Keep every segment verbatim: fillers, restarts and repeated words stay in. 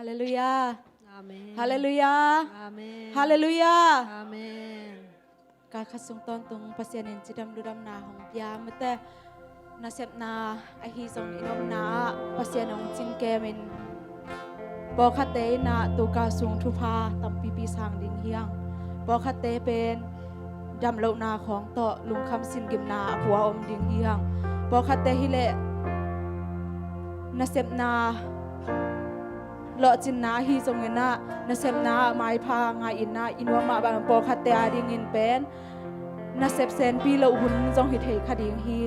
Halleluiah. Amen. Halleluiah. Amen. Halleluiah. Amen. Kal khat sung tawntung Pasian in cidam ludamna hong pia mate, nasepna ahi zong i nopna ah Pasian hong cingkemin pawlkhatte in ah tu kal sung thupha tampipi sang ding hi hang. Pawlkhatte pen damlohna khawng tawh lungkham singimna a pua om ding hi hang. Pawlkhatte hileh nasepna lawhcinna ahi zongin ah nasepna ah maipha ngah in ah i nuam mah bang pawlkhatte adingin pen nasep senpi loh hun zong hi thei kha ding hi.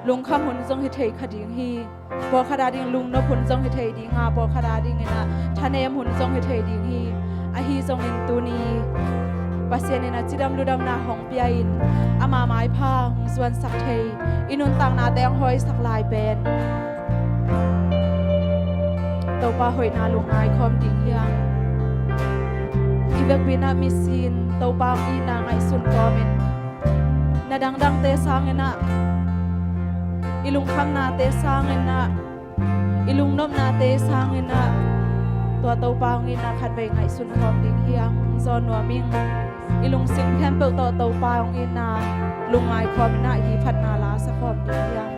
Lungkham hun zong hi thei kha ding hi. Pawlkhat ading lungnop hun zong hi thei ding a, pawlkhat adingin ah thanem hun zong hi thei ding hi. Ahi zongin tuni Pasian in a cidam ludamna hong pia in ama maipha hong zuansak thei, i nuntaknate hong hawisak lai pen Topa hoihna lungngai khawm ding hi hang. I vekpi in ah misin Topa hong itna ngaihsun khawmin na dangdangte sangin ah, i lungkhamnate sangin ah, i lungnopnate sangin ah tua Topa hong itna khatvei ngaihsun khawm ding hi hang. Zawn nuam ing. I lungsim khempeuh tawh Topa hong itna lungngai khawm in ah hih phatna la sa khawm ding hi hang.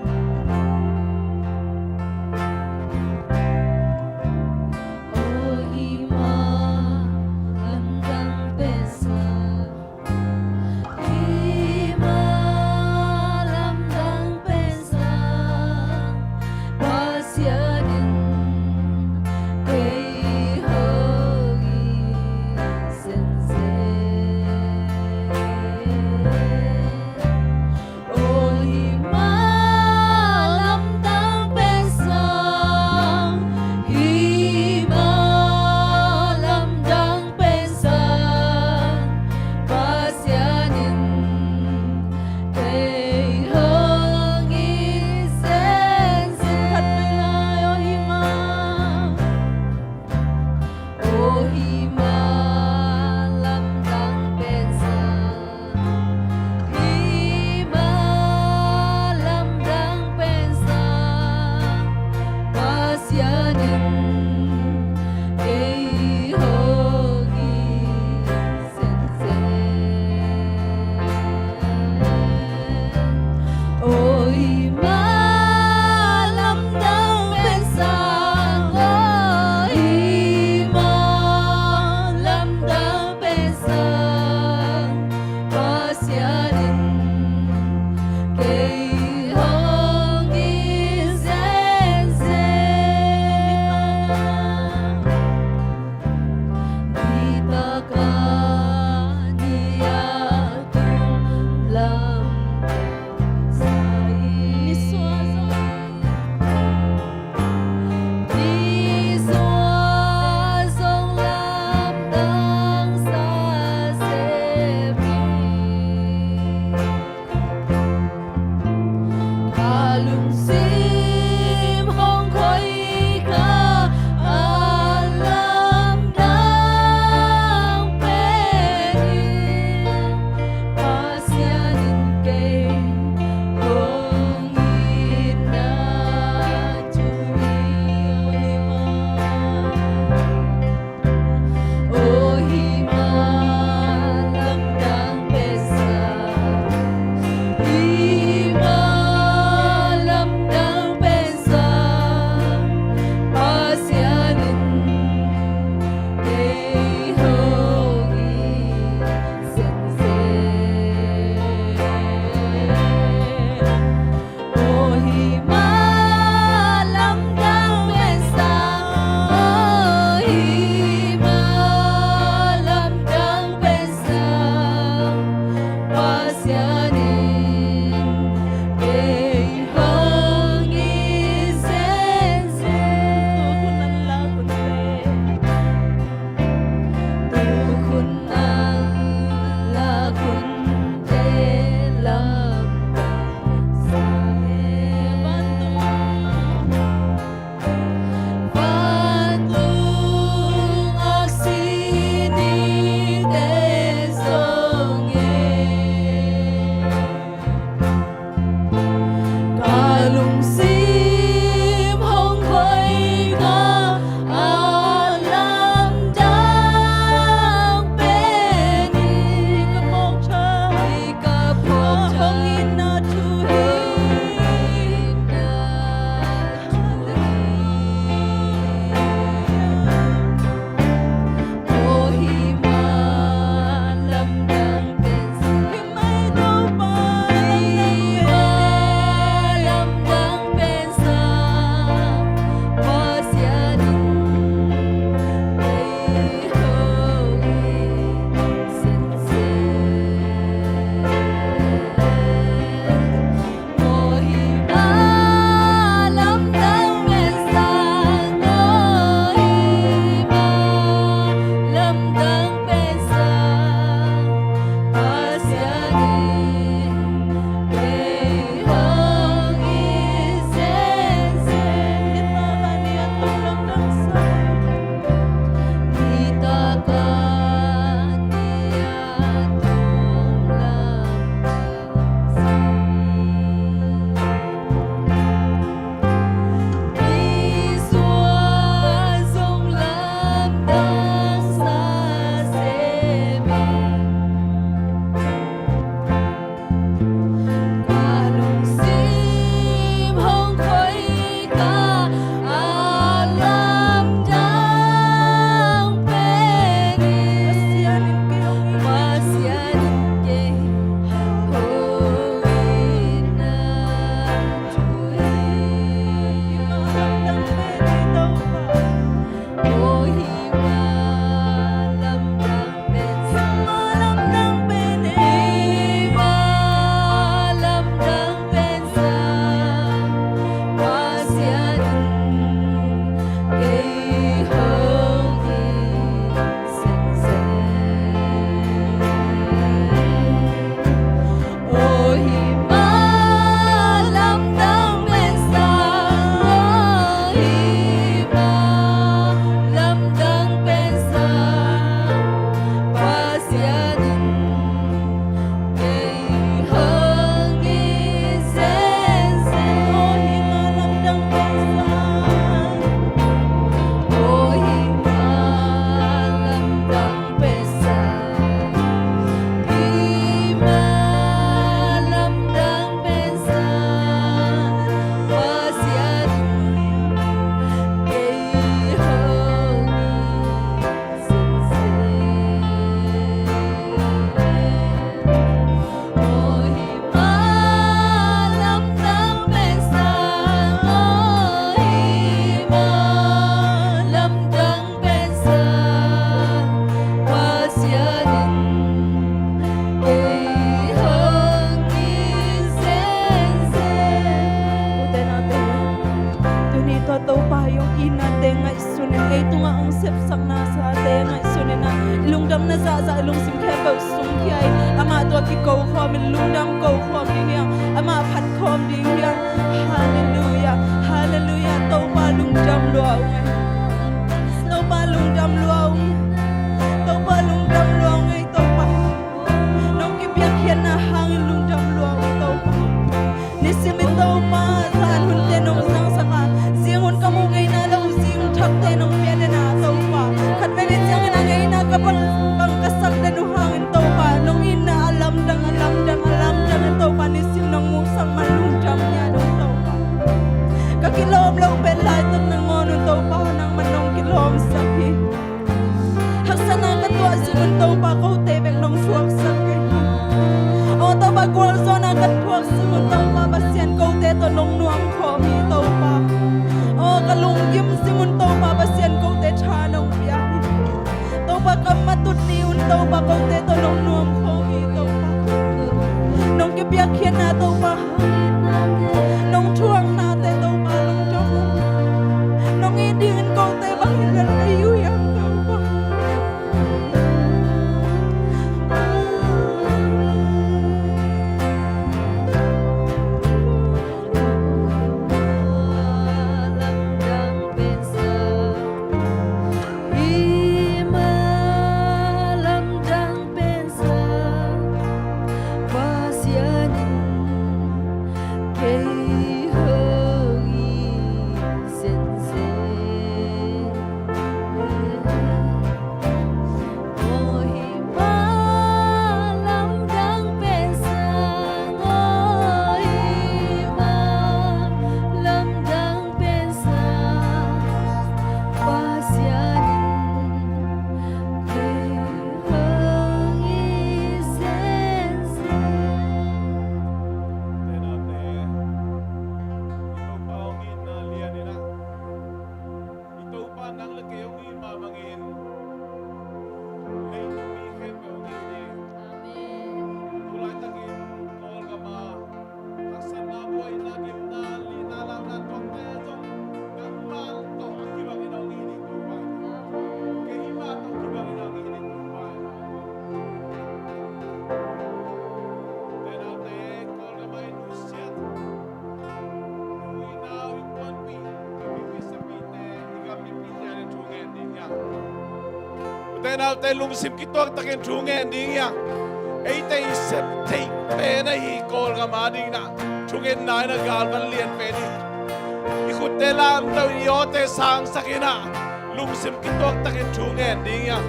Amah hong sepsak nasate ngaihsun in ah, i lungdamna zahzah i lungsim khempeuh sungkhia in, amah tawh kiko khawm in lungdam ko khawm ding hi hang, amah phat khawm ding hi hang. Halleluiah, halleluiah. Topa lungdam lua ung ei. Topa lungdam lua ung ei. Topa lungdam lua ung ei, Topa. Nong kipiakkhiatna hangin lungdam lua ung ei, Topa. Nisim in Topa, zan hunte nong zangsak a, zing hun ka muh ngeina lo, zing thakte nong pia den a Topa. Khatvei ni ciangin a ngeina ka bang, bang ka sak den uh hangin Topa, nong itna a lamdang, a lamdang, a lamdang in Topa, nisim nong muhsak man lungdam hi a dong Topa. Ka kilawm loh pen laitak nangawn un Topa, nangman nong kilawmsak hi. Haksatna ka tuah zing un Topa, kote bek nong thuaksak kei hi. Aw Topa, gualzawhna ka thuak zing un Topa, Pasian kote tawh nong nuam khawm hi Topa. Aw ka lunggim zing un Topa, Pasian kote tha nong pia hi. Topa ka matut ni un Topa, kote tawh nong nuam khawm hi Topa. Nong kipiakkhiatna Topa, nong thuaknate Topa, lungdam ung. Nong it dingin kote bang hi lel ka hi uh hiam Topa. Pasian in kei hong it zenzen. Aw hih mah lamdang pen sang, aw hih mah lamdang pen sang, Pasian in kei hong it zenzen. Tenate, i Topa hong itna lian in ah, i Topa nang le kei hong it mah bangin leitung mi khempeuh hong it ding. Amen. Tu laitakin Kawlgam ah haksatna, buaina, gimna, lihna, launa tuakte zong nangmah tawh a kibangin hong it ding Topa. Keimah tawh kibangin hong it ding Topa. Tenaute, Kawlgam ah i nusiat nu i nau, innkuanpih, i mipih sapite, i gam mipite a ding thu ngen ding hi hang. Ute naute, lungsim kituak takin thu ngen ding hi hang. Eite i sep theih pen ahi Kawlgam a dingin ah thungetna in ah galvan lian pen hi. I khutte lamto in, i awte sangsak in ah lungsim kituak takin thu ngen ding hi hang.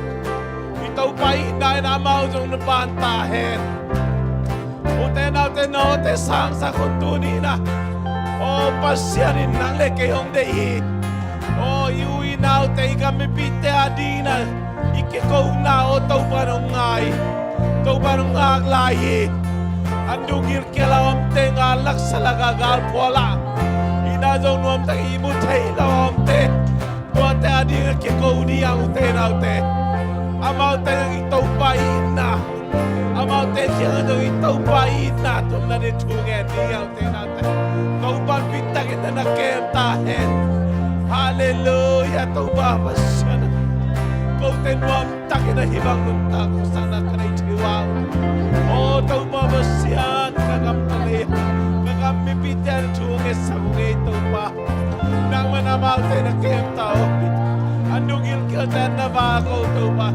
I Topa itna in ah amau zong na ban ta hen. Ute naute, nawte sangsak hun tuni in ah, aw Pasian in nang le kei hong deih hi. Aw i u i naute, i gam mipite a dingin ah i kikona, aw Topa in hong ngai hi. Topa in hong ngak lai hi. An dung gilkial a omte, ngal laksa lak ah, galphual ah, i na zong nuamtak i mu thei lo a omte, tuate a dingin a kiko ni a, ute naute. Amaute zong i Topa itna, amaute kiangah zong i Topa itna tun nading thu ngen ni a, ute naute. Topa in bittakin na na kem ta hen. Halleluiah, Topa Pasian. Kote nuamtakin a hih bang nuntak hong sakna ka nei thei uh a, aw Topa Pasian, ka gam ka lei, ka gam mipite a thu ngetsak uh ngei Topa. Nangman amaute na kem ta uh. An dung gilkialte na vak uh Topa.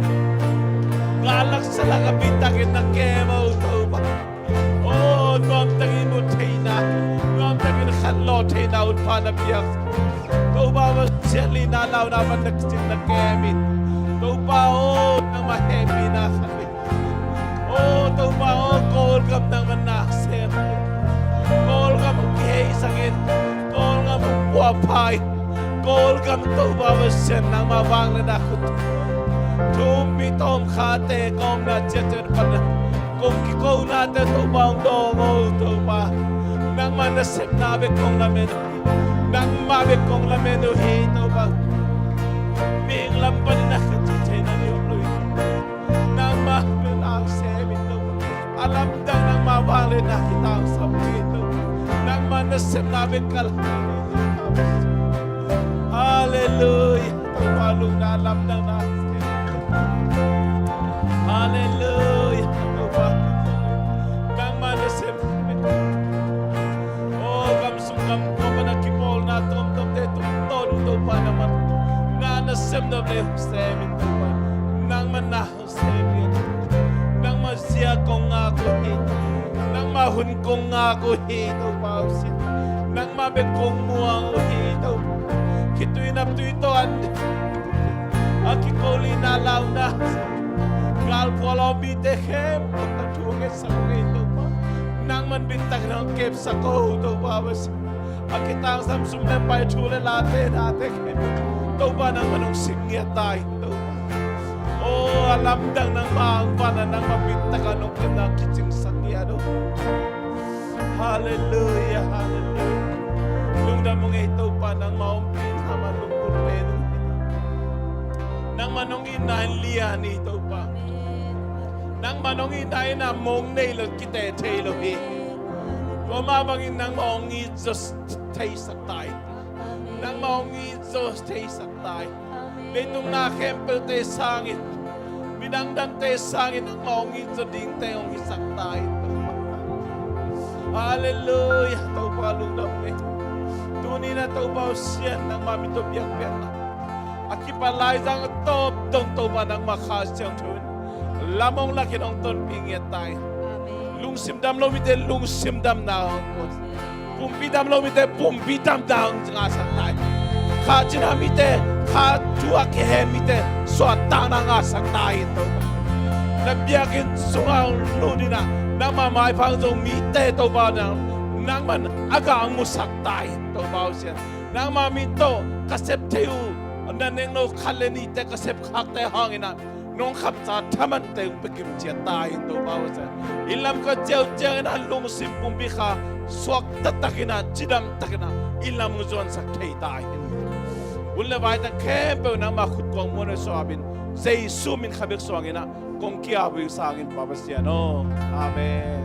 Ngal laksa lak ah bittakin na kem uh Topa. Aw nuamtakin mu theihna, nuamtakin khanlawh theihna hun pha na piak. Topa Pasian, lihna launa man na kicing na kem in. Topa aw, nangmah hehpihna khat ve. Aw Topa aw, Kawlgam nangmah na sem. Kawlgam hong kiheisak in, Kawlgam hong puahpha in, Kawlgam Topa Pasian nangmah vangliatna khut thu um mi tawmkhate, ka omna ciatciat pan a kong kikonate Topa hong dawng aw Topa. Nangmah nasepna bek kong lamen uh hi. Nangmah bek kong lamen uh hi Topa. Mihing lam panin a khat ci thei na ni om lo hi. Nangmah bek na sem in Topa. A lamdang nangmah vangliatna kitangsam hi Topa. Nangmah nasepna bek ka lamen uh hi. Halleluiah. Topa Lungdam, lamdang na sem. Halleluiah. Topa, nangmah na sem. O, gam sung gam khua pan a kipawlna tuamtuamte tungtawn Topa, nangmah na na sem dam le sem in Topa, nangmah na sem in. Nangmah zia kong ngak uh hi. Nangmah hun kong ngak uh hi Topa, nangmah bek kong muang uh hi Topa. Khitui naptui tawh an a kikolina launa, galphual a om mite khempeuh na thu ngetsak uh hi Topa. Nangman bit takin hong kepsak uh Topa, a kitangsam sum le pai, thu le late, nate khempeuh Topa, nangman hong sim ngiat ta in Topa. O, a lamdang nangmah hong pan a, nangmah bit takin hong kepna kicingsak ngiat uh. Halleluiah, halleluiah. Lungdam ung ei Topa, nangmah ompihna mah lungput pen ung. Nangmah nong itna in lian hi Topa. Nangmah nong itna in a mong nei lo, kiteh thei lo hi. Tua mah bangin nangmah hong it zaw theisak ta hi. Nangmah hong it zaw theisak ta hi. Leitungna khempeuhte sangin, midang dangte sangin nangmah hong it zaw dingte hong hisak ta hi. Halleluiah, Topa lungdam ei. Tuni-in a Topa Pasian, nangmah min tawh biakpiakna a kipat laizang a tawp dong Topa, nangmah Kha Siangtho in lam hong lakin hong tonpih ngiat ta hi. Amen. Lungsim dam lo mite lungsim damna hong ko. Pumpi dam lo mite pumpi damna hong ngahsak ta hi. Kha cina mite, kha thu a kihem mite suahtakna ngahsak ta hi Topa. Na biakinn sungah hong lut in a, nangmah maiphang zong mite Topa, nang, nangman a gah hong musak ta hi Topa Pasian. Nangmah min tawh ka sep thei uh, na neng lo khat le nihte ka sep khakte hangin a, nong khapsa thamante hong pia kimciat ta hi Topa Pasian. Inn lam ka ciau ciangin a lungsim pumpi kha suakta takin a, cidam takin a, inn lam hong zuansak thei ta hi. Hun le vaite khempeuh nangmah khutkuang muan a suah in, Jesu min kha bek suangin a kong ki-ap uh hi sangin Pa Pasian aw. Amen.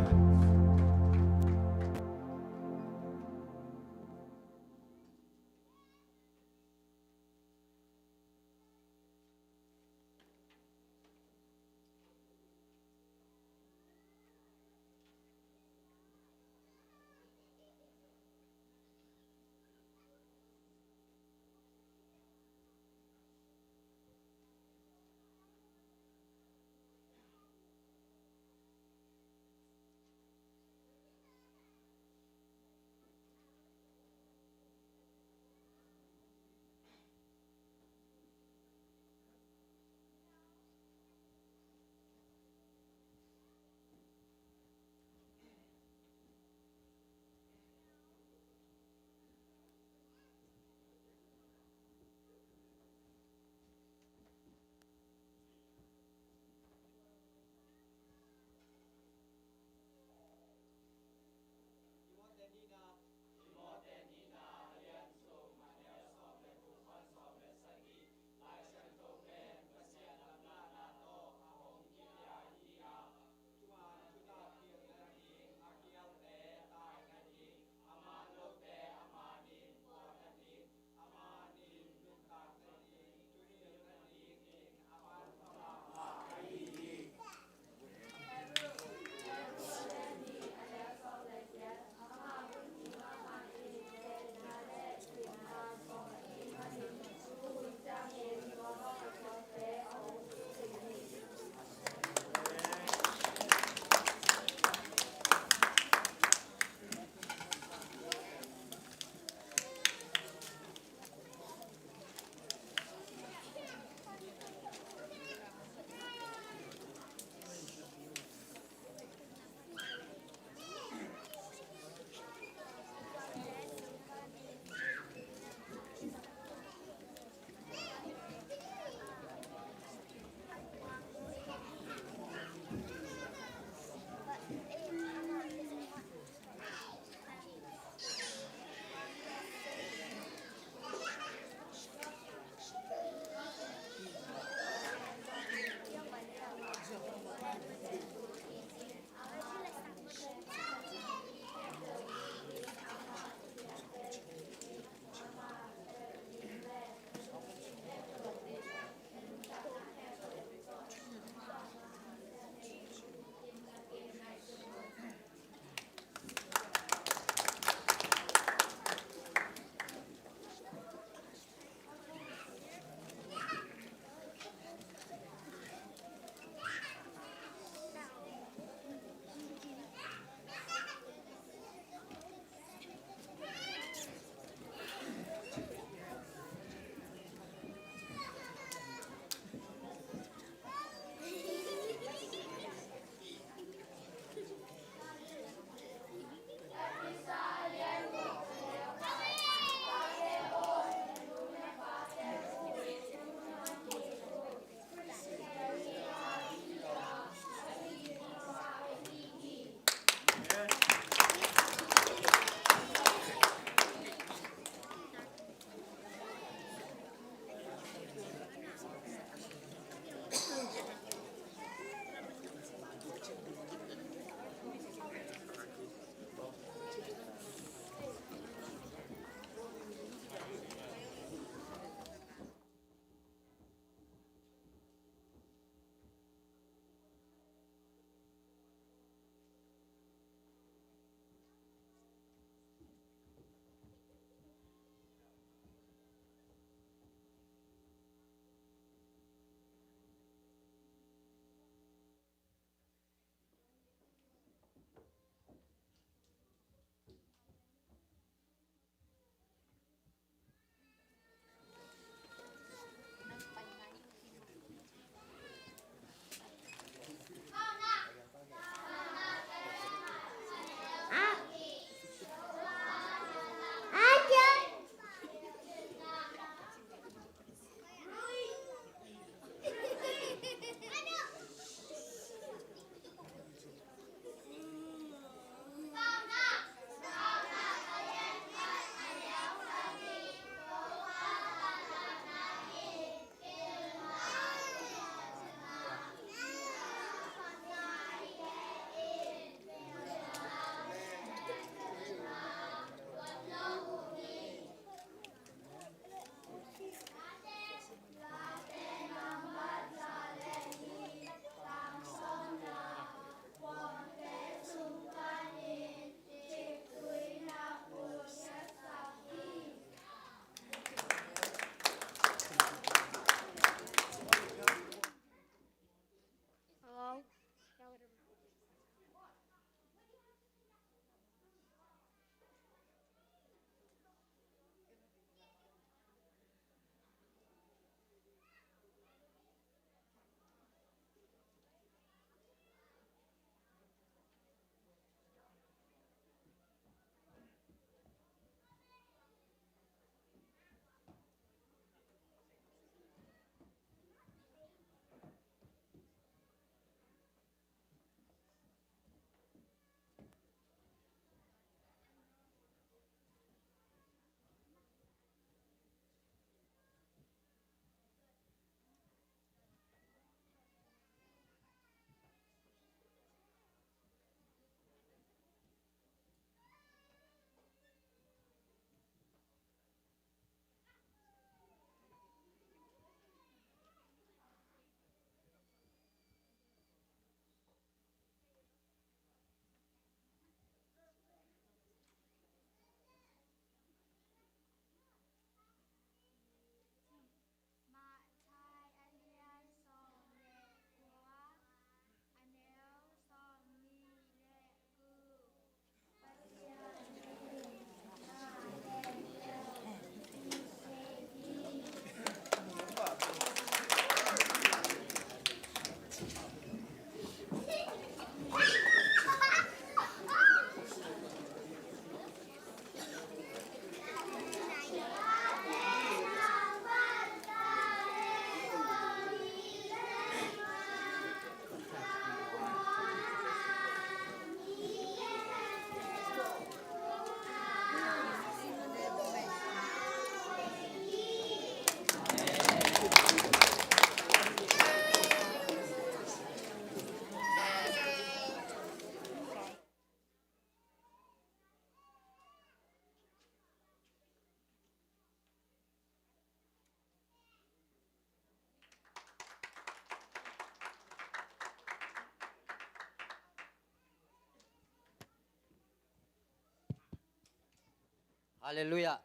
Halleluiah.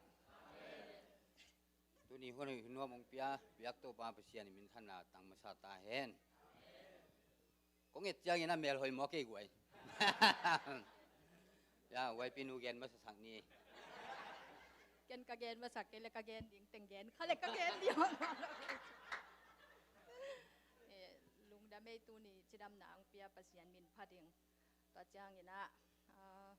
Tuni hun nuam hong pia biak Topa Pasian in minthanna tang masa ta hen. Kong et ciangin a mel hoih maw kei guai? Ya, Y P nu gen masasak ni. Ken ka gen masak kei le ka gen ding teng gen kha le ka gen ding. Eh, lungdam ei, tuni cidamna hong pia Pasian min pha ding. Tua ciangin ah, ah,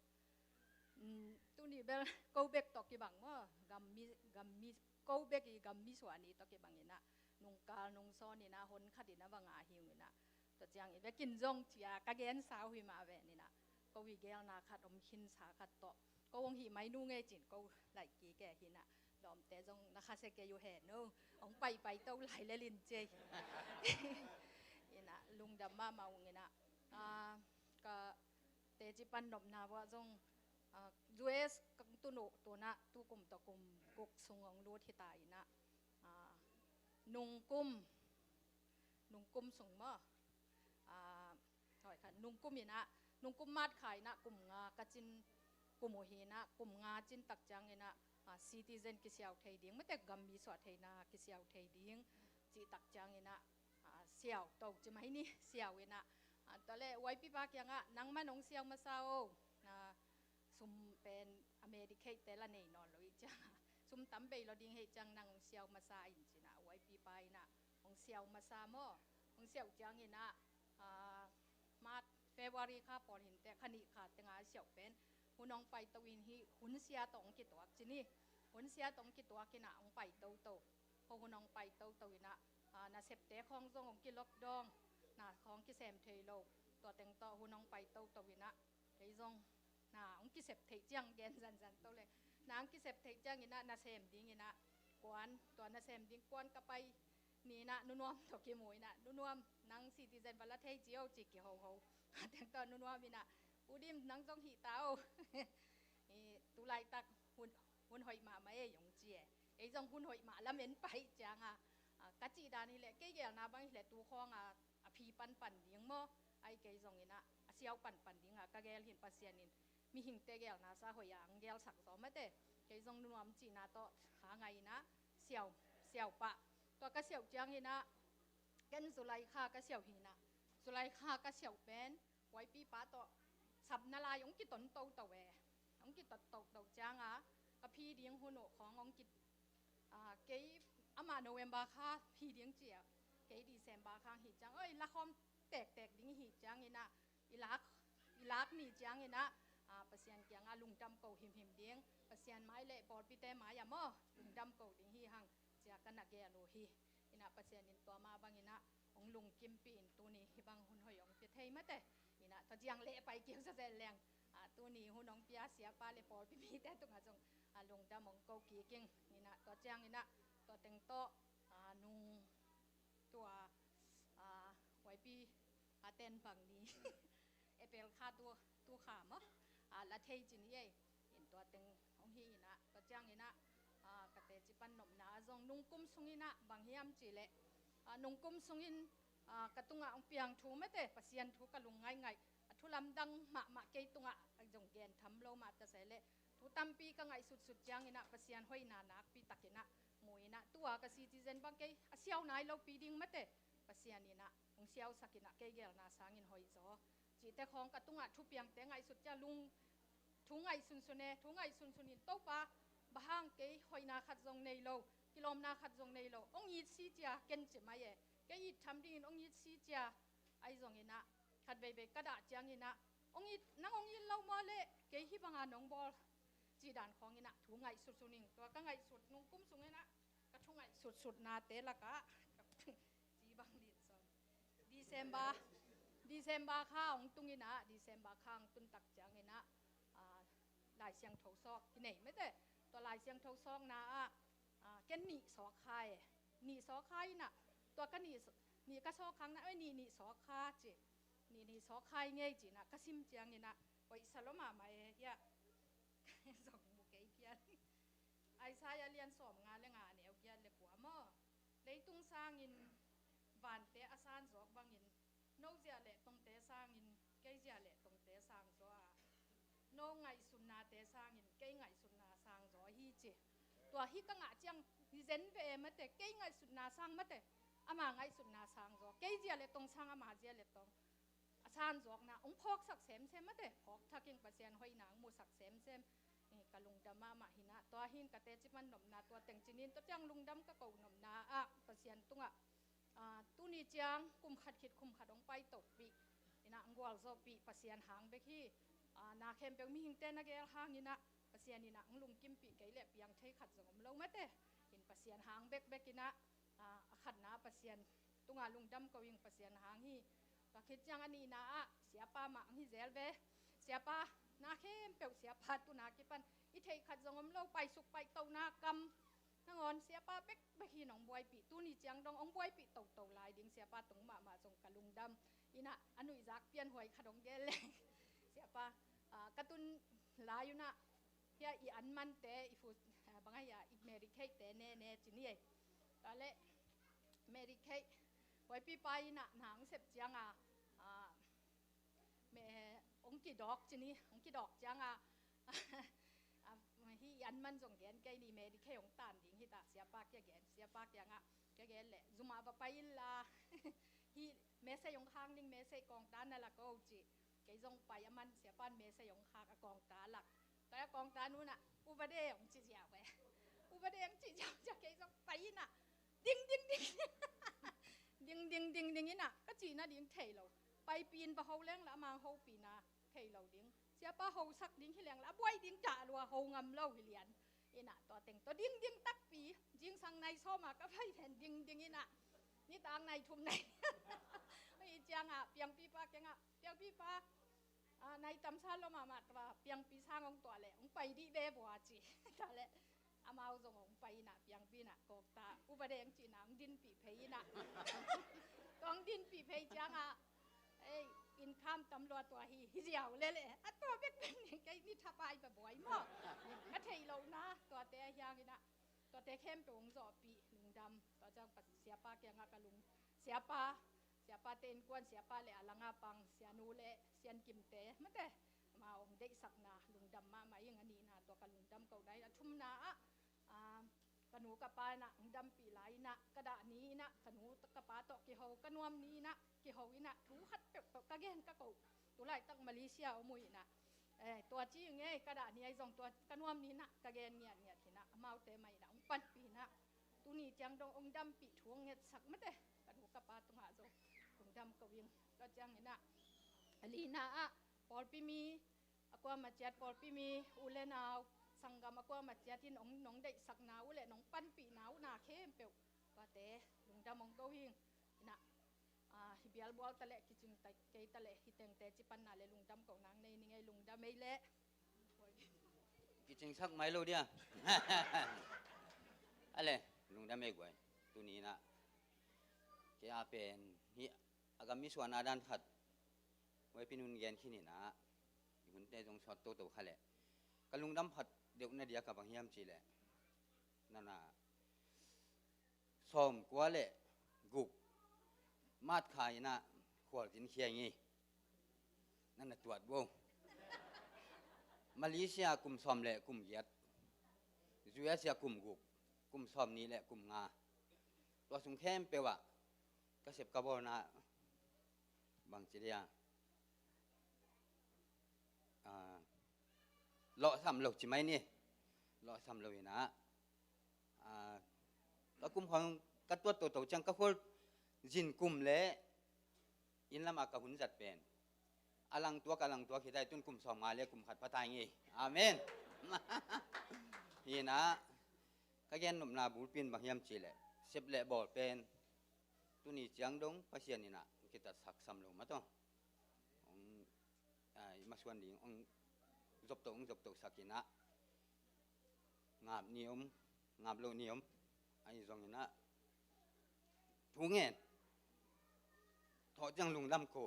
mm, tuni bel ko bek tawh kibang maw, gammi, gammi, ko bek i gammi suah ni tawh kibang in ah, nungkal nungsawn in ah, hon khat in ah va ngah hi ung in ah. Tua ciangin vekin zong cia ka gensa uh hi mah ven in ah, ko i gelna khat om khinsa khat tawh, ko hong hih mai nu ngei cin ko laih kik e hi in ah, lawmte zong na khasia kei uh hen o, hong paipai to lai le lin cia hi. In ah lungdam mahmah ung in ah, ah, ka teci pan nopna vuah zong, ah, U S kong tun uh tu in ah tu kum tawh kum guk sung hong lut hi ta in ah, ah, nungkum, nungkum sung maw? Ah, hoi kha, nungkum in ah, nungkum March kha in ah kum nga ka cin kum uh hi in ah, kum nga cin tak ciangin ah, ah, citizen kisiau thei ding, mate gammi suah theihna kisiau thei ding cih tak ciangin ah, ah, siau to ci mai ni, siau in ah, ah, tua le Y P pa kiangah nangman hong siau masa o, ah, sum pen a Medicaid te la nei nawn lo ih ciang, sum tam bei lo ding hi ih ciang nang hong siau masa in ci in ah, Y P pa in ah hong siau masa maw? Hong siau ciangin ah, ah, March, February kha pawl hi inteh, kha nih kha teng a siau pen hun hong pai to in hi, hun sia tawh hong kituak ci ni. Hun sia tawh hong kituak in ah hong pai toto. Ko hun hong pai toto in ah, ah, nasepte khawng zong hong ki-lockdown, na khawng kisem thei lo. Tua teng tawh hun hong pai toto in ah, kei zong na hong kisep theih ciang gen zanzan to le, na hong kisep theih ciangin ah nasem dingin ah kuan, tua nasem ding kuan ka pai ni in ah Nu Nuam tawh kimu in ah, Nu Nuam, nang citizen va la thei ci o ci kihoho. A teng tawh Nu Nuam in ah, U Dim, nang zong hih ta o. I, tu laitak hun, hun hoih mahmah ei hong ci e. Ei zong hun hoih mah lamen pai ciang a, ah, ka cih dan hi leh, kei gelna bang hi leh tu khawng a, a phi panpan ding maw? Ai kei zong in ah, a siau panpan ding a ka gel hi in, Pasian in mihingte gelna sa hoih a hong gelsak zaw mate. Kei zong Nu Nuam cihna tawh kha ngai in ah siau, siau pah. Tua ka siau ciangin ah, ken July kha ka siau hi in ah, July kha ka siau pen Y P pa tawh sapna lai hong kiton toto e. Hong kiton toto ciang a, ka phi ding hun uh khawng hong ki, ah, kei amah November kha phi ding ci a, kei December kha hi ciang, oi, lakhawm tektek ding hi ciangin ah, i lak, i lak ni ciangin ah, ah, Pasian kiangah lungdam ko himhim ding, Pasian mai le pawlpite mai ah maw, lungdam ko ding hi hang, cia ka na gel uh hi. In ah Pasian in tua mah bangin ah hong lungkimpih in tuni hih bang hun hoih hong pia thei mate. In ah tua ciang leh pai kiu sa zel leng, ah, tuni hun hong pia siapa le pawlpi mite tungah zong, ah, lungdam hong ko kik ing. In ah tua ciangin ah tua teng tawh, ah, nung tua, ah, Y P a ten bang ni. April kha tu, tu kha maw? Ah, la thei ci ni ei. In tua teng hong hi in ah, tua ciangin ah, ah, ka teci pan nopna ah zong nungkum sungin ah bang hiam cih leh, ah, nungkum sungin, ah, ka tungah hong piang thu mate, Pasian thu ka lung ngaingai, a thu lamdang mahmah kei tungah a zong gen tham lo mah ta se leh, thu tampi ka ngaihsutsut ciangin ah Pasian hoihna nakpi takin ah mu in ah, tua ka citizen bang kei a siau nai lopi ding mate, Pasian in ah hong siausak in ah kei gelna sangin hoih zaw. Cihte khawng ka tungah thupiangte ngaihsut ciang lung, thu ngaihsunsun e, thu ngaihsunsun in Topa, bang hang kei hoihna khat zong nei lo, kilawmna khat zong nei lo, hong it si cia ken ci mai e, kei it tham dingin hong it si cia, ahi zongin ah, khat veivei ka dah ciangin ah, hong it, nang hong it lo maw leh, kei hih banga nong bawl, cih dan khawngin ah, thu ngaihsutsun ing, tua ka ngaihsut nungkum sungin ah, ka thu ngaihsutsutnate lakah, ci bang lin sawn. December, December kha hong tung in ah, December kha hong tun tak ciangin ah, ah, Lai Siangtho sawk kinei mate. Tua Lai Siangtho sawkna ah, ah, ken nih sawk kha e. Nih sawk kha in ah, tua ka nih, nih ka sawk khang na, oi, nih, nih sawk kha ci. Nih, nih sawk kha i ngei ci in ah, ka sim ciangin ah, oi, sa lo mahmah e, ya. Zong mu kei kian. Isaiah lian sawm nga le nga, a neu giat le kua maw? Leitung sangin vante a sang zawk bangin, no zia le tongte sangin kei zia le tongte sang zaw a, no ngaihsutnate sangin kei ngaihsutna sang zaw hi. Tua hi ka ngah ciang hi zen ve e mate, kei ngaihsutna sang mate, ama ngaihsutna sang zaw, kei zia le tong sang ama zia le tong a san zawkna hong phawksak semsem mate, phawk thak ing, Pasian hoihna hong musak semsem. Eh, ka lungdam mahmah hi-in ah, tua hi-in ka teci pan nopna tua teng ci-in, tua ciang lungdam ka ko nopna ah Pasian tungah, ah, tuni ciang kum khat khit kum khat hong paitohpih in ah, hong gualzawhpih Pasian hang bek hi. Ah, na khempeuh mihingte na gel hangin ah, Pasian in ah hong lungkimpih kei leh piang thei khat zong om lo mate. In Pasian hang bekbek in ah, ah, a khatna ah Pasian tungah lungdam ko ing, Pasian hang hi. Tua khit ciang a nihna ah siapa mah hong hi zel ve. Siapa, na khempeuh siapa tuna kipan i theih khat zong om lo, paisuk paitohna kam nangawn siapa bekbek hi-in hong buaipih. Tuni ciang dong hong buaipih toto lai ding siapa tung mahmah zong ka lungdam. In ah a nuihzak pianhuai khat hong gel leng. Siapa, ah, ka tun lai un ah, hia i an mante, i fu, ah, bang a hia, i Mary Kate te ne ne ci ni ei. Tua leh Mary Kate, huaipipa in ah na hong sep ciang a, ah, me, hong kidawk ci ni, hong kidawk ciang a, ah, hi i an man zong gen kei ni, Mary Kate hong tan ding hi ta, siapa kiang gen, siapa kiangah ka gen leh, zum ah va pai inla, hih message hong khak ning, message kawngta na lak o ci. Kei zong pai, a man siapa'n message hong khak, a kawngta lak. Tua a kawngta nunah, "U Vade," hong ci ziau e. "U Vade," hong ci ziau, ziau kei zong pai inah, "Ding, ding, ding." "Ding, ding, ding, ding," inah, ka cih nading thei lo. Paipih in va ho leng lah a mang hopihna thei lo ding. Siapa hosak ding hi leng lah a buai ding dah lua, ho ngam lo hi lian. Inah tua teng tawh ding ding takpi, zingsang nai sawm a ka pai pen ding ding inah, nitak nai thum nai. Hih ciangah piangpipa kiangah, "Piangpipa, ah, nai tamsa lua mahmah, tua piangpi sang hong tuah leh hong pai dih ve vua," ci. Tua leh amau zong hong pai inah, piangpi inah kawkta, "U Vade," hong cihna hong dinpih phei inah. Tua hong dinpih phei ciangah, "Ei, income tam lua tua hi," hi ziau lele. A tua bekbek ning kei ni thapai pa buai maw. Ka theih lohna tuate a hiang inah, tuate khempeuh hong zawhpih, lungdam. Tua ciang pa, siapa kiangah ka lung, siapa, siapate innkuan, siapa le a langa pang, sianu le siankimte mate, amau hong deihsakna lungdam mahmah ing. A nihna tua ka lungdam kohna hi. A thumna ah, ah, ka nu ka pa inah hong dampih lai inah, ka dah ni inah ka nu ka pa tawh kiho, ka nuam ni inah kiho inah, thu khat peuhpeuh ka gen ka ko. Tulaitak Malaysia om uh inah, eh, tua ci ing ei, ka dah ni ahi zong tua ka nuam ni inah ka gen ngiatngiat hi inah, amaute mah inah hong panpih inah, tuni ciang dong hong dampih, thu hong ngetsak mate, ka nu ka pa tungah zong lungdam ko ing. Tua ciang inah a lina ah pawlpi mi, a kuamah ciat pawlpi mi, u le nau, sanggam a kuamah ciat in hong, nong deihsakna uh le nong panpihna uh na khempeuh, tuate lungdam hong ko ing. Inah, ah, hi bialbual ta leh, kicing ta, kei ta leh, hi tengte ci panna le lungdam kohna hong nei ning ei, lungdam ei leh. Kicingsak mai lo dia. A le, lungdam ei guai. Tuni inah kei a pen hih a gam i suahna dan khat, huaipi nun gen khin inah, i hunte zong sawt toto kha leh, ka lungdam phat deuh na dia ka bang hiam cih leh, nana sawmkua le guk March kha inah khualzin khia ing ei. Nana tuat bo. Malaysia kum sawm le kum giat, U S A kum guk, kum sawmnih le kum nga. Tua sung khempeuh ah ka sep ka bawlna bangci dia, ah, lawhsam lo ci mai ni. Lawhsam lo inah, ah, ka kum khawng ka tuat toto ciang ka khualzin kum le inn lamah ka hun zat pen a langtuak, a langtuak hi ta hi, tun kum sawmnga le kum khat pha ta ing ei. Amen. Hi inah, ka gen nopna bulpi in bang hiam cih leh, sep le bawl pen tuni ciang dong Pasian inah hong kitatsak sam lo mah tawh, hong, ah, i masuan ding hong zoptoh, hong zoptohsak inah, ngap ni om, ngap loh ni om. Ahi zong inah thu ngen, thawh ciang lungdam ko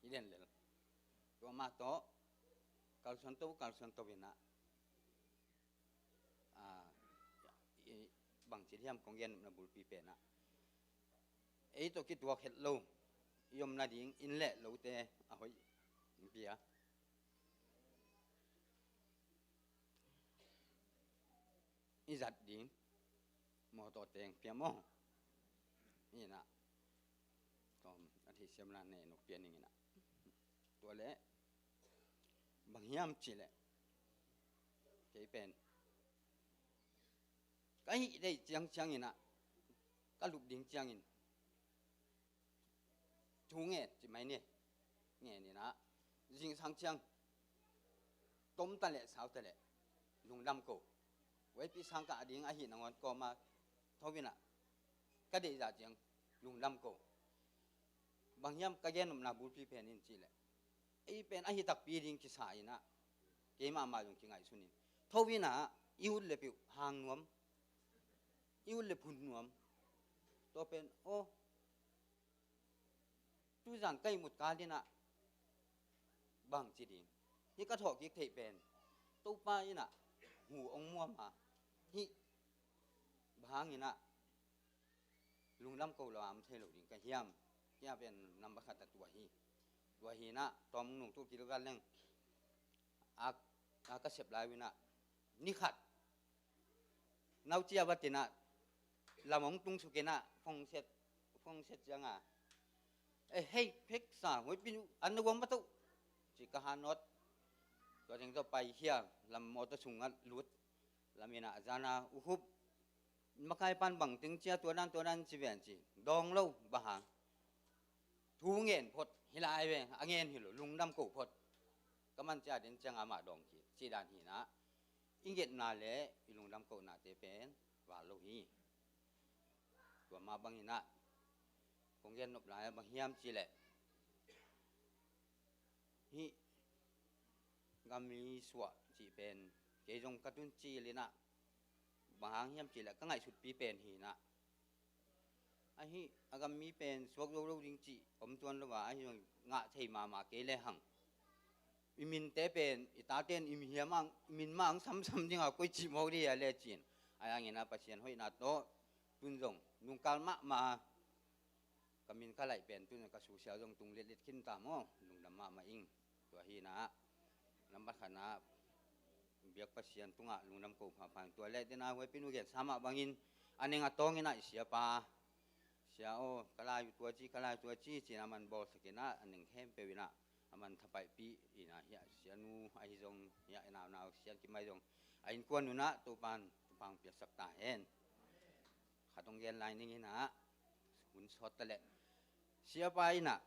hi den lel. Tua mah tawh kalsuan to, kalsuan to inah, ah, i, bangci hiam kong gen nopna bulpi pen ah, ei tawh kituak het lo i om nading inn le lote a hoih pia. i zat ding mawtaw teng pia maw? Inah tawm a theihsiamna nei nop pia ning inah. Tua leh bang hiam cih leh kei pen ka hih deih ciangciang inah ka lup ding ciangin thu ngen ci mai ni. Ngen inah zingsang ciang tom ta leh sau ta leh lungdam ko. Huaipi sang kah ding ahi nangawn kawma tho inah ka deih zah ciang lungdam ko. Bang hiam ka gen nopna bulpi pen in cih leh ei pen ahi takpi ding kisa inah keimah mah zong kingaihsun in tho inah i ut le piuh hang nuam, i ut le phun nuam. Tua pen aw, tuzan ka ihmut kal inah bang ci ding, hih ka thawhkik theih pen Topa inah hu ong muam a, hih bang hang inah lungdam ko lo a om thei lo ding ka hiam? Hih a pen nambat khat a tua hi. Tua hi inah tawm nungtu kilgal leng a, a ka sep lai uh inah ni khat naucia va tinah lam hong tung suk inah phone set, phone set cianga, "Eh, hei, pheksa, huaipi nu an na guam mah toh," ci ka hanawt. Tua teng tawh paikhia, lam mawtaw sungah lut. Lam inah a zana U Khup, makai pan bang teng cia tua dan tua dan ci ven ci. Dawng lo, bang hang? Thu ngen phot hi lai ve, a ngen hi lo, lungdam ko phot. Ka man cia den ciang amah dawng kik ci dan hi inah i ngetna le i lungdam kohnate pen val lo hi. Tua mah bang inah kong gen nop lai bang hiam cih leh hih gam mi suah cih pen kei zong ka tun cil inah bang hang hiam cih leh ka ngaihsutpi pen hi inah. Ahi a gam mi pen suak zo lo ding cih om tuan lo a, ahi zong ngah thei mahmah kei le hang. I minte pen i tate in i mi hiam ang, i min mah ang samsam ding a koi cih mawk ding a le cin. Ahi hangin a Pasian hoihna tawh tun zong nungkal mahmah a ka min ka laih pen tun ka susia zong tung letlet khin ta maw? Lungdam mahmah ing. Tua hi inah nambat khatna biak Pasian tungah lungdam ko phapha ing. Tua leh dena huaipi nu gensa mah bangin a neng a tawng inah i siapa, "Sia aw, ka lai uh tua ci, ka lai uh tua ci," ci-in a man bawlsak inah a neng khempeuh inah a man thapaihpih inah, hiah sianu ahi zong, hiah i naunau sian kimai zong a innkuan unah Topan thupha hong piaksak ta hen. Khat hong gen lai ning inah hun sawt ta leh siapa inah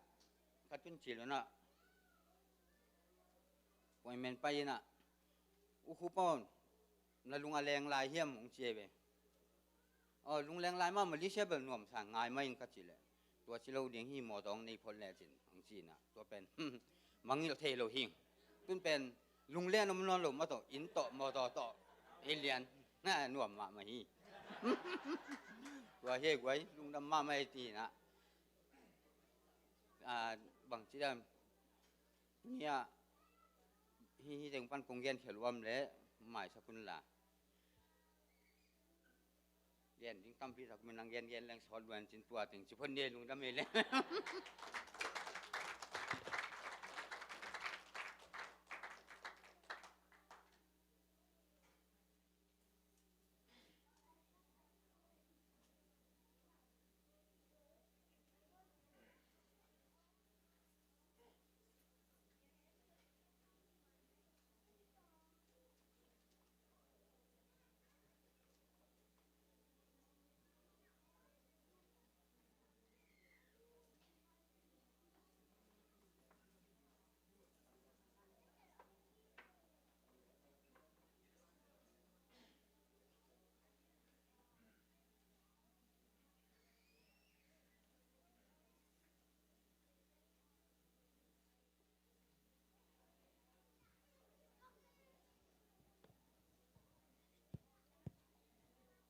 ka tun cil unah appointment pai inah, "U Khup aw, na lung a leng lai hiam?" hong ci ei ve. "Aw, lung leng lai mah, Malaysia bel nuam sa, ngai mah ing," ka cih leh, "Tua ci lo ding hi, mawtaw hong nei phot lecin," hong ci inah. Tua pen mangngilh thei lo hing. Tun pen lunglen om nawn lo mah tawh, inn tawh mawtaw tawh ei lian nuam mahmah hi. Tua hi ei guai, lungdam mahmah ei ti inah. Bangci dan tuni-ah hih, hih teng pan kong genkhial uh om leh maisak un la. Gen ding tampi sak min nang gengen leng sawt luan cin tua teng ci phot ni, lungdam ei leh.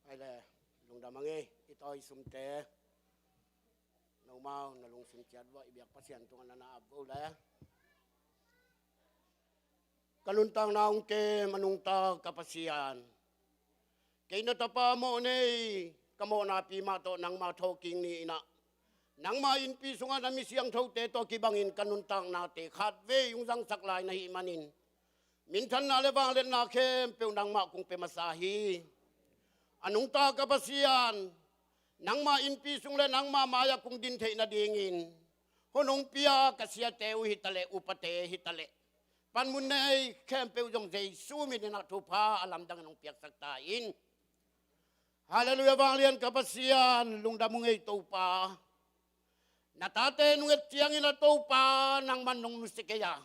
Ai le, lungdam a ngei, i tawi sumte. Nomau, na lungsim ciat vua i biak Pasian tungah na na ap vo le. Ka nuntakna hong kem a nungta ka Pasian, kei na tapa mawh nei, ka mawhnapi mah tawh nangma thawhkik ni inah, nangma innpi sungah na mi siangthote tawh kibangin ka nuntaknate khatvei hong zangsak lai na hih manin, minthanna le vangliatna khempeuh nangmah kong pia masa hi. A nungta ka Pasian, nangma innpi sung le nangma mai-ah kong din theih nadingin hun hong pia ka siate uh hitaleh, upate hitaleh, panmun nei khempeuh zong Jesu min in ah thupha a lamdangin hong piaksak ta in. Halleluiah, vanglian ka Pasian, lungdam ung ei Topa. Na tate nung et ciangin a Topa nangman nong nusia kei a,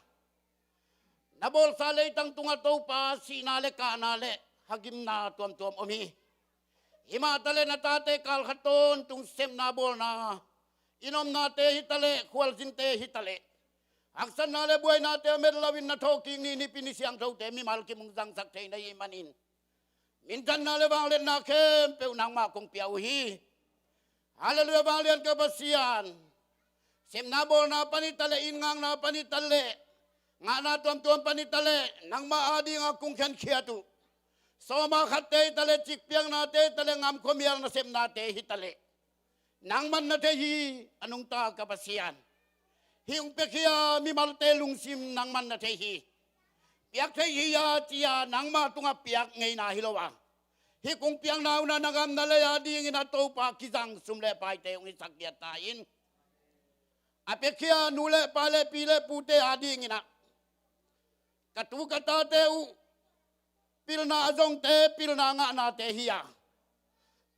na bawlsa leitang tungah Topa sihna le kahna le hagimna tuamtuam om hi. Himah taleh na tate kalkhat tawntung sepna bawlna, inn omnate hitaleh, khualzinte hitaleh, haksatna le buainate a met loin na thawhkik ni nipi ni siangthote mimal kim hong zangsak thei na hih manin minthanna le vangliatna khempeuh nangmah kong pia uh hi. Halleluiah, vanglian ka Pasian. Sepna bawlna pan hitaleh, inn ngakna pan hitaleh, ngahna tuamtuam pan hitaleh, nangmah adinga kong khenkhiat uh sawma khatte hitaleh, cikpiaknate hitaleh, ngamkhuamial nasepnate hitaleh, nangman na thei hi. A nungta ka Pasian, hih hong piakhia mimalte lungsim nangman na thei hi. Piak thei hi a, ci-a nangmah tungah piak ngeina hi lo a, hih kong piakna hun ah na gam na lei adingin a Topa kizang sum le paite hong hisak giat ta in. A piakhia nu le pa le pi le pute adingin ah ka tu ka tate uh pilna a zongte, pilna ngahnate hi a,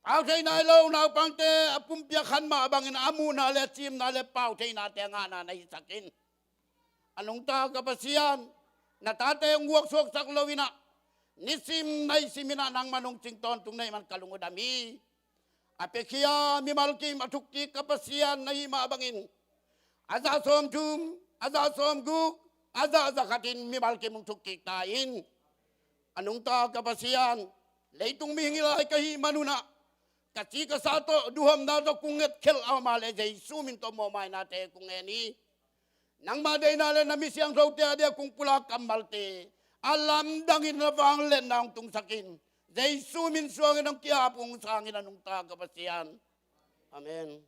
pau thei nai lo naupangte a pumpi a khan mah bangin a muhna le a cimna le pau theinate a ngahna na hisak in. A nungta ka Pasian, na tate hong guaksuaksak loin ah nisim naisim in ah nangman hong cing tawntung na hih man ka lung uh dam hi. A piakhia mimal kim a thukkik ka Pasian na hih mah bangin a zah sawmthum, a zah sawmguk, a zah zakhatin mimal kim hong thukkik ta in. A nungta ka Pasian, leitung mihing hi lai ka hih man un ah ka ci ka sa tawh duhamna tawh kong ngetkhelh a om a leh Jesu min tawh mawhmainate kong ngen hi. Nangmah deihna le na mi siangthote a dia kong pulak kammalte a lamdangin na vangliatna hong tungsak in. Jesu min suangin hong ki-ap ung, hong sang in, a nungta ka Pasian. Amen.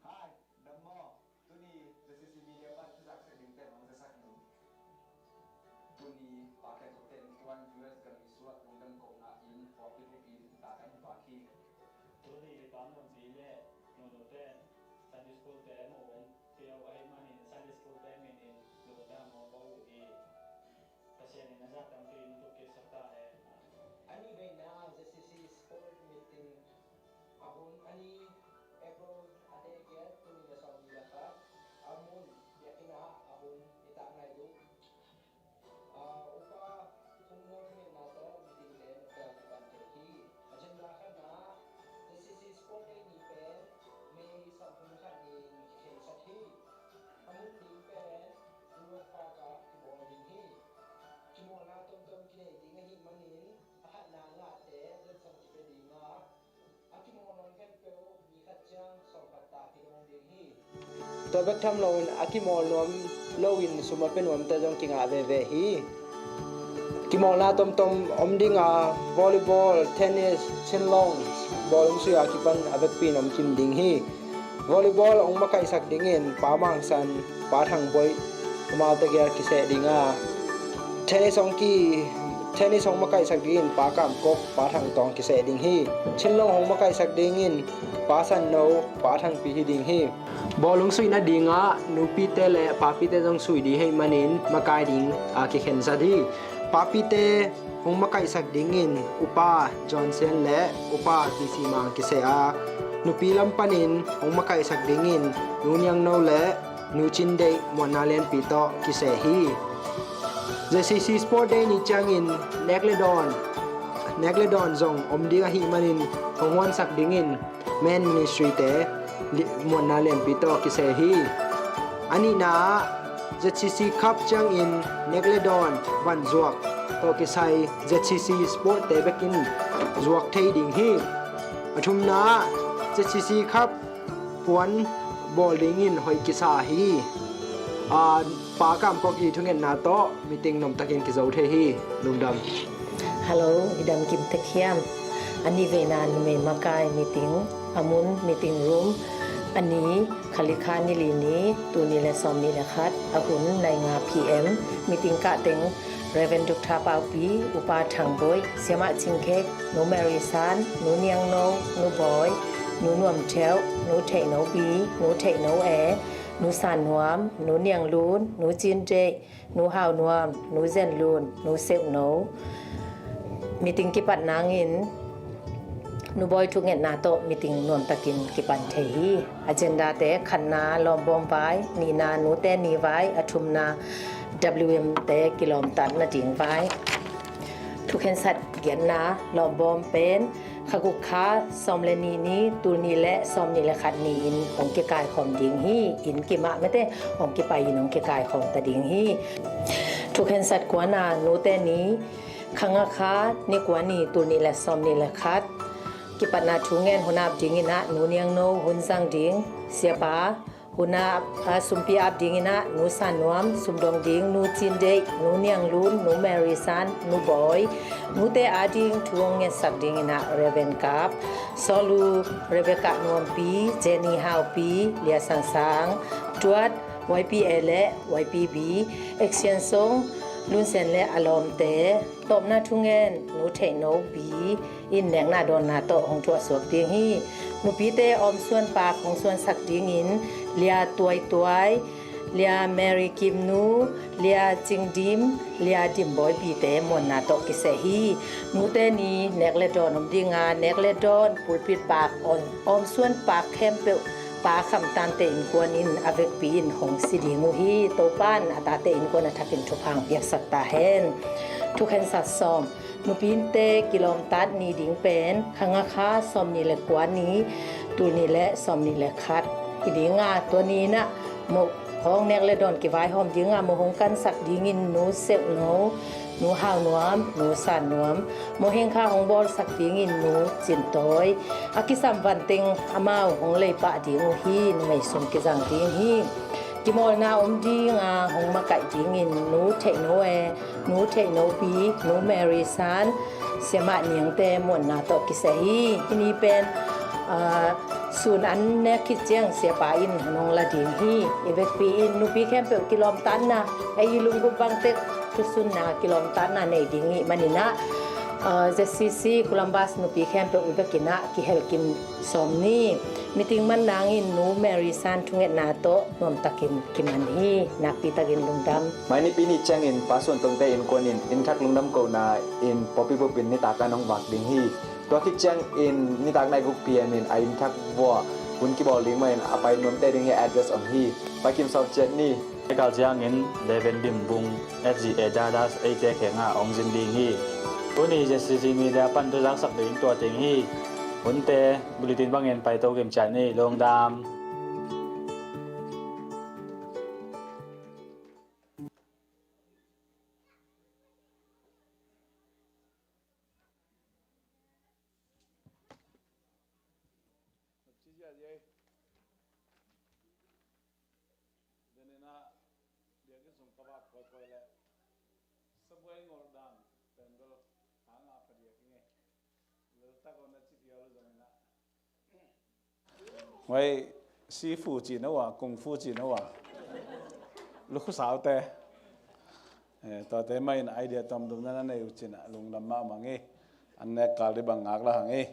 Hi, dam maw. Tuni ZCC Media pan thuzak seh dingte hong zasak ning. Tuni Pa Khen Thokte in tuan U S gam i suah lungdam kohna in forty rupee taka hong pia hi. Tuni Pa Muan Zi le Nunu te Sunday School te mu hong pia uh ahih manin Sunday School te min in lungdam hong ko uh hi. Pasian in a zah tampi in thukkiksak ta hen. A nih veina ZCC Sport Meeting a hun a ni, April a date giat, tul nih le sawmnih le khat, a mun biakinn ah a hun i tak nai uh. Ah, Upa Phung Nuam thungetna tawh meeting pen a tel kipan thei hi. Agenda khatna, ZCC Sport Day ni pen May sawmthum le khat ni-in kikhensat hi. A mun ding pen Grove Park ah kibawl ding hi. Kimawlna tomtom kinei ding ahih manin a khatna ngahte zetsang kipia ding a, a kimawl nuam khempeuh mi khat ciang sawm khat ta kidong ding hi. Tua bek tham loin a kimawl nuam loin sum a pia nuamte zong kingah veve hi. Kimawlna tomtom om ding a, volleyball, tennis, chinlong, bawlung sui a kipan a vekpi in om kim ding hi. Volleyball hong makaihsak dingin Pa Mang San, Pa Thang Boih, amaute gel kiseh ding a, tennis hong ki, tennis hong makaihsak dingin Pa Kam Kok, Pa Thang Tawng kiseh ding hi. Chinlong hong makaihsak dingin Pa San No, Pa Thang Pi hi ding hi. Bawlung suih nadingah nupite le papite zong sui ding ahih manin makai ding a kikhensat hi. Papite hong makaihsak dingin Upa John Sian le Upa P C Mang kiseh a, nupi lam panin hong makaihsak dingin Nu Niang No le Nu Cin Deih, Muanna Lianpi tawh kiseh hi. ZCC Sport Day ni ciangin nek le dawn, nek le dawn zong om ding ahih manin hong huansak dingin Men Ministry te li-, Muanna Lianpi tawh kiseh hi. A nihna ah ZCC Cup ciangin nek le dawn vanzuak tawh kisai ZCC Sport te bekin zuak thei ding hi. A thumna ah ZCC Cup puan bawl dingin hoih kisa hi. Ah, Pa Kam Kok i thungetna tawh meeting nuamtakin kizo thei hi. Lungdam. Hello, i dam kim tek hiam? A nih veina numei makai meeting, a mun meeting room a ni, Khalikha ni li ni, tul nih le sawm nih le khat, a hun nai nga P M, meeting kah teng Reverend Doctor Paupi, Upa Thang Boi, Siamah Cing Khek, Nu Mary San, Nu Niang No, Nu Boi, Nu Nuam Theuh, Nu Theih No Pi, Nu Theih No E, Nu San Nuam, Nu Niang Lun, Nu Cin Deih, Nu Hau Nuam, Nu Zen Lun, Nu Seuh No. Meeting kipat nangin Nu Boi thungetna tawh meeting nuamtakin kipan thei hi. Agenda te: khatna, lawmbawm vai; nihna, nute ni vai; a thumna, W M te kilawmtatna ding vai. Thukhensat giatna, lawmbawm pen kha guk kha sawm le nih ni, tul nih le sawm nih le khat ni-in hong kikaikhawm ding hi. Inn kim ah mate hong kipai-in hong kikaikhawm ta ding hi. Thukhensat kuana, nute ni, kha nga kha ni kua ni, tul nih le sawm nih le khat. Kipatna thungen, hun ap dingin ah Nu Niang No, hun zang ding Siapa, hun ap, a, sumpi ap dingin ah Nu San Nuam, sumdong ding Nu Cin Deih, Nu Niang Lun, Nu Mary San, Nu Boi. Nute ading thu hong ngetsak dingin ah Reverend Kap, Sawlu, Rebecca Nuampi, Jenny Haupi, Lia Sang Sang, Tuat, Y P A le Y P B, Action Song, Lun Sen le a lawmte. Tawpna thungen, Nu Theih No Pi in nekna dawnna tawh hong thuahsuak ding hi. Nupite awmsuan pak hong suansak dingin Lia Tuai Tuai, Lia Mary Kim Nu, Lia Cing Dim, Lia Dim Boi Pi te muanna tawh kiseh hi. Nute ni nek le dawn om ding a, nek le dawn, pulpit pak, awm, awmsuan pak khempeuh Pa Kham Tante innkuan in a vekpi in hong si ding uh hi. Topa'n a tate innkuan a thakin thupha hong piaksak ta hen. Thukhensat sawm, nupite kilawmtat ni ding pen kha nga kha sawm nih le kua ni, tul nih le sawm nih le khat hi ding a, tua ni-in ah mawh hong nek le dawn kivaihawm ding a, mawh hong kansak dingin Nu Seuh No, Nu Hau Nuam, Nu San Nuam, mawh hengkha hong bawlsak dingin Nu Cin Tawi. A kisam van teng amau hong lei pah ding uh hi. Numei sum kizang ding hi. Kimawlna om ding a, hong makaih dingin Nu Theih No E, Nu Theih No Pi, Nu Mary San, Siamah Niangte muanna tawh kiseh hi. Hih ni pen, aa, sun an nek khit ciang Siapa in hong la ding hi. I vekpi in nupi khempeuh kilawmtatna, ei i lunggulh bang tek thusunna, kilawmtatna nei ding i hih manin ah, aa, Z C C Columbus nupi khempeuh i vekin ah kihel kim sawm ni. Meeting man nangin Nu Mary San thungetna tawh nuamtakin kiman hi. Nakpi takin lungdam. Mai nipi ni ciangin Pa Suan Tongte innkuan in inn thak lungdam kohna in pawlpi bupin nitak an hong vak ding hi. Tua khit ciangin nitak nai guk P M in a inn thak vuah hun kibawl ding mahin a pai nuamte ding hi. Address om hi. Pai kim sawm ciat ni. Kal ciangin Reverend Dim Bung, F G A Dallas, eite khengah hong zin ding hi. Tuni Z C C Media pan thu zaksak ding tua teng hi. Hunte bulletin bangin paito kim ciat ni. Lungdam. Denena, dia ki sung kaba koi koi le. Sabuai ngol dan, pen bel, hanga padia ki nge. Lel tako na ci pia lo zong na. Wai, sifu ci na wa, kung fu ci na wa. Lu khu sao te. Eh, tua te mai na idea tom dum na na nei u ci na, lungdam mahmah nge. An nek kal di bang ngak la hang e.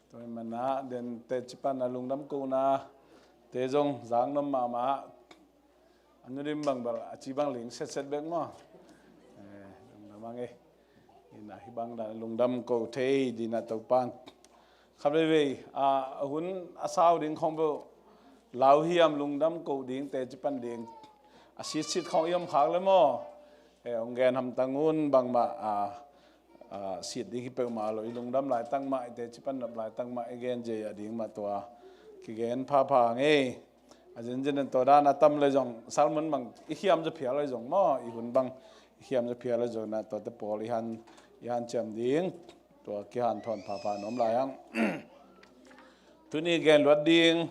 Tua hi mana, den te cipan a lungdam kohna te zong zang nom mahmah. A nu dim bang bel a ci bang ling setset bek maw. Eh, lungdam ang e. Ina hi bang dan lungdam ko thei dina Topan. Khat veivei, a, a hun a sau ding khong beuh lau hiam lungdam ko ding te cipan ding. A sitsit khong i om khak le maw. Eh, hong gen hamtang un bangmah, a, a, sit ding hi peuhmah lo, i lungdam laitak mah, i teci pan nop laitak mah, i gen zia ding mah tua kigen phapha ngei. A zinzin in tua dan a tam le zong, sermon bang i khiam zaw phial le zong maw, i hun bang i khiam zaw phial le zong na, tuate pawl i han, i hanciam ding, tua kihanthawn phapha nuam lai hang. Tuni gen luat ding,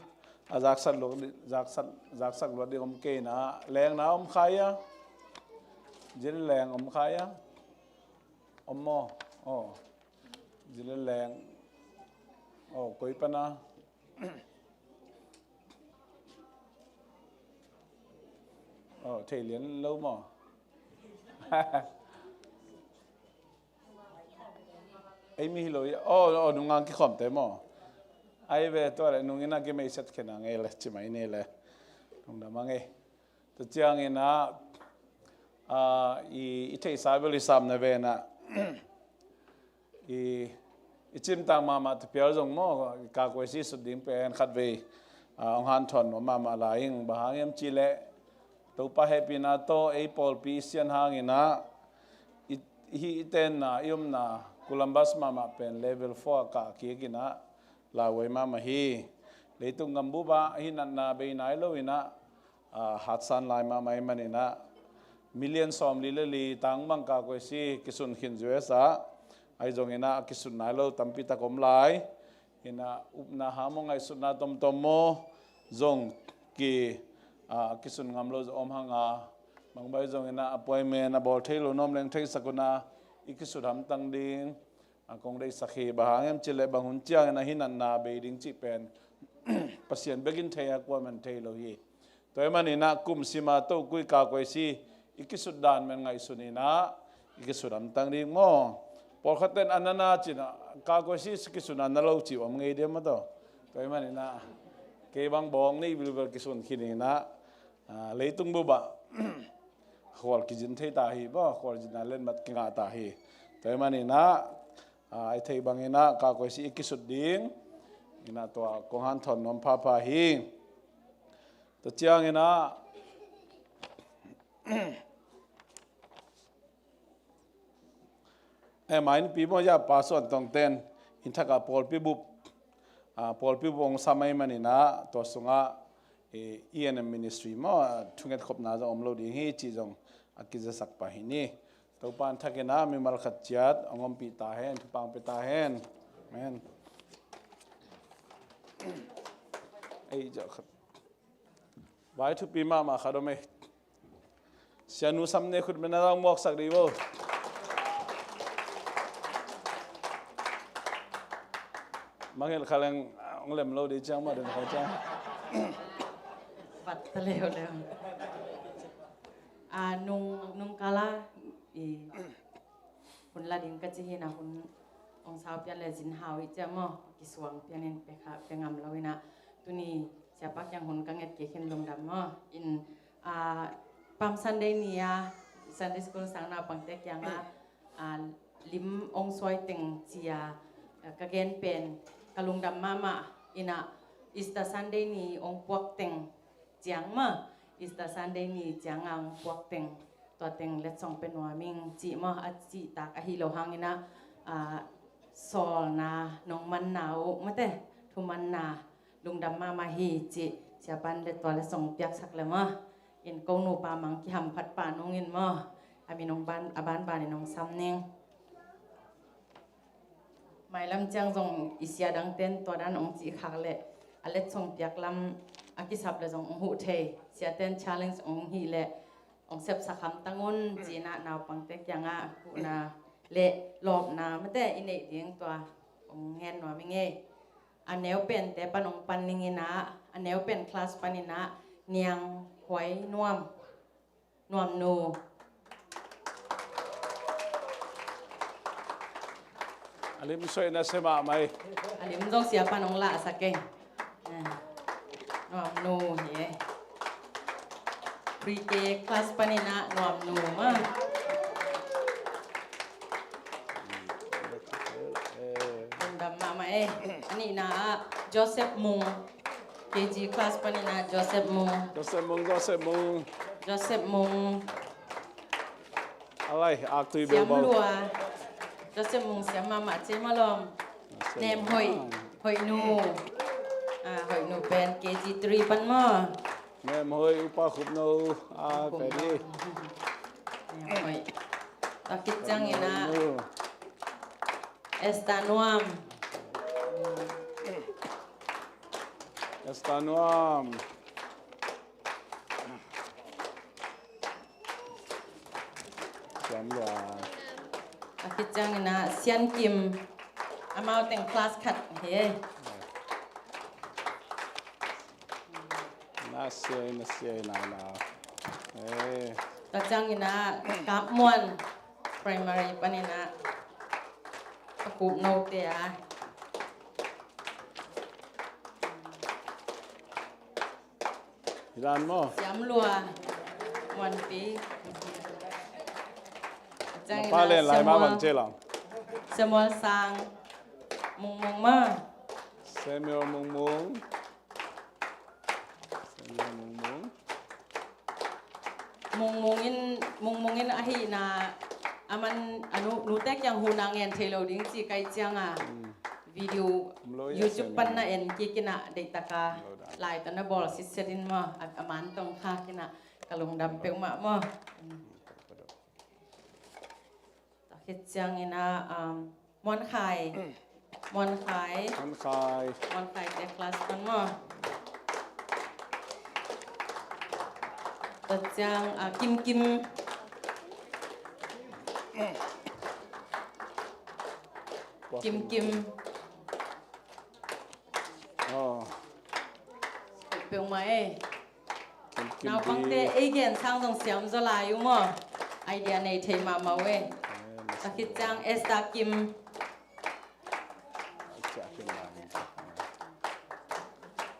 a zaksak luat di-, zaksak, zaksak luat ding om kei na, lengna om khai a, zin leng om khai a. Om maw? Aw. Zile leng. Oh, koi pana. Oh, thei lian lo maw? Ei mi hi lo ia. Oh, oh, nungang kikhawm te maw? Ai ve, tua le nungina kimei set khena ngei le, cimai ni le. Nungdam a ngei. Tua ciangin ah, ah, i, i theihsa bel i sam na ve na. I, i cimtak mahmah tapial zong maw, i kakuai si sut ding pen khatvei, ah, hong hanthawn nuam mahmah lai ing, bang hang hiam cih leh Topa hehpihna tawh ei pawlpi i sian hangin ah, i, i hih i tenna, i omna Columbus mahmah pen level four a kah kik in ah, lauhuai mahmah hi. Leitung gambup ah hih natna bei nai lo in ah, ah, hatsan lai mahmah ahih manin ah, million sawmli le li tang bang kakuai si kisun khin U S ah, ahi zongin ah a kisun nai lo tampi tak om lai. In ah upna hang maw, ngaihsutna tomtom maw zong ki, ah, kisun ngam lo zong om hang a, bang bang ahi zongin ah appointment a bawl thei lo nuam leng theisak un ah i kisut hamtang ding a kong deihsak hi. Bang hang hiam cih leh bang hun ciangin ah hih natna bei ding cih pen Pasian bek in thei a, kuaman thei lo hi. Tua ahih manin ah kum sim a tokuai kakuai si i kisut dan pen ngaihsun in ah i kisut hamtang ding maw. Pawlkhat ten a nana cin ah kakuai si kisun a na lo cih om ngei diam maw taw. Tua ahih manin ah kei bang bawng nih vilvel kisun khin in ah, ah, leitung bup ah khual kizin thei ta hi maw, khual zin a letmat kingah ta hi. Tua ahih manin ah, ah, i theih bangin ah kakuai si i kisut ding in ah tua kong hanthawn nuam phapha hi. Tua ciangin ah, eh, mai nipi maw, ya pa Suan Tong ten inn thak ah pawlpi bup, ah, pawlpi bup hong sam ahih manin ah tua sungah, eh, E N M ministry maw, ah, thungetkhopna zong om lo ding hi cih zong a kizasak pah hi ni. Topa in thak in ah mimal khat ciat hong ompih ta hen, thupha hong pia ta hen. Amen. Ei, zah khat. Vai thupi mahmah khat om ei. Sianu Sam ne khut mena zong muaksak dih bo. Mangel kha leng hong lem lo dih ciang mah den kha ciang. Pat ta leuleu. Ah, nung, nung kala i hun la ding ka ci hi na, hun hong sau pian le zin hau i ciang maw, kisuang pian in pe kha, pe ngam lo in ah, tuni siapa kiang hun ka nget kik hin lungdam maw. In, ah, Palm Sunday ni a Sunday school sang naupangte kiangah, ah, lim hong suai teng ci a, ah, ka gen pen ka lungdam mahmah in ah, Easter Sunday ni hong puak teng ciang maw, Easter Sunday ni ciang a hong puak teng, tua teng letsong pe nuam ing cih maw, a cihtak ahi lo hangin ah, ah, sawlna nong manna uh mate, thumanna lungdam mahmah hi cih siapa in le tua letsong piaksak le maw. In ko nupa mang kiham phat pah nungin maw, a min hong ban, a banban in hong sam ning. Mailam ciang zong i sia dangten tua dan hong cih khak leh a letsong piak lam a kisap le zong hong huh thei. Siaten challenge hong hih leh hong sepsak hamtang un ci-in ah naupangte kiangah huhna le lawpna mate i neih ding tua hong ngen nuam ing ei. A neu pente pan hong pan ning in ah, a neu pen class pan in ah Niang Huai Nuam, Nuamnu. A lim suaina sia mahmah ei. A lim zong siapa in hong lahsak ei. Ah, Nuamnu hi ei. Pre-K class panin ah Nuamnu mah. Lungdam mahmah ei. A nihna ah Joseph Mung. K G class panin ah Joseph Mung. Joseph Mung, Joseph Mung. Joseph Mung. Alai, aktui bel bau. Siam lua. Joseph Mung siam mahmah ciam a lawm. Nem Hoih, Hoih nu. Ah, Hoih nu pen K G three pan maw. Nem Hoih, Upa Khup No. Ah, Khup No. Nem Hoih. Tua khit ciangin ah. Hoih nu. Esther Nuam. Esther Nuam. Siam lua. A khit ciangin ah Sian Kim. Amau teng class khat hi. Na siai, na siai, na na. Eh. Tua ciangin ah Kap Muan Primary panin ah a kup note a. Hi dan maw? Siam Lua Muanpi. Na pa len lai ma bang ci lo. Samuel Sang Mung Mung ma. Samuel Mung Mung. Samuel Mung Mung. Mung Mung in, Mung Mung in ahihna a man a nu, nute kiang huhna ngen thei lo ding ci ka hih ciang a. Hmm. Video YouTube pan na en kik in ah deihtak a lai tawh na bawl sitset in maw, a, a man tawh khak in ah ka lungdam peuhmah maw. Tua khit ciangin ah, um, Muan Khai, Muan Khai, Muan Khai, Muan Khai te class pan maw. Tua ciang ah Kim Kim, Kim Kim. Oh. Peuhmah e. Kim Kim. Naupangte ei gen sang zong siam zaw lai uh maw. Idea nei thei mahmah uh e. Eh, tua khit ciang Esther Kim.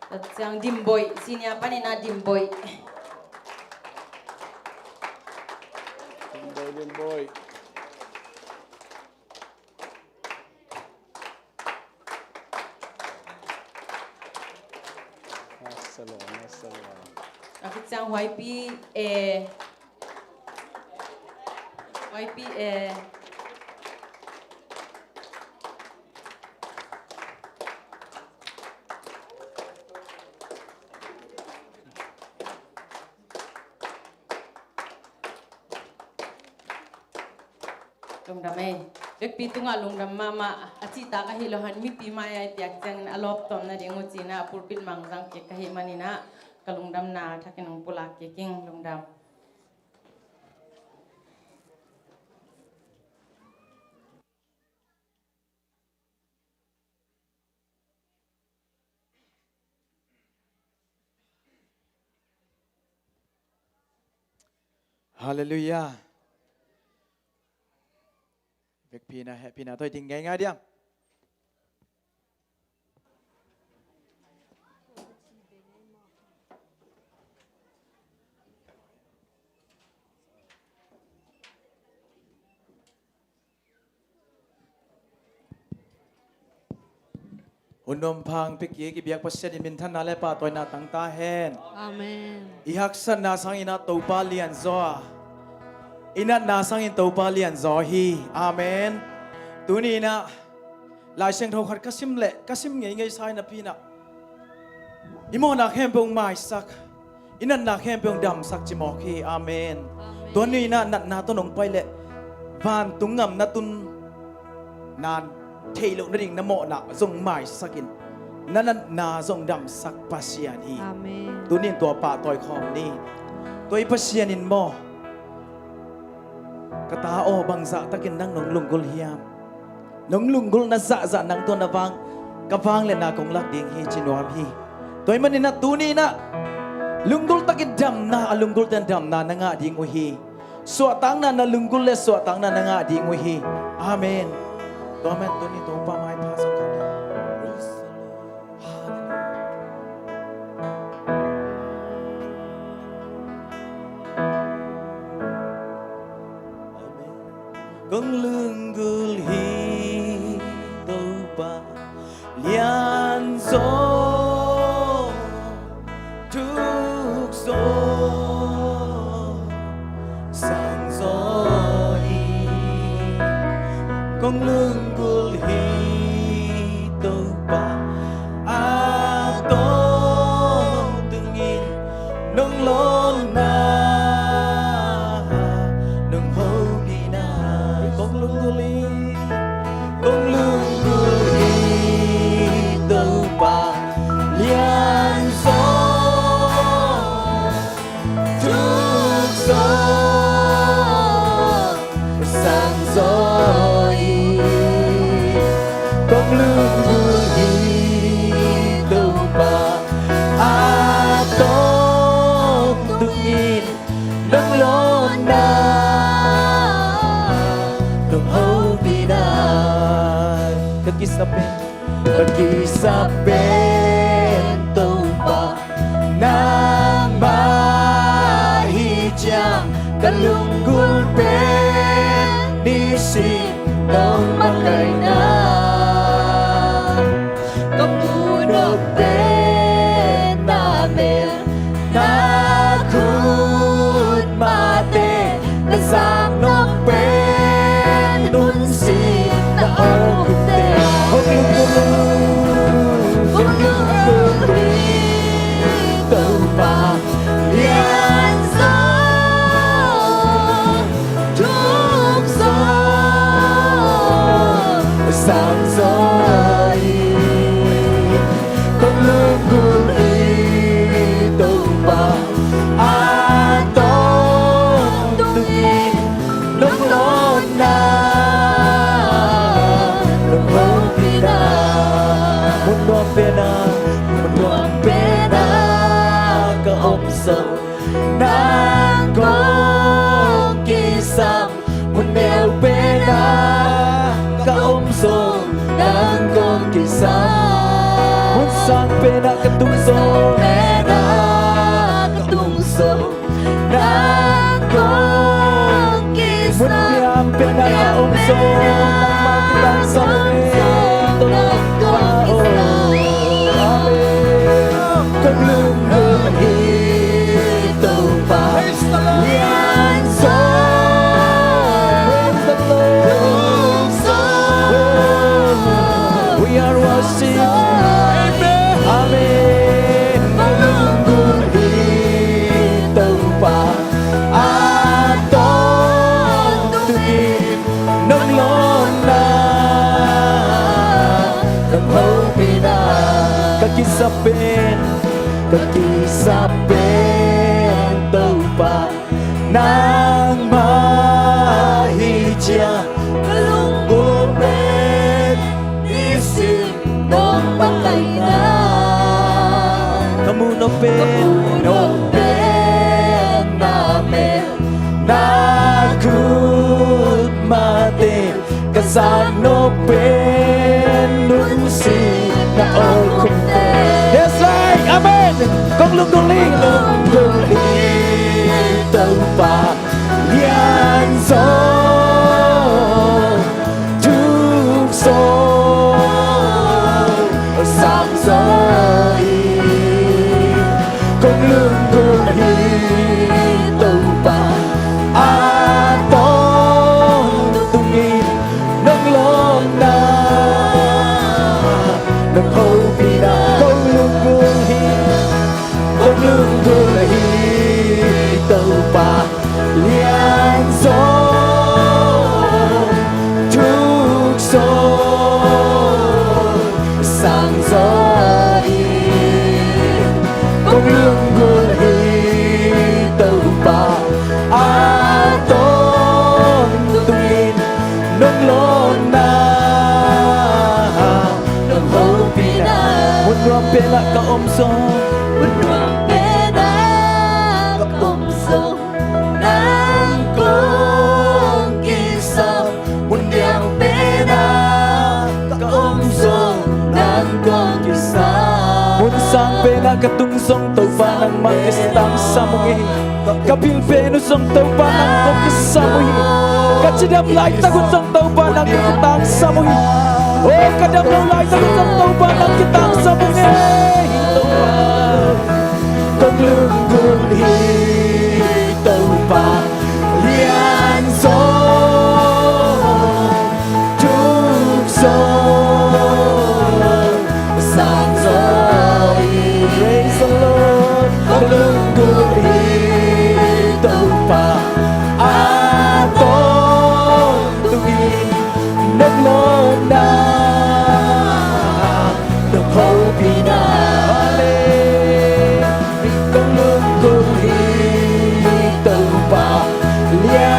Tua ciang Dim Boih, senior panin ah Dim Boih. Dim Boih, Dim Boih. Nice one, nice one. A khit ciang Huaipi A. Huaipi A. Lungdam ei. Vekpi tungah lungdam mahmah. A cihtak ahi lo hang mipi mai-ah i piak ciangin a lawptawm nading uh ci-in ah a pulpit mang zang kik ka hih manin ah ka lungdamna thakin hong pulak kik ing. Lungdam. Halleluiah. Vekpi-in ah hehpihna tawh i ding ngeingai diam. Hun nuam pha hong pia kik i biak Pasian in minthanna le pahtawina tang ta hen. Amen. I haksatna sangin ah Topa lianzaw a, i natna sangin Topa lianzaw hi. Amen. Tuni-in ah Lai Siangtho khat ka sim leh ka sim ngeingei sa-in ah pi-in ah i mawhna khempeuh hong maisak, i natna khempeuh hong damsak ci mawk hi. Amen. Amen. Tua ni-in ah natna tawh nong pai leh vantung ngamna tun nan theih loh nading na mawhna zong maisakin na natna zong damsak Pasian hi. Amen. Tuni-in tua pahtawi khawm ni. Tua i Pasian in maw, ka ta aw, bangzah takin nang nong lunggulh hiam? Nong lunggulhna zahzah nang tawh na vang, ka vangliatna kong lak ding hi ci nuam hi. Tua ahih manin ah tuni-in ah lunggulh takin damna, a lunggulhte in damna na ngah ding uh hi. Suahtakna na lunggulh leh suahtakna na ngah ding uh hi. Amen. Tua ahih manin tuni Topa maipha sung khat. Praise the Lord. Hallelujah. Amen. Kong lunggulh hi Topa lianzaw, thukzaw, sangzaw hi. Kong lunggulh hi Topa a tawntungin nong lawpna, nong hopihna. Kong lunggulh hi, kong lunggulh hi Topa lianzaw, thukzaw, sangzaw hi. Kong na. Ka kisap pen, ka kisap pen Topa nangmah hi ciang, ka lunggulh pen nisim nong makaihna. Ka muhnop pen na mel, na khut mahte, ka zaknop pen nunsin na awlkhumte. Hong lunggulh, hong lunggulh hi Topa lianzaw, thuk zaw, sang zaw hi. Kong lunggulh hi Topa, a tawntungin nong lawnna, nong hopihna. Mun nuam pen ah, mun nuam pen ah ka om zong, nang kong kisam. Mun neu pen ah ka om zong, nang kong kisam. Mun sang pen ah ka tung zong, pen ah ka tung zong, nang kong kisam. Mun diam pen ah ka om zong, nangmah kitang sam ing ei Topa aw. Amen. Kong lunggulh hi Topa lianzaw. Praise the Lord. We are worship. Amen. Kong lunggulh hi Topa, a tawntungin nong lawnna, nong hopihna. Ka kisap pen, ka kisap pen Topa nangmah hi ciang, ka lunggulh pen nisim nong makaihna. Ka muhnop pen, ka muhnop pen na mel, na khut mahte, ka zaknop pen nunsin na awlkhumte. Yes, right. Amen. Kong lunggulh hi, lunggulh hi Topa lianzaw, thuk zaw, sang zaw hi. Kong lunggulh hi Topa, a tawntungin nong lawnna, nong hopihna. Kong lunggulh hi, kong lunggulh hi Topa lianzaw, thuk zaw, sang zaw hi. Kong lunggulh hi Topa, a tawntungin nong lawnna, nong hopihna. Mun nuam pen ah ka om zong, mun nuam pen ah ka om zong, nang kong kisam. Mun diam pen ah ka om zong, nang kong kisam. Mun sang pen ah ka tung zong, Topa nangmah kitang sam ing ei. Ka pil pen uh zong, Topa nang kong kisam uh hi. Ka cidam laitak uh zong, Topa nang kong kitang sam uh hi. Oh, ka dam lo laitak uh zong, Topa nang kitang sam ing ei. Topa, kong lunggulh hi Topa lianzaw, thuk zaw, sang zaw hi. Praise the Lord. Kong lunggulh hi Topa, a tawntungin nong lawnna, nong hopihna. Amen. Kong lunggulh hi Topa lia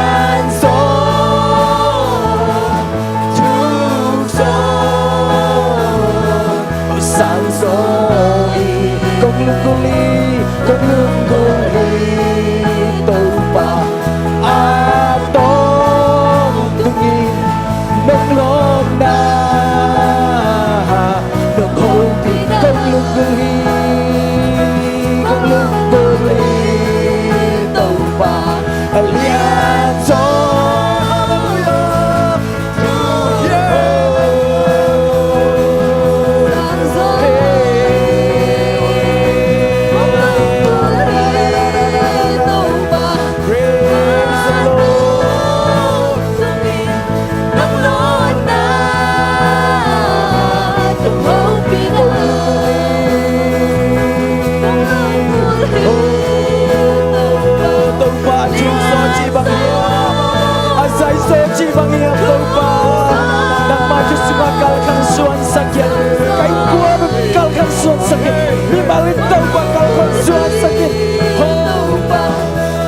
Jesuh mah kalkhan suansak in. Ka innkuan kalkhan suansak in. Mimal in Topa kalkhan suansak in. Topa,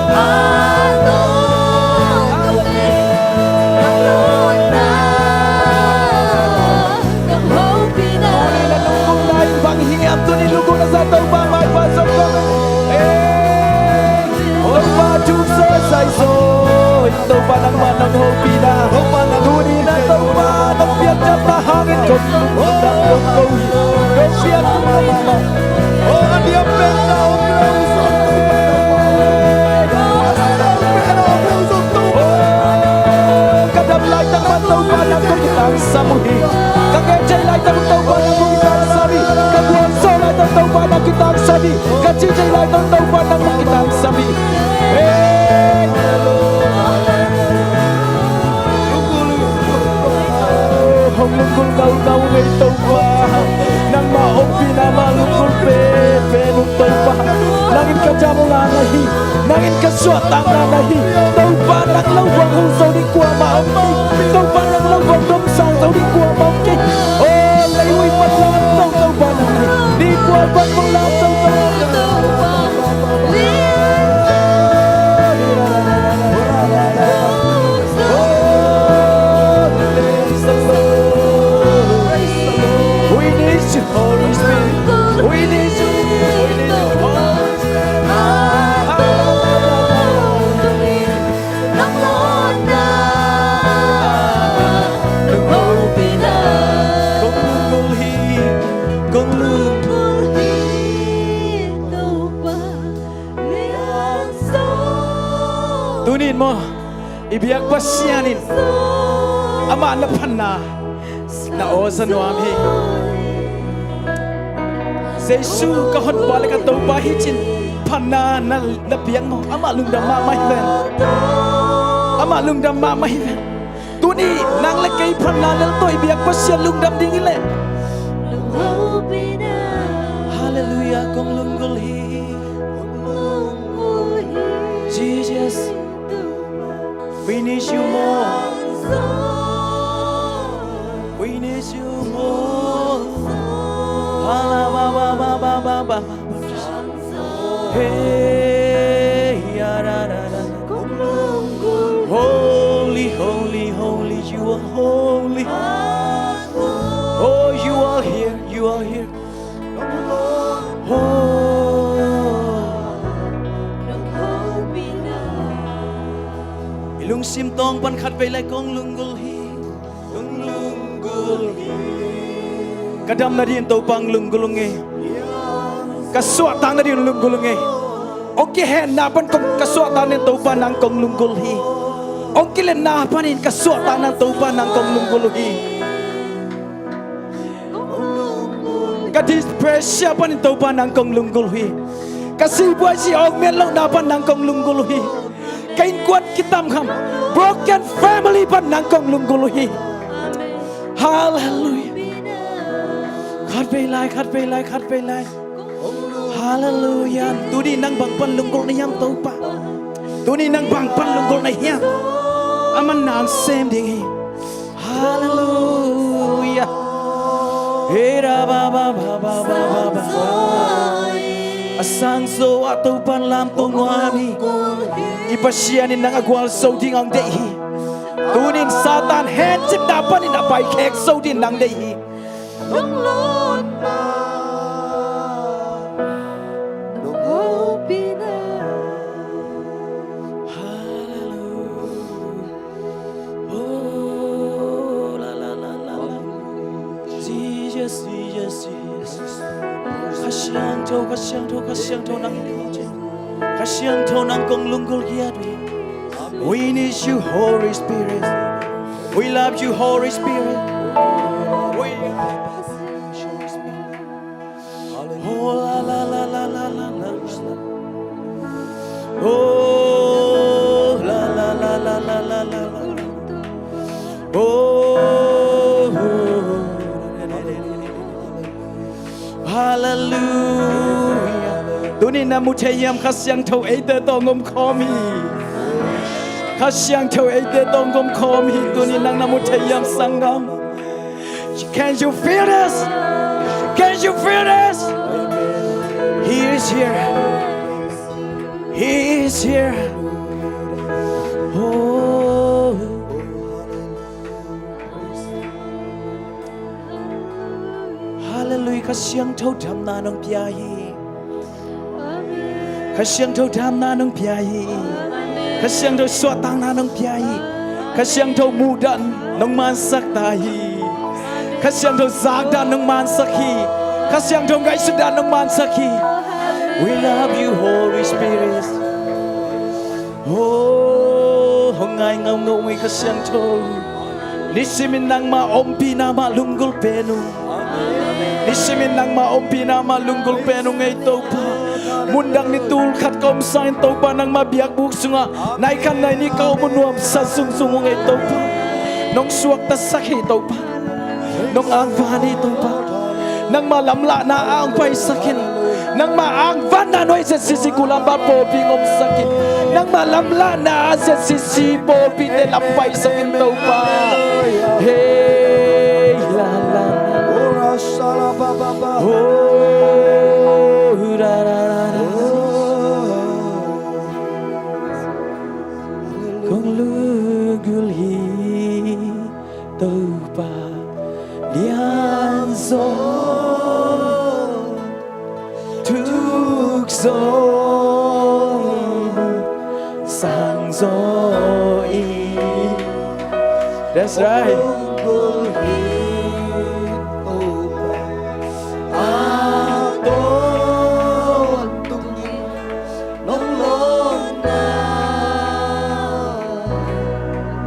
a tawh ka pen, a tawh na, ka hopihna. Tuni na lunggulhna in bang hiam, tuni lunggulhna sa Topa mai pa zong ko. Hey, Topa thuk sa sai so. Topa nangmah nong hopihna. Topa nang tuni na Topa nong piakthakna hangin kong lungdam kong ko hi. Kong piakthakna. Oh, a diam pen na om lo. Ka dam laitak mah Topa nang kong kitangsam uh hi. Ka ngen thei laitak Topa nang kong kitangsam hi. Ka gualzo laitak Topa nang kitangsam hi. Ka ci thei laitak Topa nang kong kitangsam hi. Hey! Hong lunggulh ngaungau ngei Topa. Nangmah ompihna mah lunggulh pen pen uh Topa. Nang in ka damna na hi. Nang in ka suahtakna na hi. Topa nang lo bang hong zo ding kuamah om kei. Topa nang lo bang dong sang zo ding kuamah om kei. Oh, leivui pan lamto Topa nang hi. Ni kua pan hong lamto Topa. We need you, Holy Spirit. We need you. We need you, Holy Spirit. Kong lunggulh hi, kong lunggulh hi, Topa. Tuni in maw, i biak Pasian in amah na phatna na aw za nuam hi. Jesu ka honpa le ka Topa hi cin phatna na, na piak maw? Amah lungdam mahmah hi ven. Amah lungdam mahmah hi ven. Tuni nang le kei phatna lel tawh i biak Pasian lungdam ding hi leh. Hallelujah, kong lunggulh hi. Jesus, we need you more. We need you more. Ba, ba, ba, ba, ba, ba, ba. Hey, ya, da, da, da. Holy, holy, holy, you are holy. Oh, you are here, you are here. Oh. I lungsim tawng pan khat vei lai kong lunggulh hi. Kong lunggulh hi. Ka dam nading Topa hong lunggulh ung ei. Ka suahtak nading hong lunggulh ung ei. Hong kihenna pan kong ka suahtak nading Topa nang kong lunggulh hi. Hong kiletna panin ka suahtak nading Topa nang kong lunggulh hi. Ka dispressure panin Topa nang kong lunggulh hi. Ka sipuai si awk men lohna pan nang kong lunggulh hi. Ka innkuan kitamkham, broken family pan nang kong lunggulh uh hi. Hallelujah. Khat vei lai, khat vei lai, khat vei lai. Hallelujah. Tuni nang bang pan lunggulh na hiam Topa? Tuni nang bang pan lunggulh na hiam? Aman nang sem ding hi. Hallelujah. Hey, da, ba, ba, ba. A sang zo ah Topa in lamto nuam hi. I Pasian in nang a gualzo ding hong deih hi. Tunin Satan hencipna panin a paikhek zo ding nang deih hi. Nong lawpna, nong hopihna. Hallelujah. Oh, la, la, la, la, la. Jesus, Jesus, Jesus. Kha Siangtho, Kha Siangtho, Kha Siangtho nang hi. Kha Siangtho nang kong lunggulh khiat uh hi. We need you, Holy Spirit. We love you, Holy Spirit. We Oh, la, la, la, la, la, la, la. Oh, la, la, la, la, la, la, la, la. Oh, hallelujah. Tuni na mu thei hiam Kha Siangtho eite tawh hong om khawm hi. Kha Siangtho eite tawh hong om khawm hi. Tuni nang na mu thei hiam sanggam? Can you feel this? Can you feel this? He is here. He is here. Oh. Hallelujah. Kha Siangtho damna nong pia hi. Kha Siangtho damna nong pia hi. Kha Siangtho suahtakna nong pia hi. Kha Siangtho muhdah nong mansak ta hi. Kha Siangtho zakdah nong mansak hi. Kha Siangtho ngaihsutdah nong mansak hi. We love you, Holy Spirit. Oh, hong ngai ngam ngam ung ei Kha Siangtho. Nisimin nangma ompihna mah lunggulh pen ung. Nisimin nangma ompihna mah lunggulh pen ung ei Topa. Mundang ni tul khat ka om sangin Topa nangma biakbuk sungah nai khat nai nih ka om uh nuamsa zungzung ung ei Topa. Nong suaktasak hi Topa. Nong angvan hi Topa. Nangma lamlahna ah hong paisak in. Nangma angvanna nuai Z C C Gulambat pawlpi hong omsak in. Nangma lamlahna ah Z C C pawlpite lam paisak in Topa. Hey la la. Oh la la la. Kong lunggulh hi Topa lianzaw, thuk zaw, sang zaw i. That's right. Kong lunggulh hi Topa a tawntung in. Nong lawpna,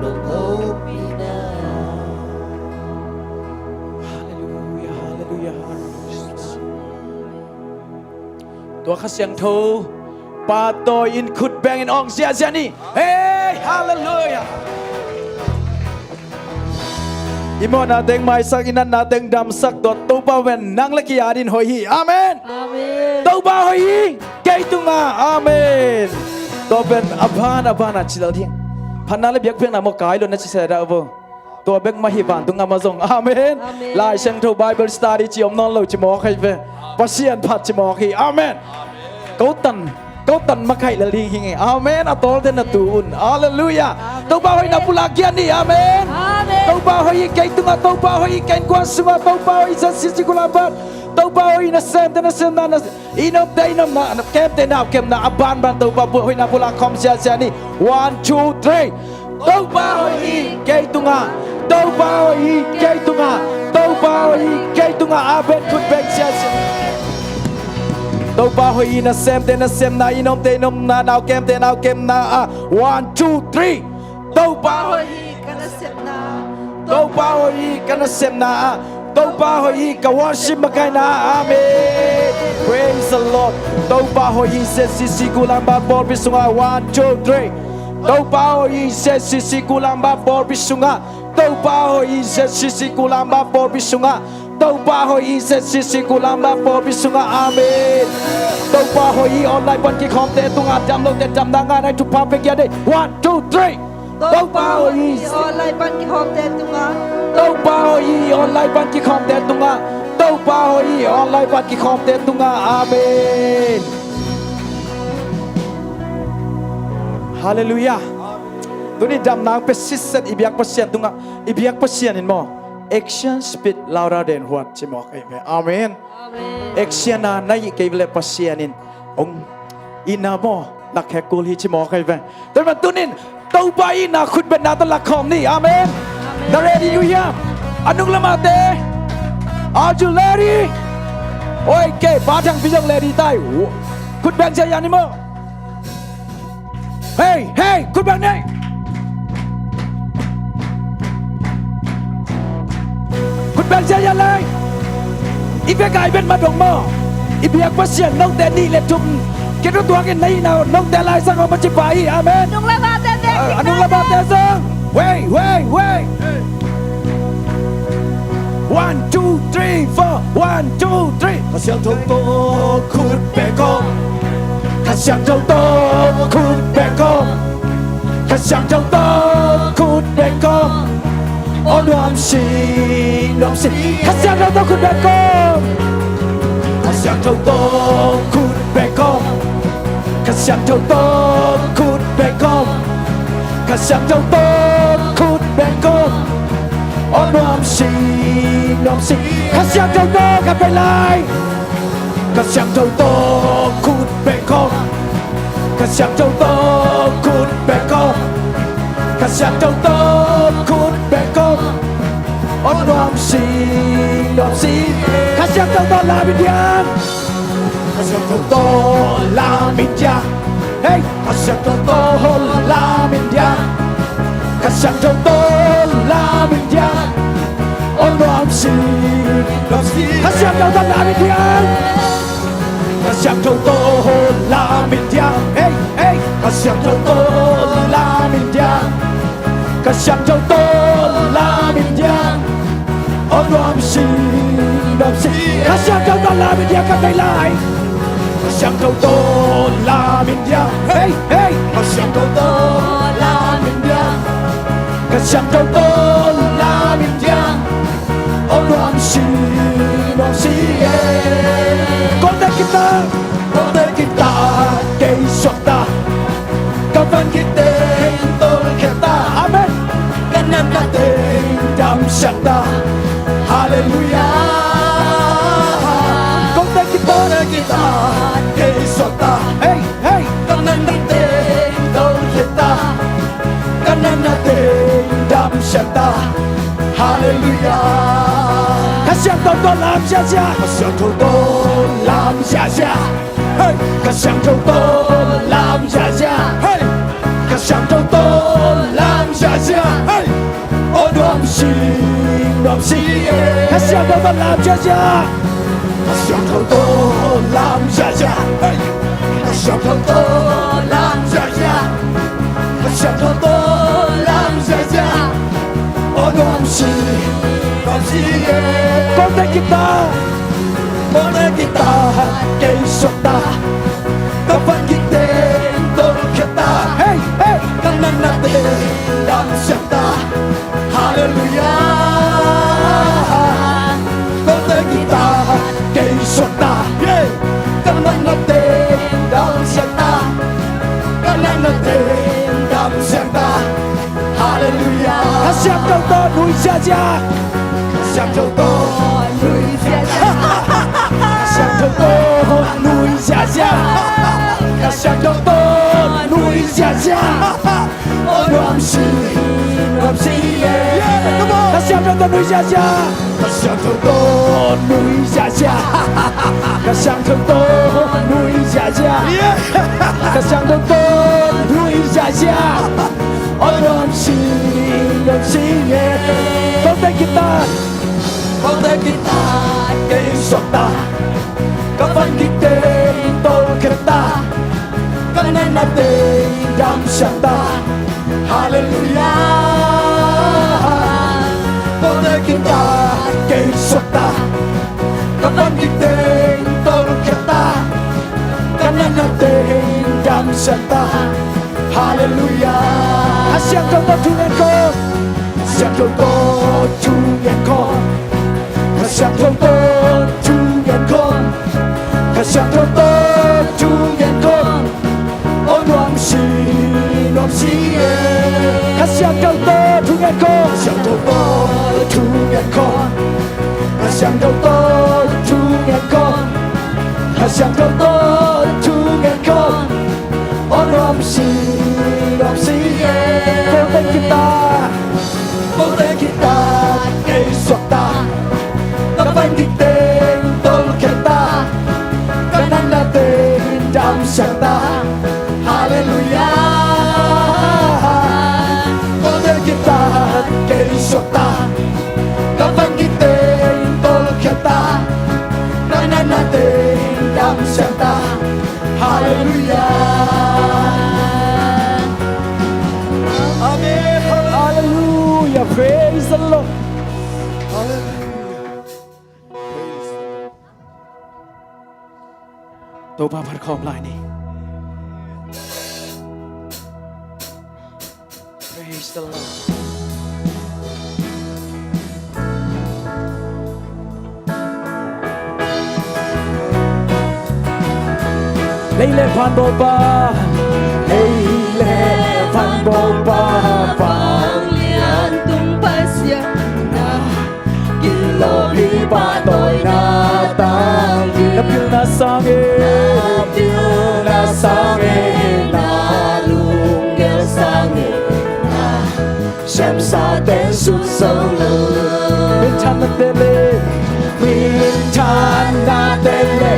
nong hopihna. Halleluiah, halleluiah, halleluiah. Tua Kha Siangtho pahtawi in khut beng in awng ziahziah ni. Hei, halleluiah. I mawhna teng maisak, i natna teng damsak, tua Topa pen nang le kei adingin hoih hi. Amen. Amen. Topa hoih hi kei tungah. Amen. Tua pen a ban a ban a ci lel ding. Phatna le biakpiakna maw kai lo na ci se dah vo. Tua bek mah hi vantung a mah zong. Amen. Amen. Lai Siangtho Bible study ci om nawn lo ci mawk hi ve. Pasian phat ci mawk hi. Amen. Ko tan, ko tan makaih lel ding hi ngei. Amen. A tawlte na tu un. Halleluiah. Amen. Topa hoihna pulak giat ni. Amen. Amen. Topa hoih hi kei tungah, Topa hoih hi ka innkuan sungah, Topa hoih hi Z C C Gulambat. Topa hoih hi nasemte nasemna, na, i nopte i nopna, na kemte na kemna, a banban Topa hoihna pulak khawm ziahziah ni. One, two, three. Topa hoih hi kei tungah, Topa hoih hi kei tungah, Topa hoih hi kei tungah. Amen. Khut beng ziahziah. Topa hoih hi nasemte nasemna, i nopte i nopna, nau kemte nau kemna ah. One, two, three. Topa hoih hi ka nasepna. Topa hoih hi ka nasepna ah. Topa hoih hi ka worship makaihna ah. Amen. Praise the Lord. Topa hoih hi Z C C Gulambat pawlpi sungah. One, two, three. Topa hoih hi Z C C Gulambat pawlpi sungah. Topa hoih hi Z C C Gulambat pawlpi sungah. Topa hoih hi Z C C Gulambat pawlpi sungah. Amen. Topa hoih hi online pan kikhawmte tungah, dam lote damna ngah nai thupha pia kiat ni. One, two, three. Topa hoih hi online pan kikhawmte tungah. Topa hoih hi online pan kikhawmte tungah. Topa hoih hi online pan kikhawmte tungah. Amen. Halleluiah. Tuni damna hong pia sitset i biak Pasian tungah, i biak Pasian in maw, action speak louder than word ci mawk hi ve. Amen. Amen. Action a na hih kei leh Pasian in hong itna maw, lakhia kul hi ci mawk hi ve. Tua ahih manin tunin Topa itna khut betna tawh lakhawm ni. Amen. Amen. Na ready uh hiam? A nung lamahte, are you ready? Oi, kei Pa Thang Pi zong ready tai. Khut beng ziahziah ni maw. Hei, hei, khut beng ni. Khut beng ziahziah lai. I biak a i biak mah dong maw. I biak Pasian note nih le thum kituak in na hihna note laisak aw, maci pah hi. Amen. Nung lamahte, a nung lamahte zong. Wei, wei, wei. One, two, three, four. One, two, three. Kha Siangtho tawh khut beng aw. Kha Siangtho tawh khut beng aw. Kha Siangtho tawh khut beng aw. Aw nuam si, nuam si. Kha Siangtho tawh khut beng kawm. Kha Siangtho tawh khut beng kawm. Kha Siangtho tawh khut beng kawm. Kha Siangtho tawh khut beng kawm. Aw nuam si, nuam si. Kha Siangtho tawh kha beng lai. Kha Siangtho tawh khut beng kawm. Kha Siangtho tawh khut beng kawm. Kha Siangtho tawh khut beng kawm. Aw nuam si, nuam si. Kha Siangtho tawh lam in diang. Kha Siangtho tawh lam in diang. Hei. Kha Siangtho tawh lam in diang. Kha Siangtho tawh lam in diang. Aw nuam si, nuam si. Kha Siangtho tawh lam in diang. Kha Siangtho tawh lam in diang. Hei, hei. Kha Siangtho tawh lam in diang. Kha Siangtho tawh lam in diang. Aw nuam si, nuam si. Kha Siangtho tawh lam in diang, kha beng lai. Kha Siangtho tawh lam in diang. Hei, hei. Kha Siangtho tawh lam in diang. Kha Siangtho tawh lam in diang. Aw nuam si, nuam si, eh. Kote kita, kote kita, kei suakta. Ka van khit teng tawlkhiata. Amen. Ka natna teng damsiata. Halleluiah. Kote kita, kote kita, kei suakta. Hei, hei. Ka natna teng tawlkhiata. Ka natna teng damsiata. Halleluiah. Kha Siangtho tawh lam ziahziah. Kha Siangtho tawh lam ziahziah. Hei. Kha Siangtho tawh lam ziahziah. Hei. Kha Siangtho tawh lam ziahziah. Hei. Aw nuam si, nuam si, eh. Kha Siangtho tawh lam ziahziah. Kha Siangtho tawh lam ziahziah. Hei. Kha Siangtho tawh lam ziahziah. Kha Siangtho tawh lam ziahziah. Aw nuam si, nuam si, eh. Kote kita, kote kita, kei suakta. Ka van khit teng tawlkhiata. Hei, hei. Ka natna teng damsiata. Halleluiah. Kote kita, kei suakta. Hei. Ka natna teng damsiata. Ka natna teng damsiata. Halleluiah. Kha Siangtho tawh nui ziahziah. Kha Siangtho tawh nui ziahziah. Kha Siangtho tawh nui ziahziah. Kha Siangtho tawh nui ziahziah. Aw nuam si, nuam si, eh. Kha Siangtho tawh nui ziahziah. Kha Siangtho tawh nui ziahziah. Kha Siangtho tawh nui ziahziah. Kha Siangtho tawh nui ziahziah. Aw nuam si, nuam si, eh. Kote kita, kote kita, kei suakta. Ka van khit teng tawlkhiata. Ka natna teng damsiata. Halleluiah. Kote kita, kei suakta. Ka van khit teng tawlkhiata. Ka natna teng damsiata. Halleluiah. Kha Siangtho tawh thu ngen kawm. Kha Siangtho tawh thu ngen kawm. Kha Siangtho tawh thu ngen kawm. Kha Siangtho tawh thu ngen kawm. Aw nuam si, nuam si, eh. Kha Siangtho tawh thu ngen kawm. Kha Siangtho tawh thu ngen kawm. Kha Siangtho tawh thu ngen kawm. Kha Siangtho tawh thu ngen kawm. Aw nuam si, nuam si, eh. Kote kita, kote kita, kei suakta. Ka van khit teng tawlkhiata. Ka natna teng damsiata. Halleluiah. Kote kita, kei suakta. Ka van khit teng tawlkhiata. Ka natna teng damsiata. Halleluiah. Amen. Halleluiah. Praise the Lord. Halleluiah. Praise the Lord. Topa phat khawm lai ni. Praise the Lord. le Van Bopa, ei le Van Bopa, Vanglian tung Pasian na kilawm hi pah tawina tangin. Na pilna sangin, na pilna sangin, na lunggel sangin, na siamsate sut zo lo. Minthanna te le, minthanna te le,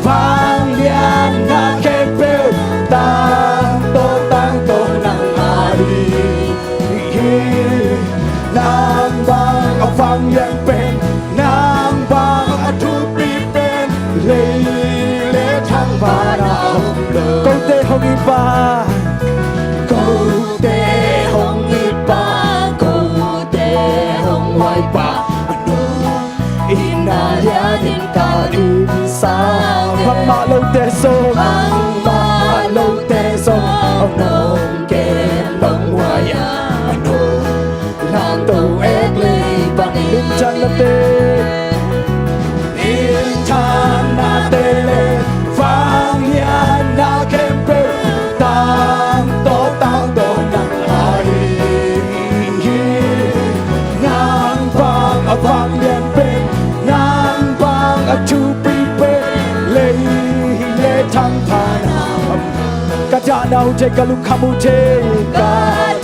vanglian na khempeuh tangtawn, tangtawn nang ahi hi. Nang bang a vanglian pen, nang bang a thupi pen, lei le thang vanah om lo. Kote hong it pa, kote hong it pa, kote hong huai pa, a nung itna lianin ka ding sang e. Bangmah lote zong, bangmah lote zong, a nong kem nong huai a, a nong lamto ek lei panin. Minthanna te, minthanna te le, vanglian na khempeuh tangtawn, tangtawn nang ahi hi. Nang bang a vanglian pen, nang bang a thupi pen, lei le thang vanah om. Ka dahna uh thei, ka lungkham uh thei, ka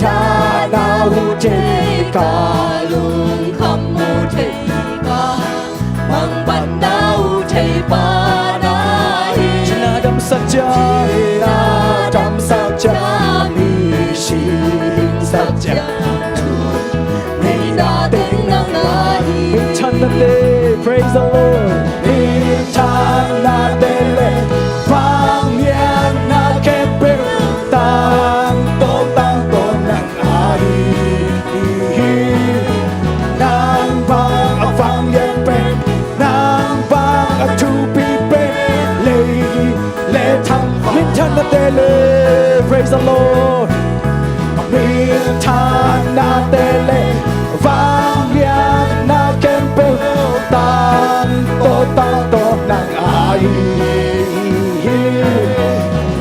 dahna uh thei, ka lungkham uh thei, ka mangbatna uh thei pa na hi. Thina damsak ciang, thina damsak ciang, mi si dingsak ciang, thu neihna teng nang ahi. Minthanna te, praise the Lord. Minthanna te le, vanglian na khempeuh tangtawn, tangtawn nang ahi hi. Nang bang a vanglian pen, nang bang a thupi pen, lei le thang. Minthanna te le, praise the Lord. Minthanna te le, vanglian na khempeuh tangtawn, tangtawn nang ahi hi.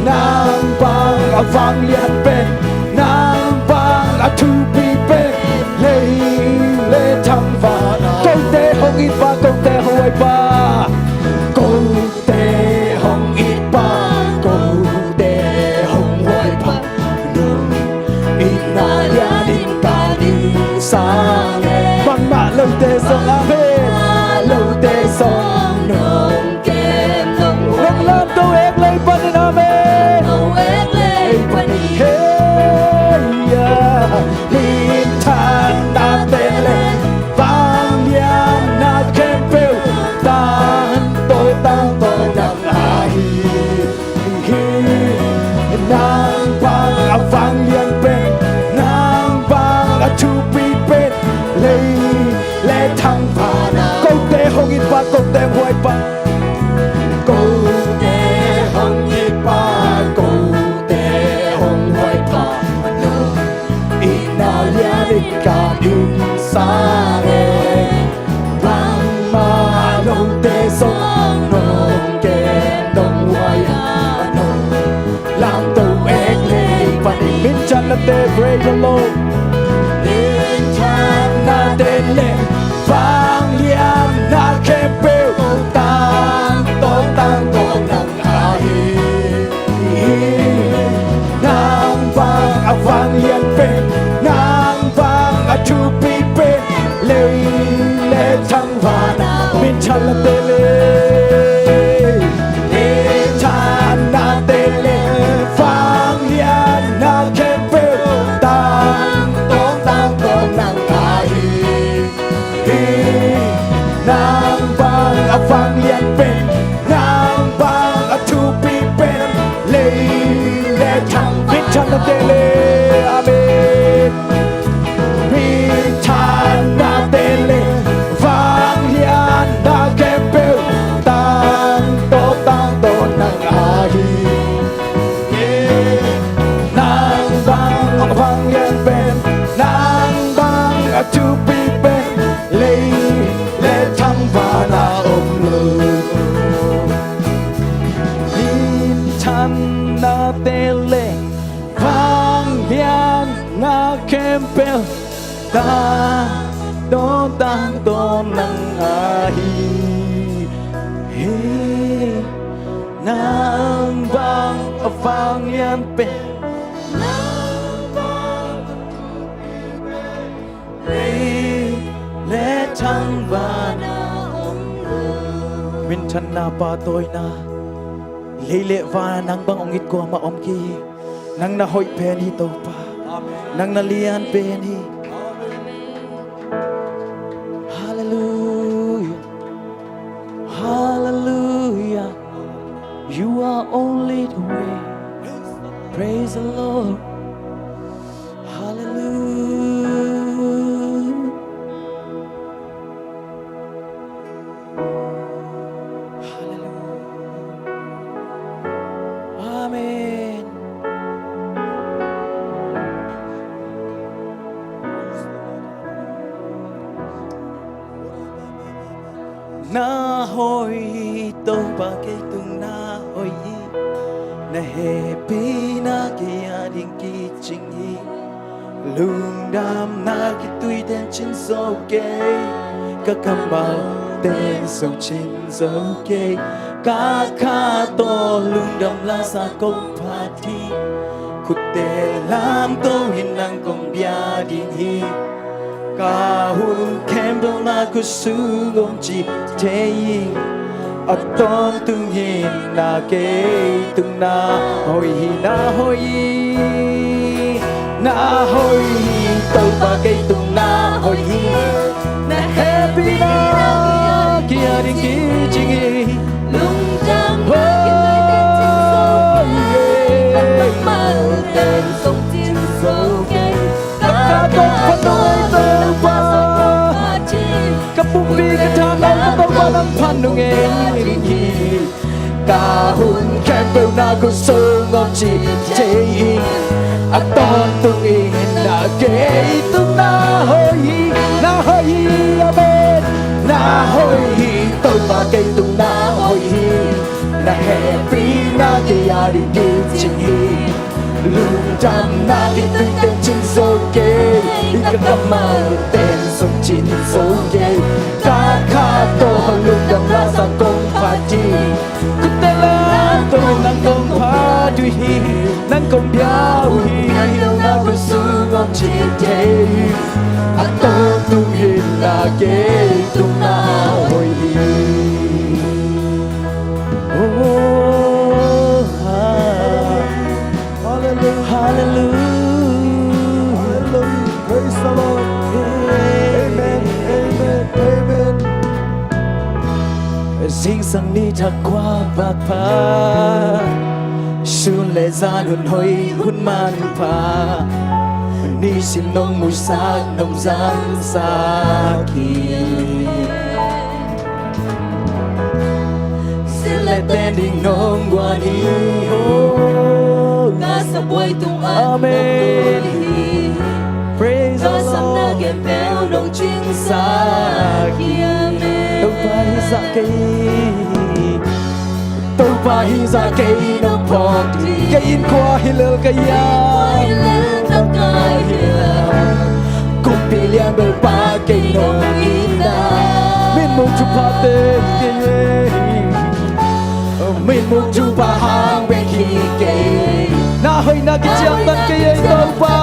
Nang bang a vanglian pen, nang bang a thupi pen, lei le thang vanah. Kote hong it pa, kote hong huai pa, kote hong it pa, kote hong huai pa, nong itna lianin ka ding sang e. Bangmah lote zong, amen. Bangmah lote zong, nong kem nong huai, nong lamto ek lei panin, amen. Lamto ek lei panin. Hey, yeah. Minthanna te le, vanglian na khempeuh tangtawn, tangtawn nang ahi hi. Nang bang a vanglian pen, nang bang a thupi pen, lei le thang vanah. Kote hong it pa, kote hong huai pa, kote hong it pa, kote hong huai pa, a nong itna lianin ka ding sang e. Bangmah lote zong, nong kem nong huai a, a nong lamto ek lei panin. Minthanna te, praise the Lord. Minthanna te le, vanglian na khempeuh tangtawn, tangtawn nang ahi hi. Nang bang a vanglian pen, nang bang a thupi pen, lei le thang vanah. Minthanna te le, minthanna te le, vanglian na khempeuh tangtawn, tangtawn nang ahi hi. Nang bang a vanglian pen, nang bang a thupi pen, lei le thang. Minthanna te le, amen. Minthanna te le, vanglian na khempeuh tangtawn, tangtawn nang ahi. Nang bang a vanglian pen, nang bang a thupi pen, lei le thang vanah om lo. Minthan Tangtawn, tangtawn nang ahi hi. Nang bang a vanglian pen, nang bang a vanglian pen, lei le thangvana om lo. Minthanna, pahtawina, lei le van nang bang hong it kuamah om kei hi. Nang na hoih pen hi Topa. Amen. Nang na lian pen hi. Amen. Hallelujah. Hallelujah. You are only the way. Praise the Lord. Hallelujah. Hallelujah. Amen. Na hoih hi Topa, kei tung na hoih hi. Na hehpihna kei a ding kicing hi. Lungdamna kituite in cin zo kei, ka kammal ten zong cin zo kei. Ka kha tawh lungdam lasa kong phat hi. Khutte lamto in nang kong bia ding hi. Ka hun khempeuh na khut sung om ci thei ing. A tawntung in na kei tung na hoih hi, na hoih hi. Na hoih hi Topa, kei tung na hoih hi. Na hehpihna kei a ding kicing hi. Lungdamna kituite in cin zo kei. Ka kammal ten zong cin zo kei. Ka tawh phat nung ei Topa. Ka pumpi ka thaman ka Topa nang phat nung ei ding hi. Ka hun khempeuh na khut sung om ci thei ing. A tawntung in na kei tung na hoih hi, na hoih hi, amen. Na hoih hi Topa, kei tung na hoih hi. Na hehpihna kei a ding kicing hi. Lungdamna kituite in cin zo kei. Ka kammal ten zong cin zo kei. Ka kha tawh lungdam lasa kong phat hi. Khutte lamto in nang kong phat uh hi. Nang kong bia uh hi. Na khut sung om ci thei hi. A tawntung in na kei tung na hoih hi. Oh, ah. Hallelujah. Hallelujah. Hallelujah. Praise the Lord. Amen. Amen. Amen. Zingsang ni thak khua vak pha, sun le zan hun hoih hun manpha, nisim nong musak nong zangsak hi. Silh le ten ding nong guan hi. Oh, ka sabuai tung ah, amen, nong lut hi. Praise the Lord. Ka sapna khempeuh nong cingsak hi. Amen. Topa hih zah kei, Topa hih zah kei nong phawk ding. Kei in kua hi lel ka hiam? Kumpi lian belpa kei nong hi na. Mitmuk thupha teng kei ei. Mitmuk thupha hang bek hi kei. Na hoihna kiciamteh kei ei Topa.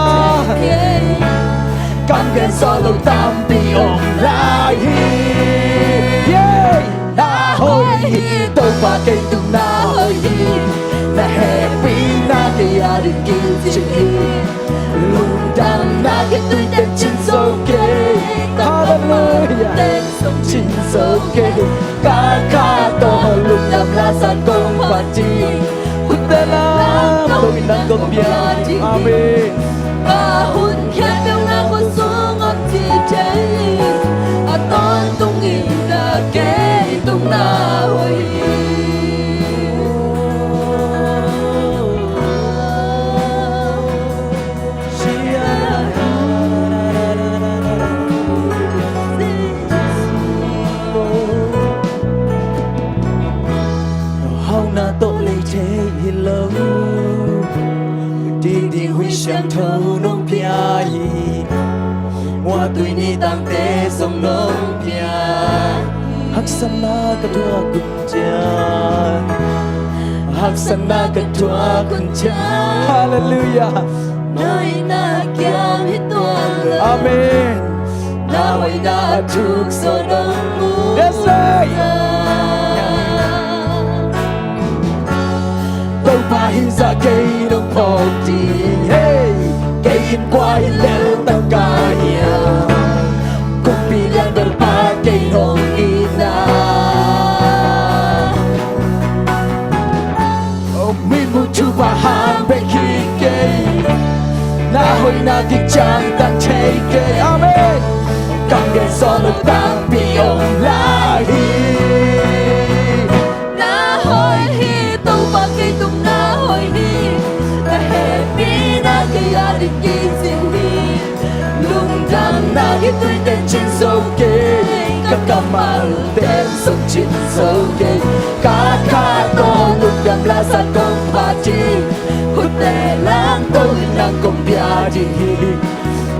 Kam gen sawt lo tampi om lai hi. Na hoih hi Topa, kei tung na hoih hi. Na hehpihna kei a ding kicing hi. Lungdamna kituite in cin zo kei. Hallelujah. Cin zo kei. Ka kha tawh lungdam lasa kong phat hi. Khutte lamto in nang kong bia hi. Amen. Ka hun khempeuh na khut sung om ci thei. A tawntung in na kei tung na hoih hi. Hauhna tawh lei thei hi lo. Dik ding Kha Siangtho nong pia hi. Muan Te song nong pia. Haksatna ka thuak hun ciang. Haksatna ka thuak hun ciang. Hallelujah. Na hoihna kiam hi tuan lo. Amen. Na hoihna a thuk so dong mu. Yes, Lord. Topa hih zah kei nong phawk ding, hey. Kei in kua hi lel tangka hiam? Kumpi lian belpa kei nong hi na. Oh, mi mu thupha hang bek hi kei. Na hoihna kician tang thei kei. Amen. Kam gen sawm lo tampi om lai hi. Na hoih hi, Topa kei tung na hoih hi. Na hehpihna kei a ding kicing hi. Lungdamna kituite cin zo kei. Ka kammalte zong cin zo kei. Ka kha tawh lungdam lasa kong phat hi. Khutte lamto in nang kong pia ding hi.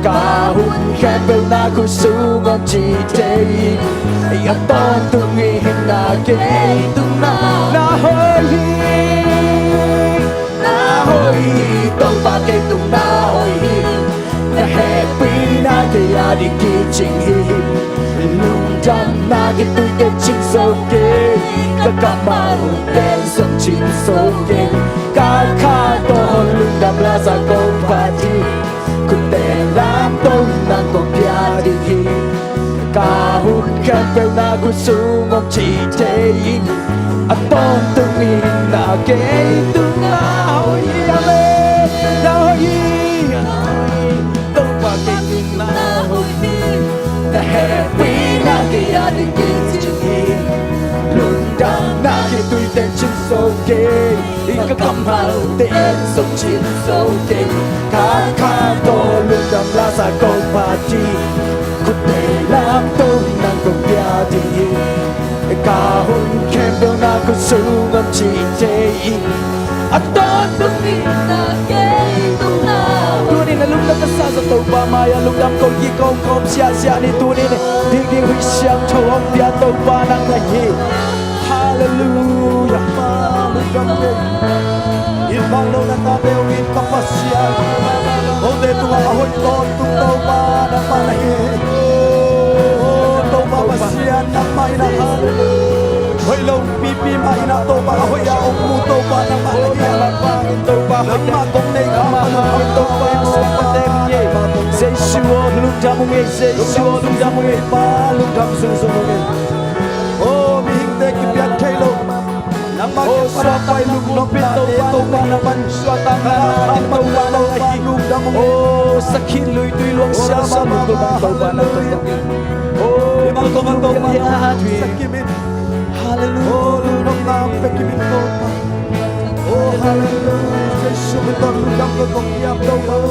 Ka hun khempeuh na khut sung om ci thei in, a tawntung in na kei tung na hoih hi. Na hoih hi, Topa kei tung na hoih hi. Na hehpihna kei a ding kicing hi. Lungdamna kituite cin zo kei. Ka kammalte zong cin zo kei. Ka kha tawh lungdam lasa kong phat hi. Khutte lamto in nang kong pia ding hi. Ka hun khempeuh na khut sung om ci thei in, a tawntung in na kei tung na hoih hi. Amen. Na hoih hi. Topa kei tung na hoih hi. Na hehpihna kei a ding kicing hi. Lungdamna kituite cin zo kei. Ka kammalte zong cin zo kei. Ka kha tawh lungdam lasa kong phat hi. Khutte lamto in nang kong pia ding hi. Ka hun khempeuh na khut sung om ci thei in, a tawntung in na kei tung na hoih. Tuni-in a lungdam na sa sa Topa mai-ah lungdam ko kik kawmkawm siahsiah ni. Tuni-in dingding huih siangtho hong pia Topa nang na hi. Halleluiah. Lungdam kei. Inn bang lo na tate hong in ka Pasian. Kote tungah a hoih tawntung Topa nangmah na hi. Oh, Topa Pasian nangmah in a hoih lo pipi mah in a Topa a hoih a hong mu Topa nangmah na hi. Nangmah kong nei kha nangmah Topa hong suak pate hi. Jesu aw lungdam ung ei, Jesu aw lungdam ung ei. Pa lungdam zungzung ung ei. Oh, mihingte kipiak thei lo. Nangmah kiang pan a pai lungdamna te Topa nangmah suahtakna khan Topa nang ahi. Lungdam ung ei. Oh, sakhi lui tui luang sial sa lungdam Topa nang Topa. Oh, i bang Topa Topa nang sakim in. Halleluiah. Oh, lungdamna pia kim in Topa. Oh, halleluiah. Jesu min tawh lungdam ko kong hiam Topa. Oh,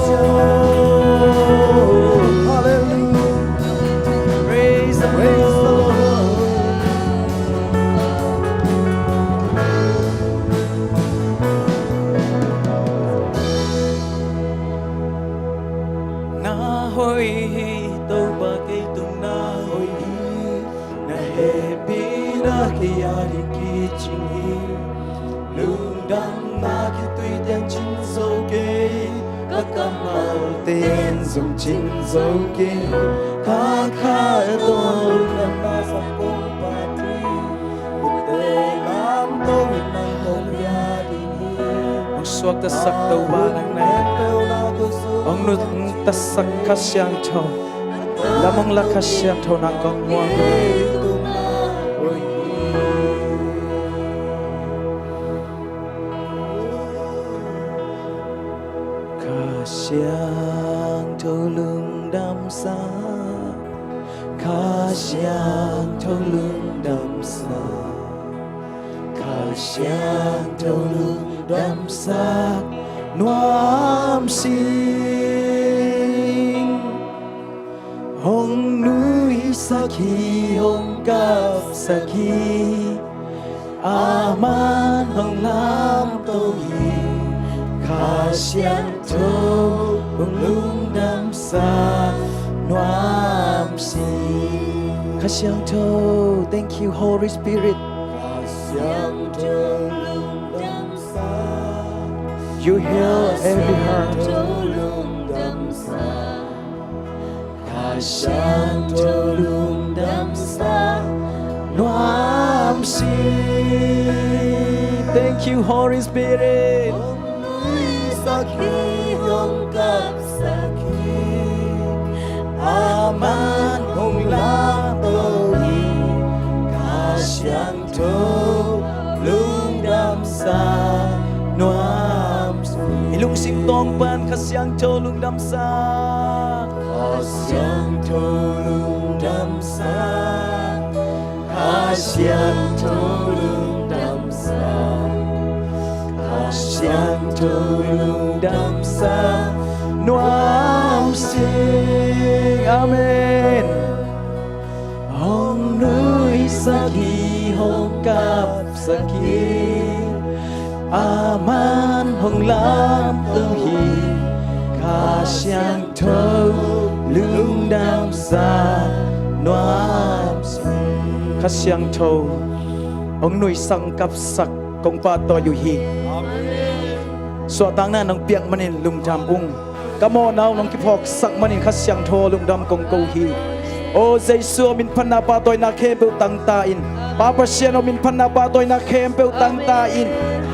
halleluiah. Praise the Lord. Na hoih hi, Topa kei tung na hoih hi. Na hehpihna kei a ding kicing hi. Lungdamna khitui teng cing zo kei, ka kammalte in zong cing zo kei. Ka kha tawh lungdamna sa kong phat hi. Khutte lamto in nang kong pia ding hi. Hong suaktasak Topa nang na hi. Hong nungtasak Kha Siangtho. Lam hong lak Kha Siangtho nang kong muang hi. Kha Siangtho lungdamsak, Kha Siangtho lungdamsak, Kha Siangtho lungdamsak nuam sing. Hong nuihsak hi, hong kapsak hi, a man hong lamto hi. Kha Siangtho hong lungdamsak nuam si. Kha Siangtho, thank you, Holy Spirit. Kha Siangtho lungdamsa. You heal every heart. Kha Siangtho lungdamsa nuam si. Thank you, Holy Spirit. Hong nuisak hi, hong kapsak hi. Aman hong lamto hi. Kha Siangtho lungdamsa nuam si. I lungsim tawng pan Kha Siangtho lungdamsa. Kha Siangtho lungdamsa. Kha Siangtho lungdamsa. Kha Siangtho lungdamsa nuam si. Amen. Hong nuisak hi, hong kapsak hi. Aman hong lamto hi. Kha Siangtho lungdamsa nuam si. Kha Siangtho hong nuisak, hong kapsak, kong pahtawi uh hi. Amen. Suahtakna nong piak manin lungdam ung. Ka mawhna uh nong kiphawksak manin Kha Siangtho lungdam kong ko hi. O Jesu, aw min phatna pahtawina khempeuh tangta in. Pa Pasian aw min phatna pahtawina khempeuh tangta in.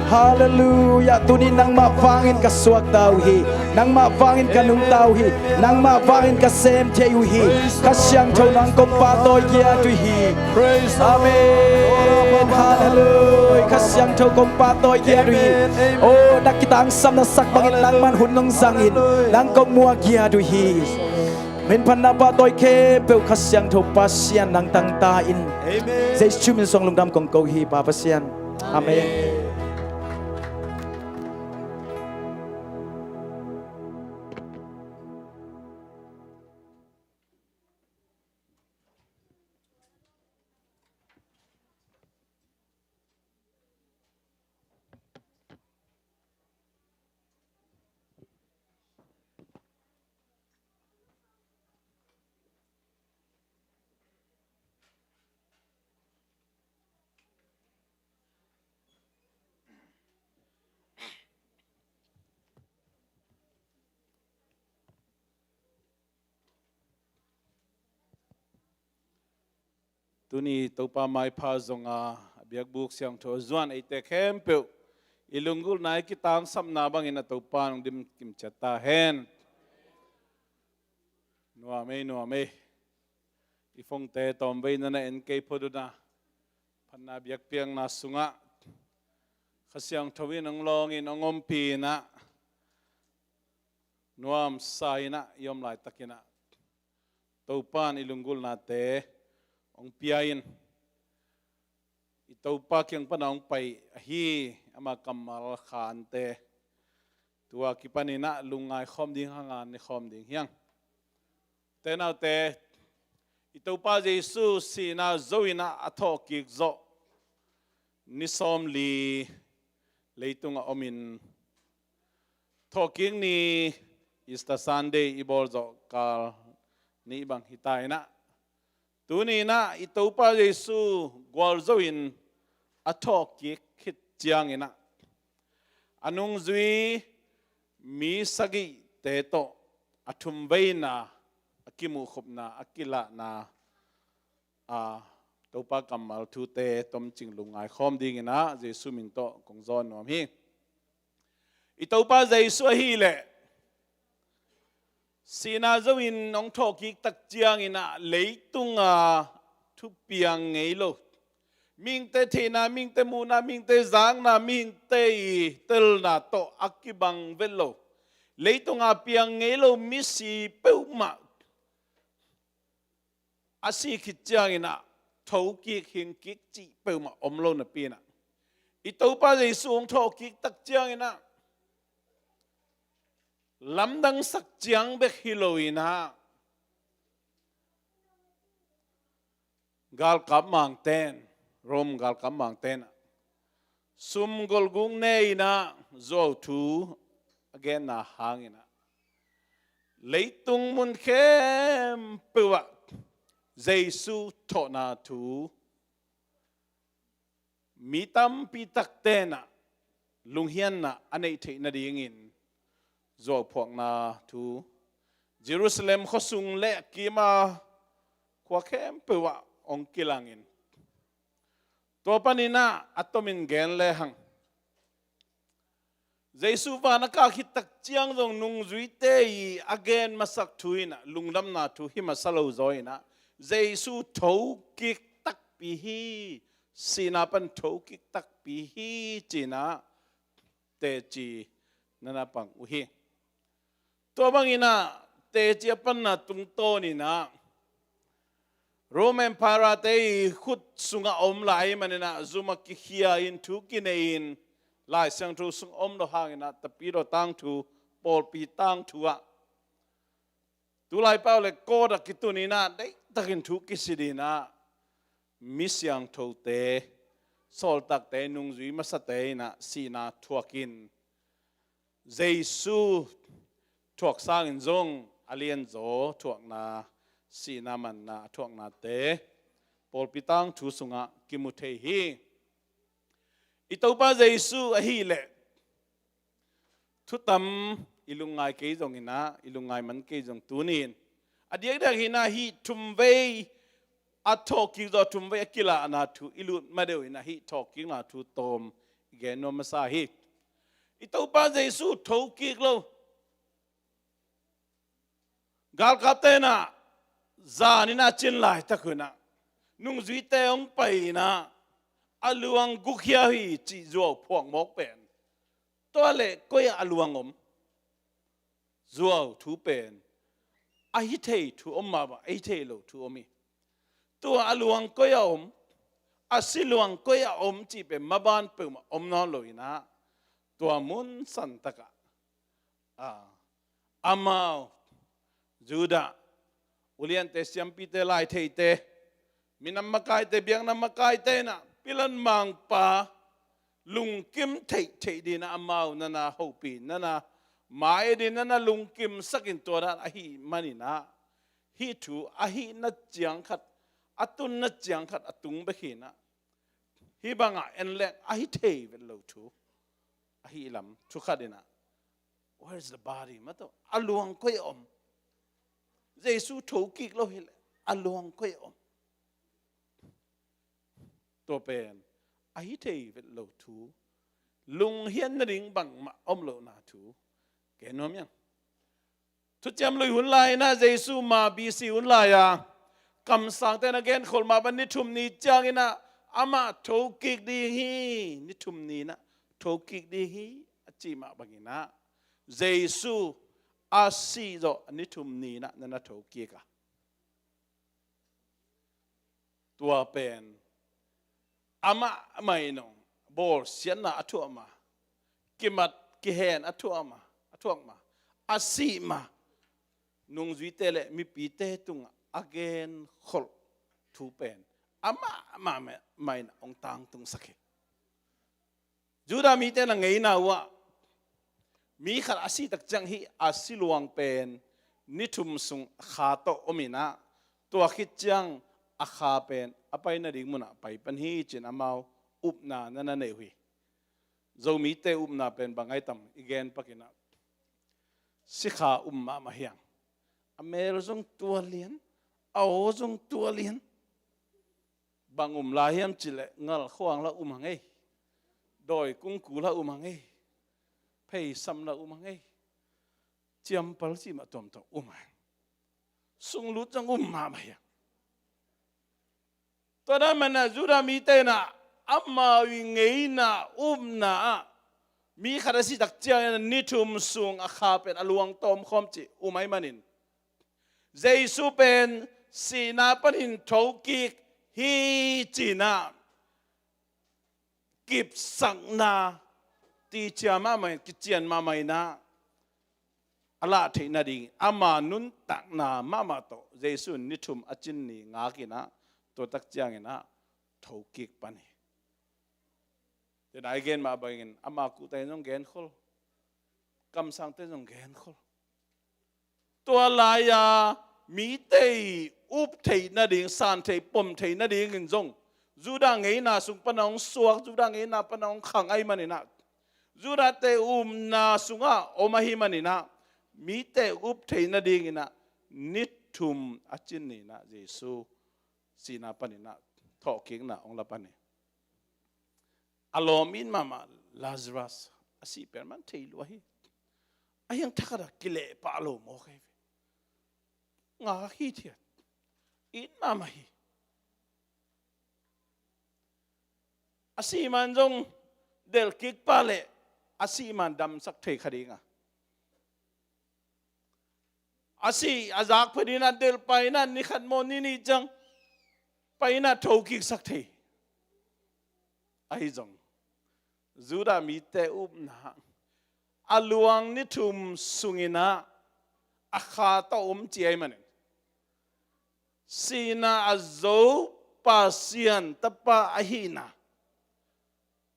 Halleluiah. Tuni nangmah vangin ka suakta uh hi. Nangmah vangin ka nungta uh hi. Nangmah vangin ka sem thei uh hi. Kha Siangtho nang kong pahtawi giat uh hi. Praise the Lord. Amen. Hallelujah. Kha Siangtho kong pahtawi giat uh hi. Amen. Amen. Oh, na kitangsam na sak bangin nangman hun nong zangin. Hallelujah. Nang kong muak giat uh hi. Min phatna pahtawi khempeuh Kha Siangtho Pasian nang tangta in. Amen. Jesu min suang lungdam kong ko hi Pa Pasian. Amen. Amen. Tuni Topa maipha zonga a biakbuk siangtho a zuan eite khempeuh i lunggulhna i kitangsapna bangin a Topa nong dimkim ciat ta hen. Nuam ei, nuam ei. I phongte tawmvei na na en kei phot un a, phatna biakpiakna sungah Kha Siangtho in hong lawngin hong ompih in a, nuamsa in a i om laitakin a Topa in i lunggulhnate hong pia in, i Topa kiang pana hong pai ahi ama kammal khante tua kipanin a lungngai khawm ding hang a ne khawm ding hi hang. Te naute, i Topa Jesu sihna zo in a a thawhkik zawh ni sawmli leitungah omin, thawhkik ni Easter Sunday i bawl zawh kal ni bang hi ta in a, tuni in a i Topa Jesu gualzo in a thawhkik khit ciangin a, a nungzui mi sagihte tawh a thumveina a kimuhkhopna a kilahna a Topa kammal thute tomcing lungngai khawm dingin a Jesu min tawh kong zawn nuam hi. I Topa Jesu ahih leh sihna zo in hong thawhkik tak ciangin a leitunga thupiang ngei lo, mihingte theihna, mihingte muhna, mihingte zakna, mihingte i telna tawh a kibang vet lo, leitunga piang ngei lo misi peuhmah a sih khit ciangin a thokik hingkik cih peuhmah om lo napi in a, i Topa Jesu hong thawhkik tak ciangin a lamdangsak ciang bek hi lo in a, galkap mangte in, Rom galkap mangte in a sum golguk ne in a zuau thu a genna hangin a Leitung mun khempeuh ah Jesu thawhna thu mi tampi tak tenah lunghianna a neih theih nadingin zuauphuakna thu Jerusalem khuasung le kima khua khempeuh ah hong kilangin, tua paninah a tomin gen lehang Jesu van a kah khit tak ciang zong nungzuite i a gen masak thu inah lungdamna thu hi masa lo zaw inah Jesu thokik takpi hi, sihna pan thokik takpi hi cinah teci nana pang uh hi. Tua banginah teci a panna tungtawninah Roman Emperor-te i khut sungah om lai maninah zumah kikhia in thu kinei-in Lai Siangtho sung om lo hanginah Tapidaw tangthu, pawlpi tangthu ah tulai pau le kawt ah kituninah deihtakin thu kisit inah mi siangthote, sawltakte, nungzui masate inah sihna thuakin Jesu thuak sangin zong a lianzaw thuakna, sihna manna a thuaknate pawlpi tangthu sungah kimu thei hi. I Topa Jesu ahileh thutam i lungngai kei zonginah, i lungngai man kei zong tunin a diakdiak hinah hih thumvei a thawhkik zaw thumvei a kilahna thu i lut madeuh inah hih thawhkikna thu tawm i gen nuam masa hi. I Topa Jesu thokik lo. Galkap tenah zaninah cin laitak hunah nungzuite hong pai inah a luang gukkhia hi cih zuau phuak mawk pen, tua leh koi-ah a luang om? Zuau thu pen a hi thei thu om mahmah, a hi thei lo thu om hi. Tua a luang koi-ah om, a si luang koi-ah om cih pen maban peuhmah om nawn lo inah tua mun santakah a, amau Judah uliante, siampite, laitheite, minam makaite, biakna makaite inah Pilat mangpa lungkim theihtheih dinah amau nana hopih, nana mai din, nana lungkimsakin tua dan ahih maninah hih thu ahihna ciang khat, a tunna ciang khat a tung bek hinah hih bangah en leng a hi thei vet lo thu ahih lam thu khat inah, where is the body? Mah tawh a luang koi-ah om? Jesu thokik lo hileh a luang koi-ah om? Tua pen a hi thei vet lo thu, lunghian nading bangmah om lohna thu gen nuam hiang. Thuciam Lui hun lai-inah Jesu ma B C hun lai-a kamsangte na genkhol mah bang ni thum ni cianginah amah thokik ding hi, ni thum ni-inah thokik ding hi a cih mah banginah Jesu a sih zawh ni thum ni-inah nana thokik a, tua pen amah mah in hong bawlsiatna a thuak ma, kimat kihen a thuak ma, a thuak ma, a sih ma, nungzuite le mipite tungah a genkholh thu pen amah mah mah in hong tangtungsak hi. Judah mite na ngeina uhah mi khat a sih tak ciang hih a si luang pen ni thum sung a kha tawh om inah, tua khit ciang a kha pen a pai nading munah pai pan hi ci-in amau upna na na nei uh hi. Zomite upna pen bang ai tam i gen pakinah, sikha um mahmah hiang. A mel zong tua lian, a aw zong tua lian. Bang um lai hiam cihleh ngalkhuang la um hang ei, dawi kungku la um hang ei, pheisam la um hang ei, ciampal cih mah tuamtuam um hang. Sunglut zong um mahmah hiang. Tua dan manah Judah mite inah amau i ngeina upna ah mi khat a sih tak ciangin ni thum sung a kha pen a luang tawm khawm cih um ahih manin Jesu pen sihna panin thokik hi ci-inah kipsakna ticia mahmah in, kician mahmah inah a lah theih nading ama nuntakna mahmah tawh Jesu in ni thum a cin ni ngakinah, tua tak cianginah thokik pan hi. Tena i gen mah bangin ama kuhte in zong genkhol, kamsangte in zong genkhol. Tua lai-a mite ih up theih nading, san theih, pom theih nadingin zong Judah ngeina sung pana hong suak, Judah ngeina pana hong khang ahih maninah, Judah-te upna sungah om ahih maninah, mite up theih nadinginah ni thum a cin ninah Jesu sihna paninah thawhkikna hong la pan hi. A lawm it mahmah Lazarus a sih pen man thei lua hi. A hiang thakhatah kileh pah lo mawk ahi ve. Ngak hithiat. It mahmah hi. A sih man zong delhkik pah leh a sih man damsak thei kha ding a, a sih a zak pha dinah delh painah ni khat maw ni nih ciang painah thokiksak thei. Ahi zong Judah mite upna a luang ni thum sunginah a kha tawh om ci ahih manin, sihna a zo Pasian Tapa ahihna,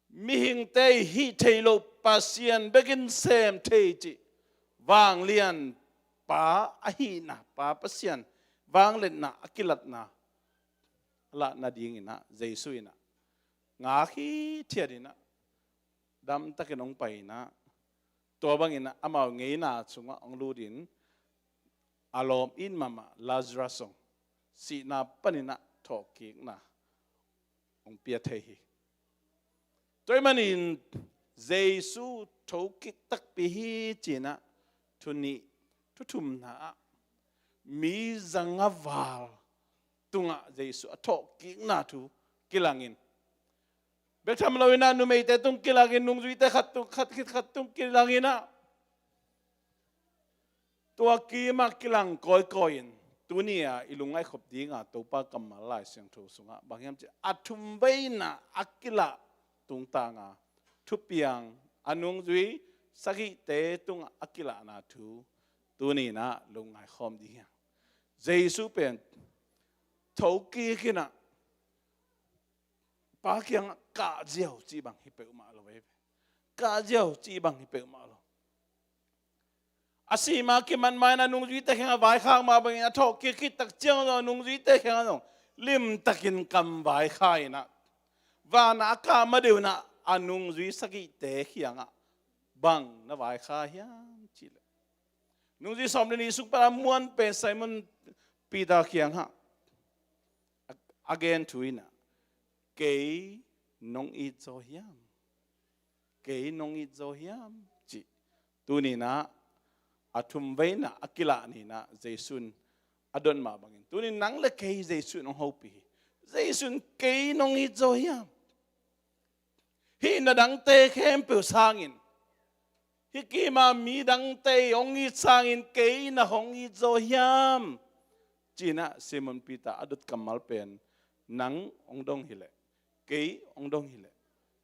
mihingte ih hih theih loh Pasian bekin sem thei cih vanglian Pa ahihna, Pa Pasian vangliatna a kilatna a lah nadinginah Jesu inah ngak hithiatinah damtakin hong pai inah, tua banginah amau ngeina sungah hong lutin, a lawm it mahmah Lazarus zong sihna paninah thawhkikna hong pia thei hi. Tua ahih manin Jesu thokik takpi hi cinah, thu nih, thu thumna ah mi zanga val tungah Jesu a thawhkikna thu kilangin, bek tham loinah numeite tung kilangin, nungzuite khat tung, khat khit khat tung kilanginah, tua kimah kilang kawikawi-in tuni-a i lungngaihkhop dinga Topa kammal Lai Siangtho sungah bang hiam cih a thumveina a kilah tungtanga thupiang a nungzui sagihte tungah a kilahna thu tuninah lungngaikhawm ding hiam? Jesu pen thokik inah Pa kiangah kah ziau cih bang hi peuhmah lo ve. Kah ziau cih bang hi peuhmah lo. A sih ma kimat mainah nungzuite kiangah vaikhak mah bangin a thawhkik khit tak ciang zong a nungzuite kiangah zong limtakin kam vaikha inah, vanah a kah ma deuh inah a nungzui sagihte kiangah bang na vaikha hiam cihleh, nungzui sawm le nih sung pana muan pen Simon Peter kiangah a, a gen thu inah, kei nong it zaw hiam? Kei nong it zaw hiam? Cih tuninah a thumveina a kilah ninah Jesu in a dot mah bangin tunin nang le kei Jesu in hong hopih hi. Jesu in kei nong it zaw hiam? Hih na dangte khempeuh sangin, hih kima mi dangte hong it sangin kei na hong it zaw hiam? Cinah Simon Peter a dot kammal pen nang hong dong hileh, kei hong dong hileh,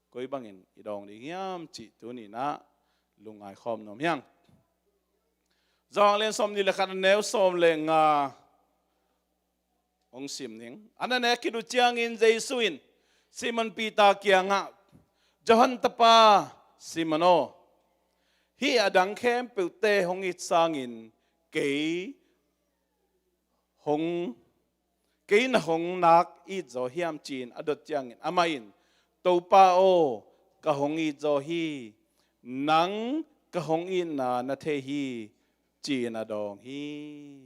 koi bangin i dawng ding hiam cih tuninah lungngaikhawm nuam hiang. Johan lian sawm nih le khat a neu sawm le nga hong sim ning. A na nek khit uh ciangin Jesu in Simon Peter kiangah, Johan tapa Simon aw, hih a dang khempeuhte hong it sangin kei hong, kei na hong nak it zaw hiam ci-in a dot ciangin amah in, Topa aw, ka hong it zaw hi, nang ka hong itna na thei hi, ci-in a dawng hi.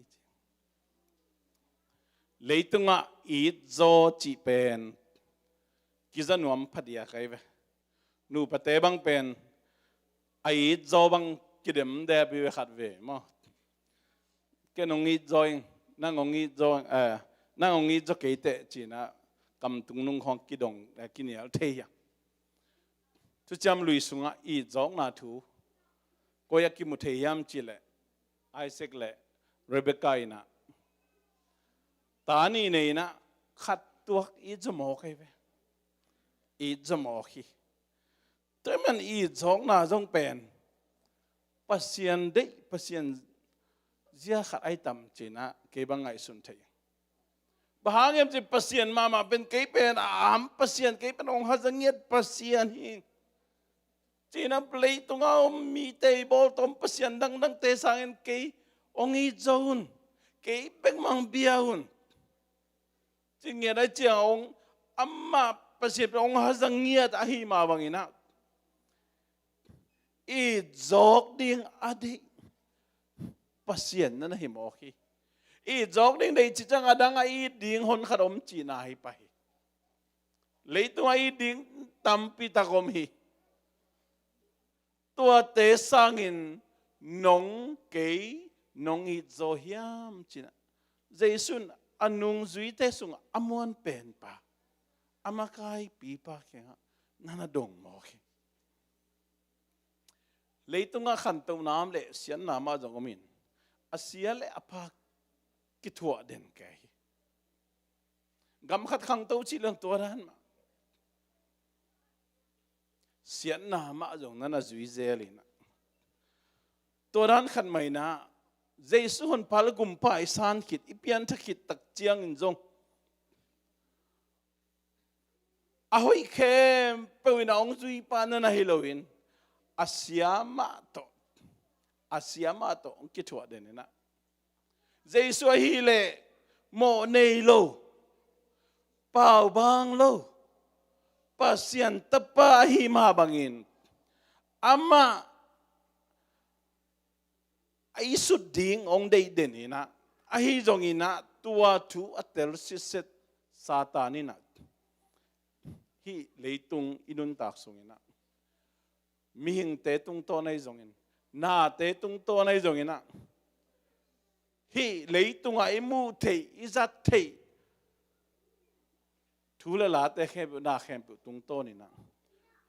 Leitungah it zaw cih pen kiza nuam phadiak ahi ve. Nupate bang pen a it zaw bang kidem dep hi ve khat ve maw. Ken hong it zaw ing, nang hong it zaw, eh, nang hong it zaw kei teh cinah kamtung nung khawng kidong, eh, kinial thei hiam? Thuciam Lui sungah it zawkna thu koi a kimu thei hiam cihleh, Isaac le Rebekah inah ta nih nei inah khat tuak it zaw mawk ahi ve. It zaw mawk hi. Tua ahih man it zawkna zong pen Pasian deih, Pasian zia khat ahi tam cinah kei bang ngaihsun thei. Bang hang hiam cih Pasian mahmah pen kei pen a am Pasian, kei pen hong haza ngiat Pasian hi. Cinah leitungah om mite ih bawltawm pasian dangdangte sangin kei hong it zo un. Kei bek mah hong bia un. Ci ngiat ahih ciang hong, amah Pasian pen hong haza ngiat ahih mah bangin ah, it zawk ding a deih Pasian na na hi mawk hi. It zawk ding deih cih ciang a dang a it ding hon khat om cihna hi pah hi. Leitung a it ding tampi tak om hi. Tuate sangin nong, kei nong it zaw hiam ci-in ah, Jesu in a nungzuite sungah a muan penpa, a makaipipa kiangah na na dong mawk hi. Leitungah khantohna om leh siatna mah zong om in, a sia le a pha kithuah den kei hi. Gam khat khangto cih leng tua dan mah. Siatna mah zong na na zui zel in ah, tua dan khat mah in ah, Jesu honpa le gumpa i san khit, i pianthak khit tak ciangin zong a hoih khempeuh in a hong zuipa na na hi loin, a sia mah tawh, a sia mah tawh hong kithuah den in ah, Jesu ahih leh mawh nei lo, paubang lo, Pasian Tapa ahih mah bangin, amah a i sut ding hong deih den in ah, ahi zongin ah tua thu a tel sitset Satan in ah, hih leitung i nuntak sungin ah, mihingte tungtawn ahi zongin, nate tungtawn ahi zongin ah, hih leitungah i muh theih, i zat theih thu le late khempeuh, na khempeuh tungtawn in ah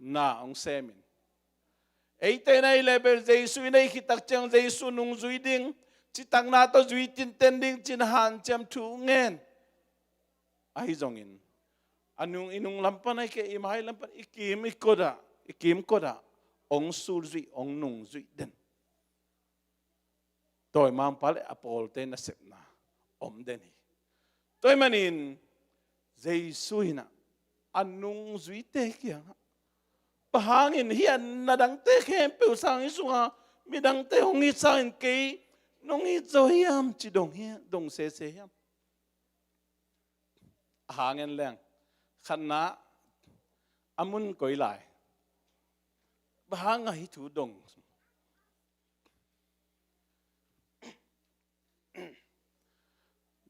na hong sem in, eite na i leh bel Jesu i neih khit tak ciang Jesu nungzui ding, citakna tawh zui tinten ding ci-in hanciam thu ngen. Ahi zongin a nung, i nung lam pan ahih kei, i mai lam pan, i kim i kot ah, i kimkot ah hong sulzuih, hong nungzuih den dawimangpa le a pawlte nasepna om den hi. Tua ahih manin Jesu in ah a nungzuite kiangah, bang hangin hih a na dangte khempeuh sangin, sunga midangte hong it sangin kei nong it zo hiam ci dong hi, dong sese hiam? A hang en leng, khatna, a mun koi lai, bang hang a hih thu dong?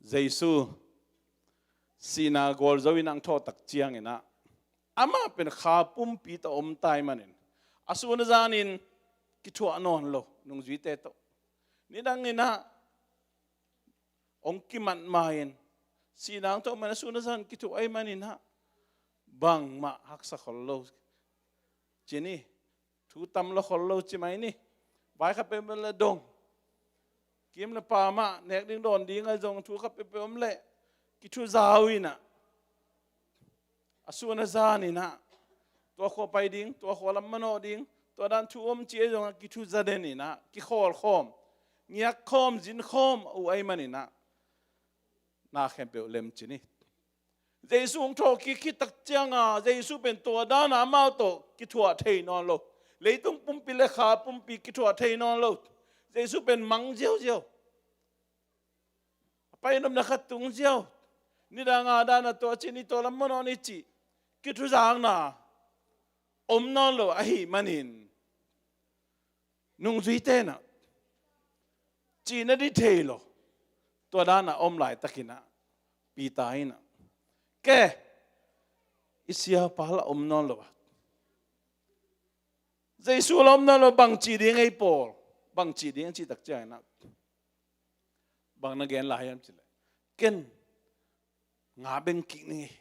Jesu sihna gualzo in hong thawh tak ciangin ah, amah pen kha pumpi tawh om ta ahih manin, a sun a zanin kithuah nawn lo, nungzuite tawh. Nidang in ah hong kimat ma-in, sihna hong thawh ma-in a sun a zan kithuah ahih manin ah, bangmah haksa khol lo ci ni. Thu tam lo khol lo ci mai ni. Vai khat peuhpeuh le dong, kim le pam ah nek ding dawn ding ahi zong, thu khat peuhpeuh om leh kithuza uh in ah, a sun a zan in ah, tua khua pai ding, tua khua lam manawh ding, tua dan thu om ci ahi zongah kithuza den in ah, kikhawlkhawm, ngiakkhawm, zinkhawm uh ahih manin ah, na khempeuh lem ci ni. Jesu hong thawhkik khit tak ciangin, Jesu pen tua dan a amau tawh kithuah thei nawn lo. Leitung pumpi le kha pumpi kithuah thei nawn lo. Jesu pen mang ziauziau. A pai nopna khat tung ziau. Nidang a dan a tua ci ni, tua lam manawh ni cih kithuzakna om nawn lo ahih manin, nungzuite in ah, cihna ding thei lo, tua dan a om laitakin ah, Peter in ah, ke, i siapa la om nawn lo a, Jesu la om nawn lo, bang ci ding ei Paul, bang ci ding a cih tak ciangin ah, bang na gen lai hiam cih leh, ken nga beng kik ning ei.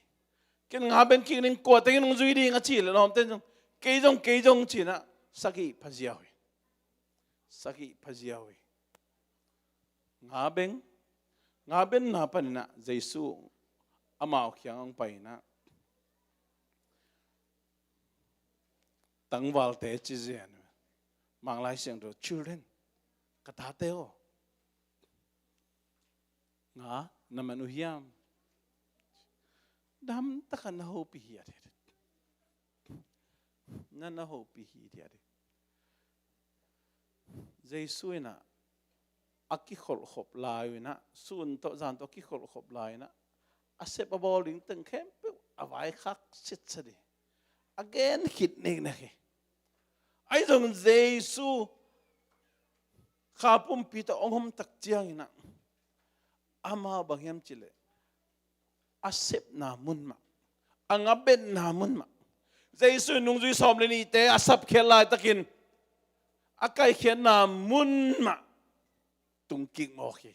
Ken nga beng kik ning, kua teng in hong zui ding a cih leh lawmte in zong, kei zong, kei zong ci-in ah sagih pha ziau hi. Sagih pha ziau hi. Nga beng, nga benna panin ah Jesu amau kiang hong pai in ah, tangvalte ci zen, Manglai Siangtho, children, ka tate aw, nga na man uh hiam? Damtak a na hopih hiat hi. Na, na hopih hiat hi. Jesu in ah a kikholhkhop lai uh inah, sun tawh zan tawh a kikholhkhop lai inah, a sep a bawl ding teng khempeuh a vaikhak sitsa ding, a gen khit niknek hi. Ahi zong Jesu kha pumpi tawh hong om tak ciang inah, amau bang hiam cih leh a sepna mun mah, a ngabetna mun mah, Jesu in nungzui sawm le nihte a sapkhiat laitakin a kaikhiatna mun mah tungkik mawk hi.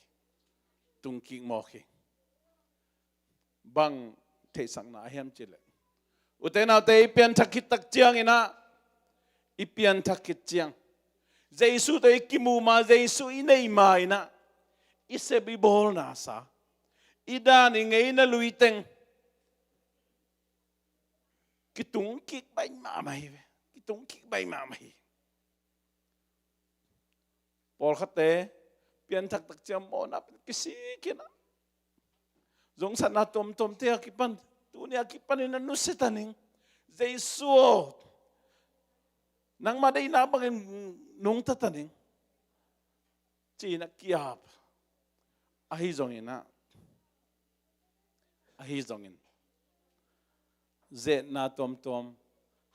Tungkik mawk hi. Bang theihsakna a hiam cih leh, ute naute, i pianthak khit tak ciang inah, i pianthak khit ciang, Jesu tawh i kimu ma, Jesu i neih ma inah, i sep i bawlna sa, i dan i ngeina lui teng kitungkik baih mahmah hi ve. Kitungkik baih mahmah hi. Pawlkhatte pianthak tak ciang mawhna pen kisik inah, zongsatna tuamtuamte a kipan, tuni a kipanin a nusia ta ning. Jesu aw, nangma deihna bangin nungta ta ning, ci-in a ki-ap. Ahi zong inah, ahi zongin, zetna tuamtuam,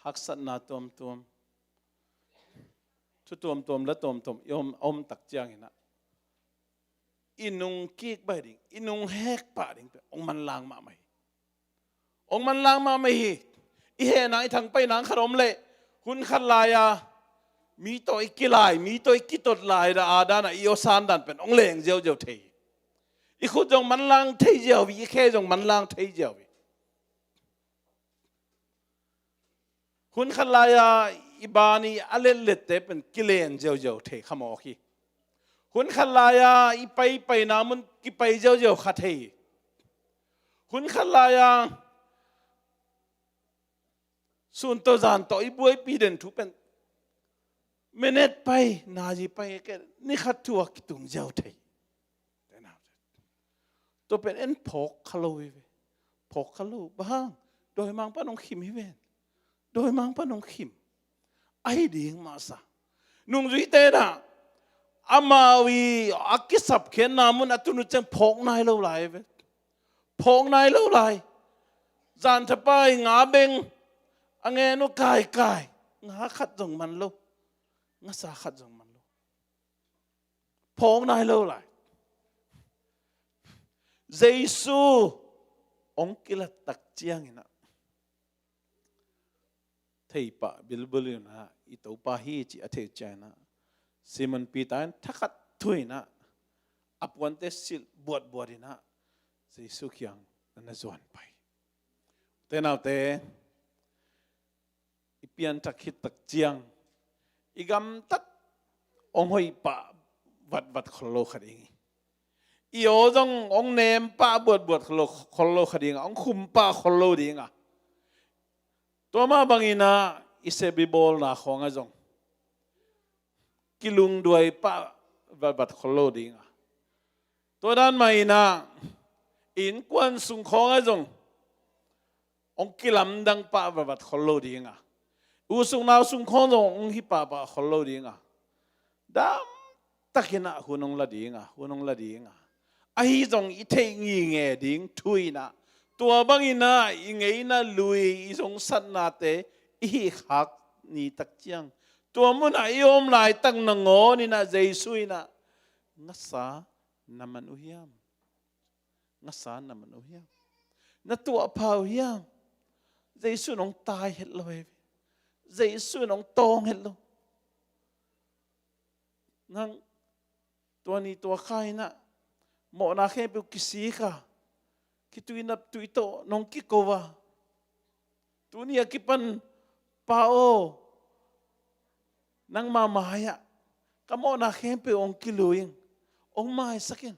haksatna tuamtuam, thu tuamtuam, la tuamtuam i om, om tak ciang inah, i nungkik baih ding, i nunghek pah ding pen hong manlang mahmah hi. Hong manlang mahmah hi. I heh nang, i thangpaih nang khat om leh, hun khat lai-a mi tawh i kilai, mi tawh i kitot lai dan, a dan a i awsan dan pen hong leng ziauziau thei hi. I khut zong manlang thei ziau hi, i khe zong manlang thei ziau hi. Hun khat lai-a i ban i a letlette pen kilen ziauziau thei kha mawk hi. Hun khat lai-a i paipaina mun kipai ziauziau kha thei hi. Hun khat lai-a sun tawh zan tawh i buaipi den thu pen minute pai, nazi pai, ke ni khat thu a kitung ziau thei. Tua pen en phawk kha lo hi ve. Phawk kha lo. Bang hang? Dawimangpa'n hong khim hi ven. Dawimangpa'n hong khim. Ahi ding masa. Nungzuite na, amau i a kisapkhiatna mun a tun uh ciang phawk nai lo lai hi ve. Phawk nai lo lai. Zan thapai nga beng a ngen uh kaikai. Nga khat zong man lo. Ngasa khat zong man lo. Phawk nai lo lai. Jesu hong kilat tak ciangin ah, theipah bilbul in ah, i Topa hi cih a theih ciangin ah, Simon Peter in thakhat thu in ah, a puante silh buatbuat in ah, Jesu kiang na zuan pai. Te naute, i pianthak khit tak ciang, i gamtat hong hoih pah vatvat khol lo kha ding hi. I aw zong hong nem pah buatbuat khol lo, khol lo kha ding a, hong khum pah khol lo ding a. Tua mah bangin ah i sep i bawlna khawng ah zong kilungduai pah vatvat khol lo ding a. Tua dan mah in ah i innkuan sung khawng ah zong hong kilamdang pah vatvat khol lo ding a. U sung nau sung khawng zong hong hi pahpah khol lo ding a. Dam takin ah hun hong la ding a, hun hong la ding a. Ahi zong i theih ngitnget ding thu in ah, tua bangin ah i ngeina lui, i zongsatnate i hih khak ni tak ciang, tua mun ah i om laitak nangawn in ah Jesu in ah, ngasa na man uh hiam? Ngasa na man uh hiam? Na tuahpha uh hiam? Jesu in hong tai het lo hi ve. Jesu in hong tawng het lo. Nang tua ni tua kha in ah mawhna khempeuh kisik a, kituinap tui tawh nong kiko a, tuni a kipan Pa aw, nangma mai-ah ka mawhna khempeuh hong kilui ing, hong maisak in,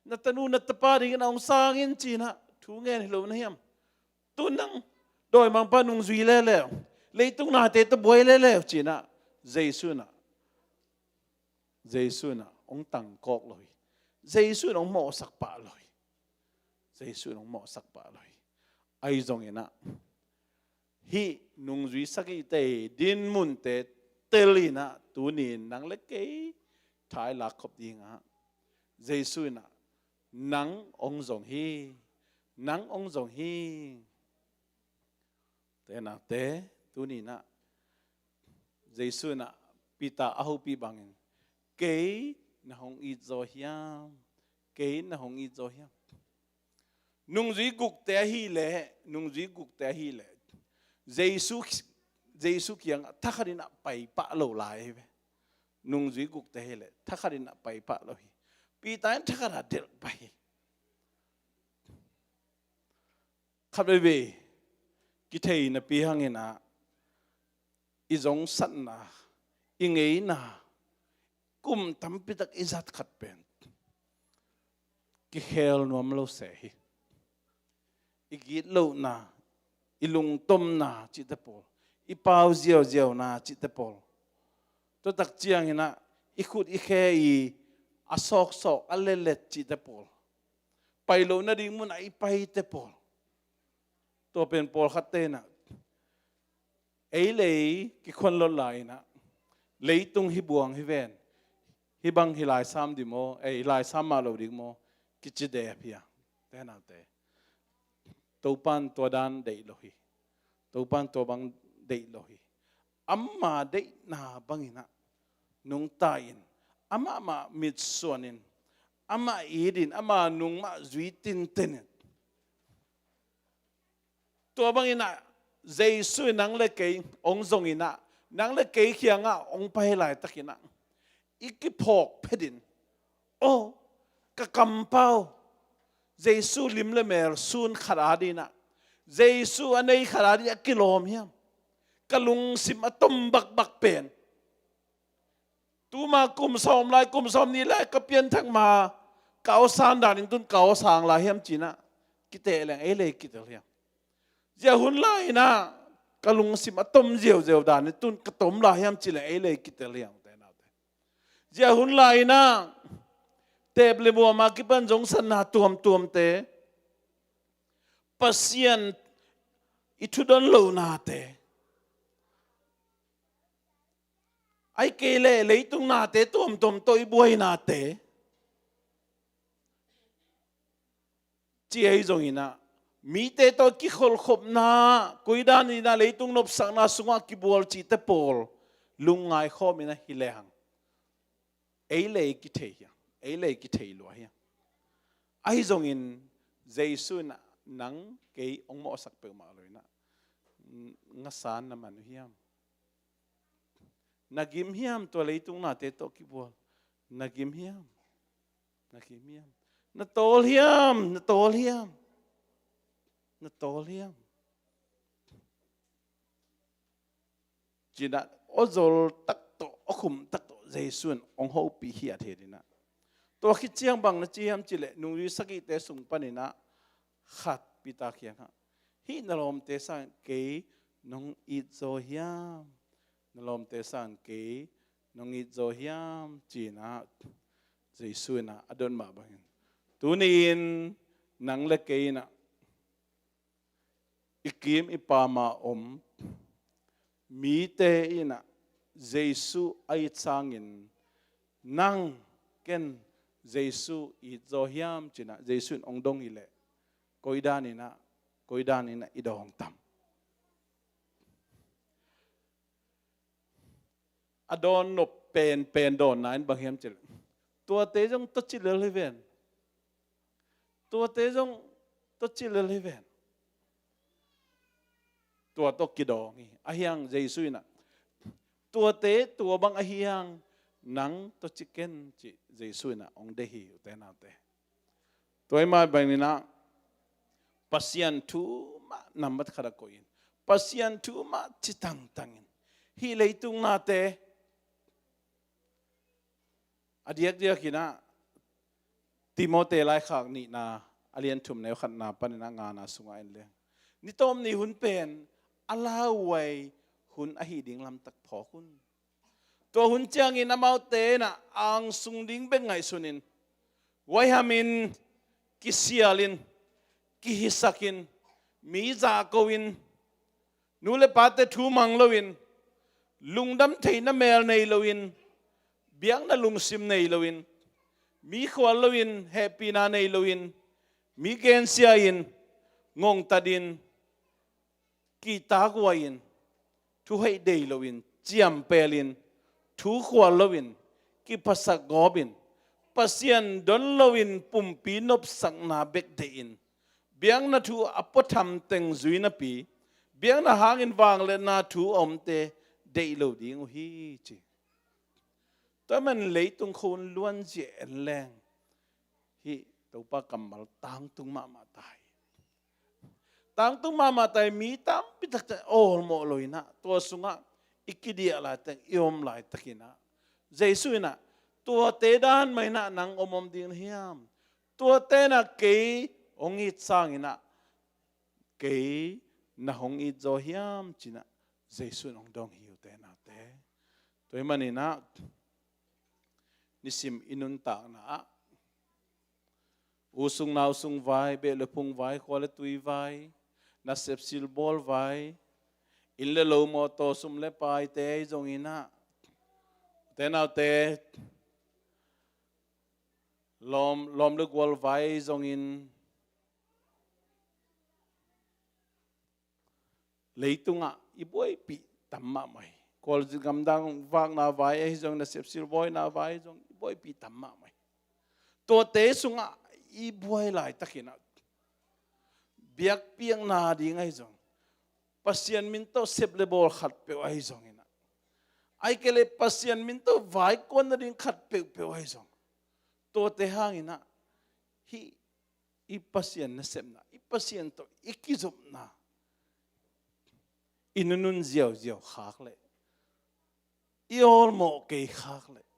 na tanu na tapa dingin ah hong sang in ci-in ah thu ngen hi lo na hiam? Tu nang dawimangpa nungzui lele uh, leitung nate tawh buai lele uh ci-in ah Jesu in ah, Jesu in ah hong tangkawk lo hi. Jesu in hong mawhsak pah lo hi. Jesu in hong mawhsak pah lo hi. Ahi zongin ah hih nungzui sagihte dinmunte tel in ah tuni in nang le kei thailak khop ding ah, Jesu in ah, nang hong zong hi, nang hong zong hi. Te naute, tuni in ah Jesu in ah Peter a hopih bangin, kei na hong it zaw hiam? Kei na hong it zaw hiam? Nungzui gukte ahih leh, nungzui gukte ahih leh, Jesu, Jesu kiangah thakhat in ah pai pah lo lai hi ve. Nungzui gukte ahih leh thakhat in ah pai pah lo hi. Peter in thakhat ah delh pah hi. Khat veivei kithei napi hangin ah, i zongsatna, i ngeina, kum tampi tak i zat khat pen kikhel nuam lo se hi. I gitlohna, i lungtomna cihte pawl, i pau ziauziauna cihte pawl, tua tak ciangin ah i khut i khe i a sawksawk, a letlet cihte pawl, pai loh nading munah i paite pawl, tua pen pawlkhatte in ah, ei lei kikhuan lot lai-in ah, leitung hi buang hi ven, hih bang hi lai sam ding maw, ei, hi lai sam mah lo ding maw, kici dep hi a. Te naute, Topa'n tua dan deih lo hi. Topa'n tua bang deih lo hi. Ama deihna bangin ah nungta in, amah mah mitsuanin, amah itin, ama nung mah zui tintenin, tua bangin ah Jesu in nang le kei hong zongin ah, nang le kei kiangah hong pai laitakin ah, i kiphawk phetin, aw, ka kampau, Jesu lim le mel sun khat adingin ah, Jesu a nei khat adingin a kilawm hiam? Ka lungsim a tom bakbak pen, tuma kum sawm lai, kum sawmnih lai ka pianthak ma, ka awsan danin tun ka awsang lai hiam ci-in ah kiteh leng ei lei kitel hiam? Zia hun lai-in ah ka lungsim a tom ziauziau danin tun ka tom lai hiam ci leng ei lei kitel hiam? Te naute, zia hun lai-in ah tep le muam a kipan zongsatna tuamtuamte, Pasian i thudon lohnate, ahih kei leh leitung nate tuamtuam tawh i buainate, ci ahi zongin ah, mite tawh kikholhkhopna, koi danin ah leitung nopsakna sungah kibual cihte pawl lungngai khawmin ah hi lehang, ei lei kithei hiam? Ei lei kithei lua hiam? Ahi zongin Jesu in ah nang kei hong mawhsak peuhmah lo-in ah, ngasan na man uh hiam? Na gim hiam tua leitung nate tawh kibual? Na gim hiam? Na gim hiam? Na tawl hiam? Na tawl hiam? Na tawl hiam? Ci-in ah aw zol tak tawh, aw khum tak tawh Jesu in hong hopih hi a, thei ding ah. Tua khit ciang bang na ci hiam cih leh, nungzui sagihte sung panin ah khat Peter kiangah, hih na lawmte sangin kei nong it zaw hiam? Na lawmte sangin kei nong it zaw hiam? Ci-in ah Jesu in ah a dot mah bangin, tuni-in nang le kei in ah, i kim i pam a om mite in ah Jesu a it sangin, nang, ken Jesu it zaw hiam ci-in ah Jesu in hong dong hi leh, koi danin ah, koi danin ah i dawng tam? A dawn nop penpen dawnna in bang hiam cih leh, tuate zong tua ci lel hi ven. Tuate zong tua ci lel hi ven. Tua tawh kidawng hi. Ahi hang Jesu in ah, tuate tua bang ahi hang, nang tua ci ken, ci Jesu in ah hong deih hi, ute naute. Tua ahih mah bangin ah, Pasian thu mah nambat khat ah koih in, Pasian thu mah ci tangtang in, hih leitung nate, a diakdiakin ah, Timote laikhak nihna, a lian thum, neu khatna panin ah ngana sungah en leng, ni tawp ni hun pen a lauhuai hun ahih ding lamtak phawk un. Tua hun ciangin amaute in ah angsung ding bek ngaihsunin, huaihamin, kisialin, kihisakin, mi zahko-in, nu le pate thu mang loin, lungdam theihna mel nei loin, biakna lungsim nei loin, Mi khual loin, hehpihna nei loin, mi gensia in, ngongtat in, kihtakhuai in, thuhoih dei loin, ciampel in, thu khual loin, kiphasak gawp in, Pasian don loin pumpi nopsakna bek deih in, biakna thu a puatham teng zui napi, biakna hangin vangliatna thu a omte deih lo ding uh hi, ci. Tua man leitung khun luanzia en leng, hih Topa kammal tangtung mahmah ta hi. Tangtung mahmah ta hi, mi tampi tak ciang awlmawh lo inah, tua sungah i kidiah laitak, i om laitakinah, Jesu inah, tuate dan mah inah nang om om ding na hiam? Tuate inah kei hong it sanginah, kei na hong it zaw hiam, cinah Jesu in hong dong hi, ute naute. Tua hi maninah, nisim i nuntakna ah, u sung nau sung vai, beh le phung vai, khua le tui vai, nasep silbawl vai, inn le lo, mawtaw, sum le paite ahi zonginah, ute naute, lawm, lawm le gual vai zongin, leitungah i buaipih tam mahmah hi. Khualzin gamdang vakna vai ahi zong, nasep silbawlna vai zong, i buaipih tam mahmah hi. Tuate sungah i buai laitakinah, biakpiakna ding ahi zong, Pasian min tawh sep le bawl khatpeuh ahi zonginah, ahih kei leh Pasian min tawh vaikuan nading khat peuhpeuh ahi zong, tuate hanginah hih i Pasian nasepna, i Pasian tawh i kizopna, i nunun ziauziau khak leh, i awlmawh kei khak leh,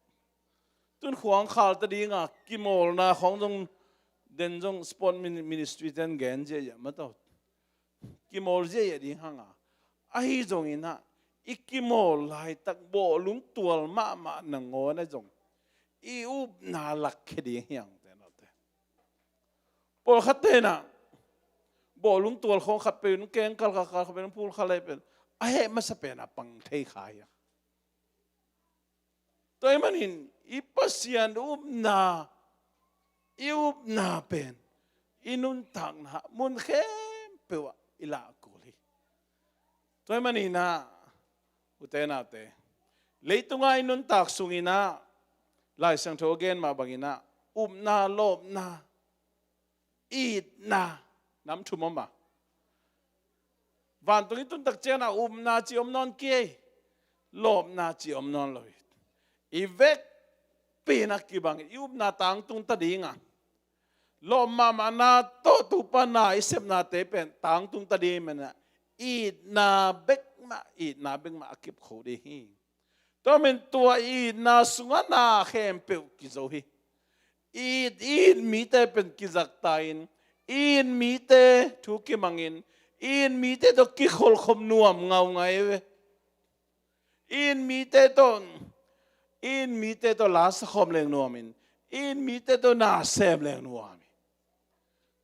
tun khuang khalte dinga kimawlna khawng zong, den zong sport min-, ministry ten gen ziahziah mataw, kimawl ziahziah ding hanga, ahi zonginah i kimawl laitak bawhlung tual mahmah nangawn ahi zong, i upna lakkhia ding hi hang, ute naute. Pawlkhat tenah bawhlung tual khawng khat peuh in kengkal kha, khat peuh in phul kha leh pen, a heh masa penah pang thei kha hi a. Tua ahih manin i Pasian upna, i upna pen i nuntakna mun khempeuh ah i lah kul hi. Tua ahih maninah, ute naute, leitungah i nuntak sunginah, Lai Siangtho a gen mah banginah, upna, lawpna, itna, nam thum om a. Vantung i tuntak ciangah upna ci om nawn kei, lawpna ci om nawn lo hi. I vekpi-in a kibang, i upna tangtung ta dingah, lawp mahmahna tawh Topa na i sepnate pen tangtung ta ding maninah, itna bekmah, itna bekmah a kipkho ding hi. Tua man tua itna sungah na khempeuh kizo hi. It, it mite pen kizakta in, it mite thu kimangin, it mite tawh kikholhkhop nuam ngaungau ve. It mite tawh, it mite tawh la sakhawm leng nuamin, it mite tawh na sem leng nuamin.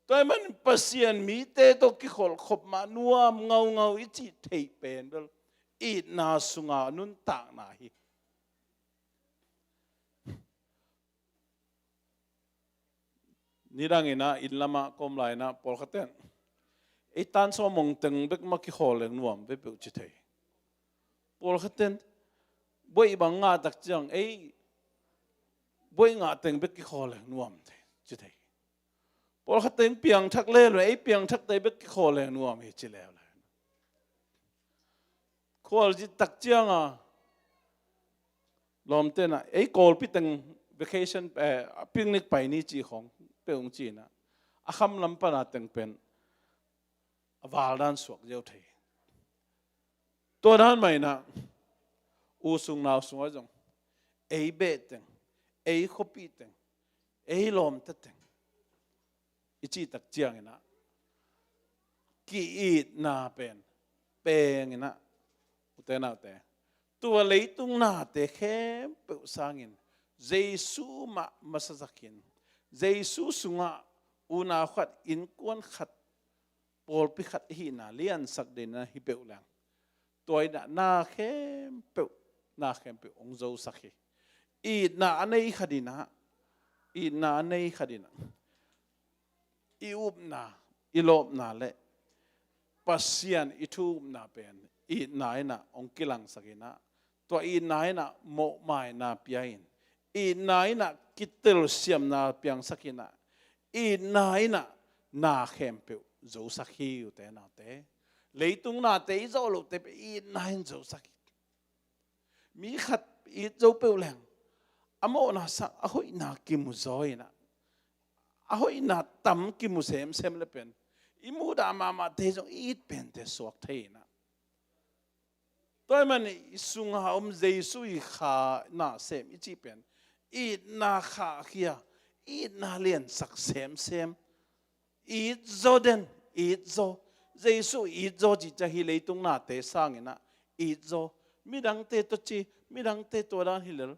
Tua ahih manin Pasian mite tawh kikholhkhop mah nuam ngaungau i cih theih pen bel itna sunga nuntakna hi. Nidanginah inn lamah ka om lai-inah pawlkhatten, ei tan sawm hong teng bek mah kikhawl leng nuam vepeuh ci thei. Pawlkhatten buai bang ngah tak ciang, ei buai ngah teng bek kikhawl leng nuam thei ci thei. Pawlkhat teng piangthak leuleu, ei piangthakte bek kikhawl leng nuam hi ci leuleu. Khualzin tak cianga lawmte inah ei Kawlpi teng vacation, eh, picnic pai ni ci khawng peuh hong ci-inah, a kham lam pana teng pen a valdan suak ziau thei. Tua dan mah inah u sung nau sungah zong ei beh teng, ei khuapi teng, ei lawmte teng i cih tak cianginah ki-itna pen penginah, ute naute, tua leitung nate khempeuh sangin Jesu mah masazakin, Jesu sungah unau khat, innkuan khat, pawlpi khat ihihna liansak dingin hi peuh leng, tua inah na khempeuh, na khempeuh hong zosak hi. Itna a nei khat inah Itna a nei khat in ah i upna, i lawpna le Pasian i thu upna pen itna in ah hong kilangsak in ah, tua itna in ah mawhmaina pia in, itna in ah kitelsiamna piangsak in ah, itna in ah na khempeuh zosak hi, ute naute. Leitung nate i zawh lote pen itna in zosak hi. Mi khat it zo peuh leng a mawhna sang a hoihna kimu zaw in ah, a hoihna tam kimu semsem le pen i muhdah mahmahte zong i it pente suak thei in ah. Tua ahih manin i sunga om Jesu i kha nasem i cih pen itna khahkhia, itna liansak semsem. It zaw den, it zaw. Jesu it zaw cih ciang hih leitung nate sang in ah it zaw. Midangte tawh ci, midangte tua dan hi lel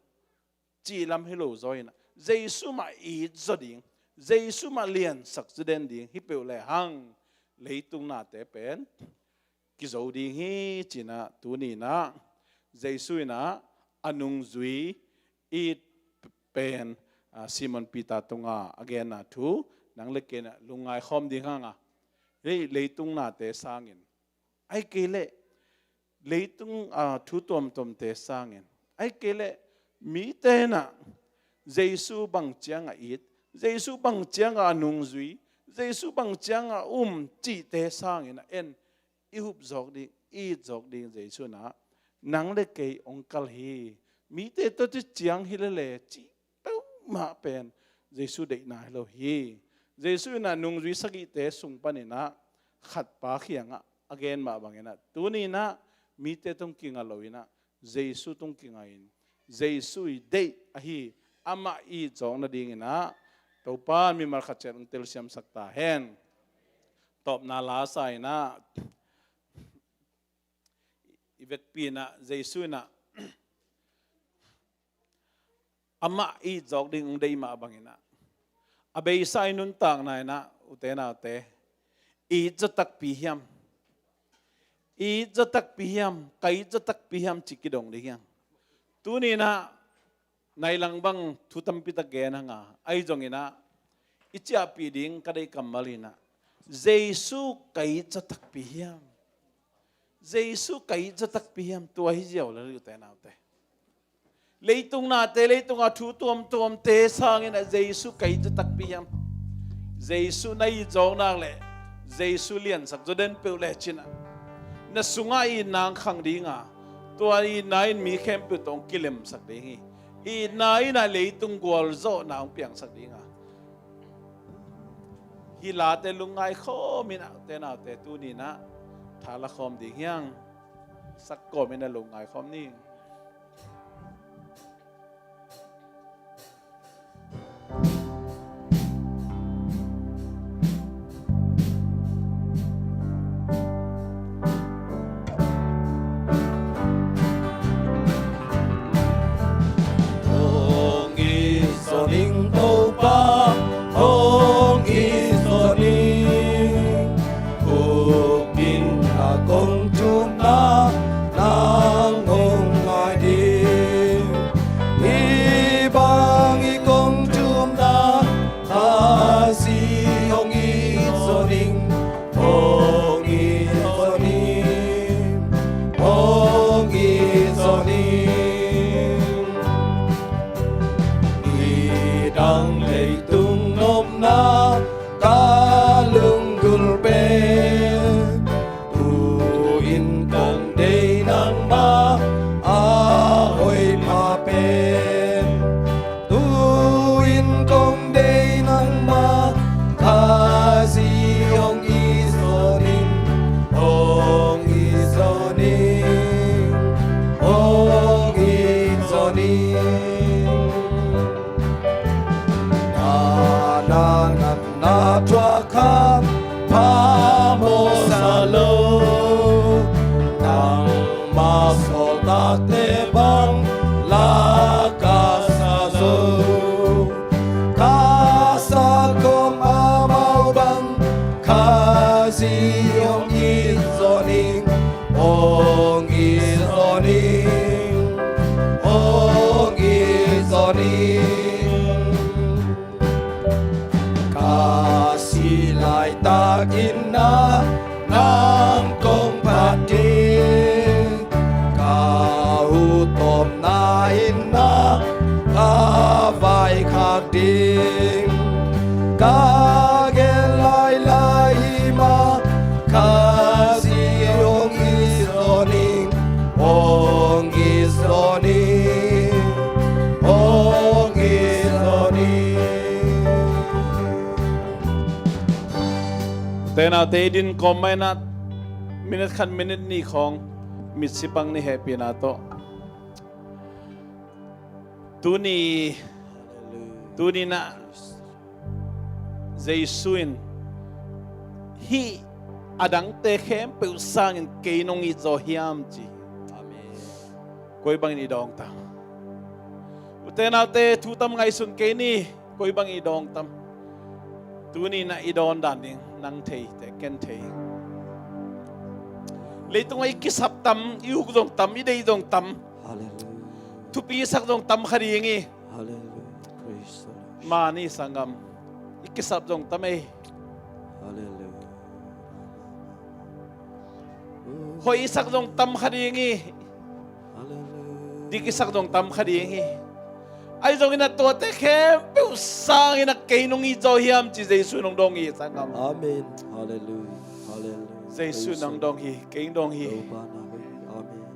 cih lam hi lo zaw in ah, Jesu mah it zaw ding, Jesu mah liansak zaw den ding hi peuh le hang, leitung nate pen kizo ding hi, ci in ah tuni in ah Jesu in ah a nungzui it pen, ah, Simon Peter tungah a genna thu nang le kei in ah lungngai khawm ding hang a, hih leitung nate sangin, ahih kei leh leitung, ah, thu tuamtuamte sangin, ahih kei leh mite in ah Jesu bang ciang a it, Jesu bang ciang a nungzui, Jesu bang ciang a um cihte sangin ah en i hup zawk ding, i it zawk ding Jesu in ah nang le kei hong kal hi. Mite tawh ci ciang hi lele cih peuhmah pen Jesu deihna hi lo hi. Jesu in ah nungzui sagihte sung panin ah khatpa kiangah a gen mah bangin ah tuni in ah mite tung kinga lo in ah Jesu tung kinga in, Jesu i deih ahi, amah i zawk nadingin ah Topa in mimal khat ciat hong telsiamsak ta hen. Tawpna la sa in ah i vekpi in ah Jesu in ah amah i zawk ding hong deih mah bangin ah, a beisa i nuntakna in ah, ute naute, it zaw takpi hiam? It zaw takpi hiam? Ka it zaw takpi hiam ci kidong ding hiam? Tuni in ah nai lang bang thu tampi tak gen hang a, ahi zongin ah i ciahpih ding ka deih kammal in ah, Jesu ka it zaw takpi hiam? Jesu ka it zaw takpi hiam? Tua hi ziau lel, ute naute. Leitung nate, leitung a thu tuamtuamte sangin ah Jesu ka it zaw takpi hiam? Jesu na it zawk nak leh Jesu liansak zaw den peuh le cin ah, na sungah itna hong khang ding a, tua itna in mi khempeuh tawh hong kilemsak ding hi. Itna in ah leitung gualzawhna hong piangsak ding a, hih late lungngai khawm in ah, ute naute, tuni in ah thala khawm ding hi hang. Sak kawm in ah lungngai khawm ning. Hong it zaw ning Topa, hong it zaw ning. Khuk in a kong thumna nang hong ngai ding. Hih bang i kong thumna Khazih hong it zaw ning, hong it zaw ning, hong it zaw ning. Nidang leitung nopna ka lunggulh pen, tu-in kong deih nangmah a hoih pha pen. Tu-in kong deih nangmah, Khazih hong it zaw ning, hong it zaw ning, hong it zaw ning. Na, na, na, na thuak kha phamawh sa lo, nangmah sawltakte bang la ka sa zo. Ka sa kawm amau bang Khazih hong it zaw ning, hong it zaw ning, hong it zaw ning. Ate i din kawm mah inah minit khat minit nih khawng mitsi pang ni hehpihna tawh. Tuni, tuni inah Jesu in hih a dangte khempeuh sangin kei nong it zaw hiam ci. Amen. Koi bangin i dawng tam? Ute naute, thu tam ngaihsun kei ni. Koi bangin i dawng tam? Tuni inah i dawn dan ding nang thei, te ken thei. Leitungah i kisap tam, i uk zong tam, i deih zong tam. Hallelujah. Thupi i sak zong tam kha ding hi. Hallelujah. Praise the Lord. Mani sanggam, i kisap zong tam ei. Hallelujah. Hoih i sak zong tam kha ding hi. Hallelujah. Dik i sak zong tam kha ding hi. Ahi zongin a tuate khempeuh sangin a kei nong it zaw hiam ci Jesu in hong dawng hi, sanggam. Amen. Hallelujah. Hallelujah. Jesu in hong dawng hi, kei hong dawng hi. Topa na hoih. Amen.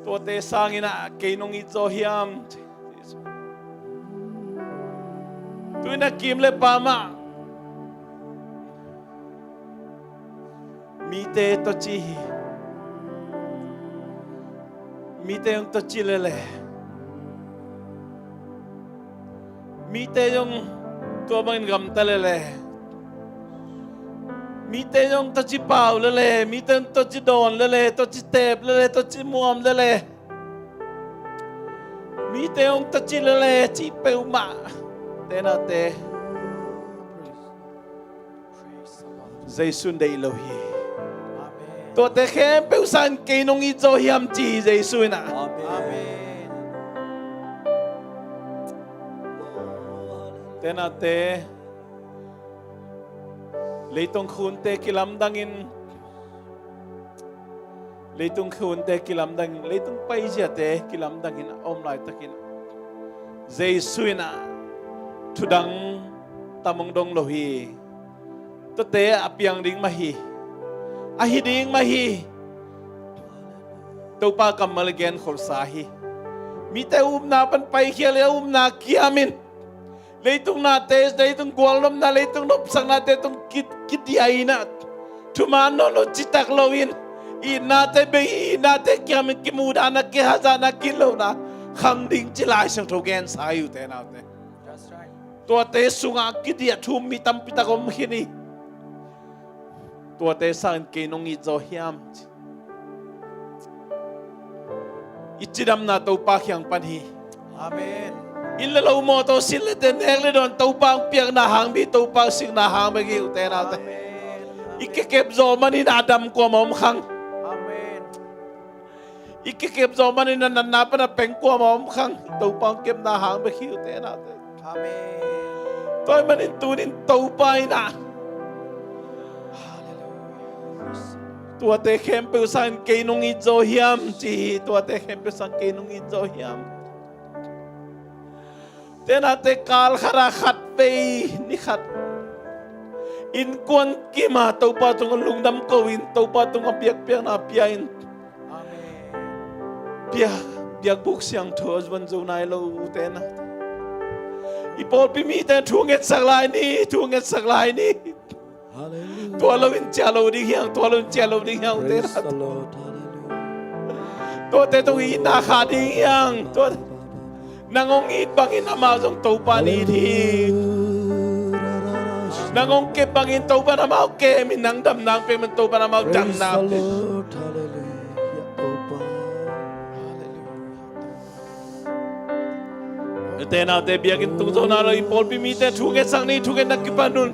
Tuate sangin a kei nong it zaw hiam ci. Tu-in a kim le pam ah mite tawh ci hi. Mite hong tawh ci lele, mite hong tua bangin gamta lele, mite hong tawh ci pau lele, mite hong tawh ci dawn lele, tawh ci teep lele, tawh ci muam lele, mite hong tawh ci lele, cih peuhmah, ute naute, Jesu in deih lo hi. Amen. Tuate khempeuh sangin kei nong it zaw hiam ci Jesu in ah. Amen. Ute naute, leitung khunte kilamdangin, leitung khunte kilamdangin, leitung paiziate kilamdangin a om laitakin Jesu in ah thudang tam hong dong lo hi. Tuate a piang ding mah hi. A hi ding mah hi. Topa kammal i genkholhsa hi. Mite upna pan paikhia le a upna kiamin, leitung nate, leitung gualnopna, leitung nopsaknate tung ki, kidiah in ah thuman nawn lo citak loin, itnate bei, itnate kiamin kimudahna, kihazatna, kilohna khang ding ci Lai Siangtho gensa hi, ute naute. That's right. Tuate sungah kidiah thu um mi tampi tak om khin hi. Tuate sangin kei nong it zaw hiam ci. I cidamna Topa kiang pan hi. Amen. Inn le lo, mawtaw, sil le te, nek le dawn Topa hong piakna hang bek hi, Topa hong sikna hang bek hi, ute naute. Amen. I kikep zawh manin a dam kuamah om khang. Amen. I kikep zawh manin a natna pan a peng kuamah om khang. Topa hong kepna hang bek hi, ute naute. Amen. Tua ahih manin tunin Topa in ah, hallelujah, tuate khempeuh sangin kei nong it zaw hiam ci hi. Tuate khempeuh sangin kei nong it zaw hiam. Ute naute, kal khat ah khat vei ni khat innkuan kim a Topa tungah lungdam ko-in, Topa tungah biakpiakna pia-in, Amen, biak, biakbuk siangtho a zuan zo nai lo, ute naute. I pawlpi mite thu ngetsak lai ni, thu ngetsak lai ni. Hallelujah. Tua loin ciah lo ding hi hang, tua loin ciah lo ding hi hang, ute naute. Praise the Lord. Hallelujah. Tuate tung itna khah ding hi hang. Tua, nang hong it bangin amau zong Topa in it hi. Nang hong kep bangin Topa in amau kem hi. Nang damna hong pia bangin Topa in amau damna hong pia hi. Praise the Lord. Hallelujah. Topa. Hallelujah. Ute naute, biakinn tung zo nai lo i pawlpi mite thu ngetsak ni, thungetna kipan un.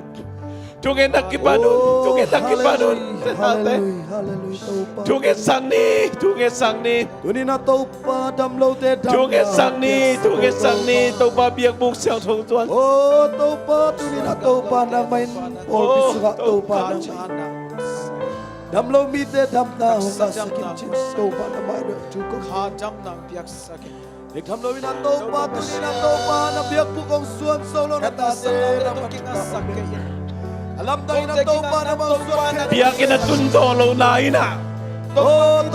Thungetna kipan un, thungetna kipan un. Ute naute, thungetsak ni, thungetsak ni. Tunin a Topa damlote damna, thungetsak ni, thungetsak ni. Topa biakbuk siangtho zuan. O Topa, tunin a Topa nangmah in pawlpi sungah Topa nangmah in damlo mite damna hong ngahsak in cin, Topa nangmah in thu ko. Kha damna piaksak in. Nek tham loin a Topa, tunin a Topa na biakbuk hong suan zo lo na tate na mah thupha hong pia in. A lamdangin a Topa na mah hong suan kei. Biakinn a tun zo lo na in ah,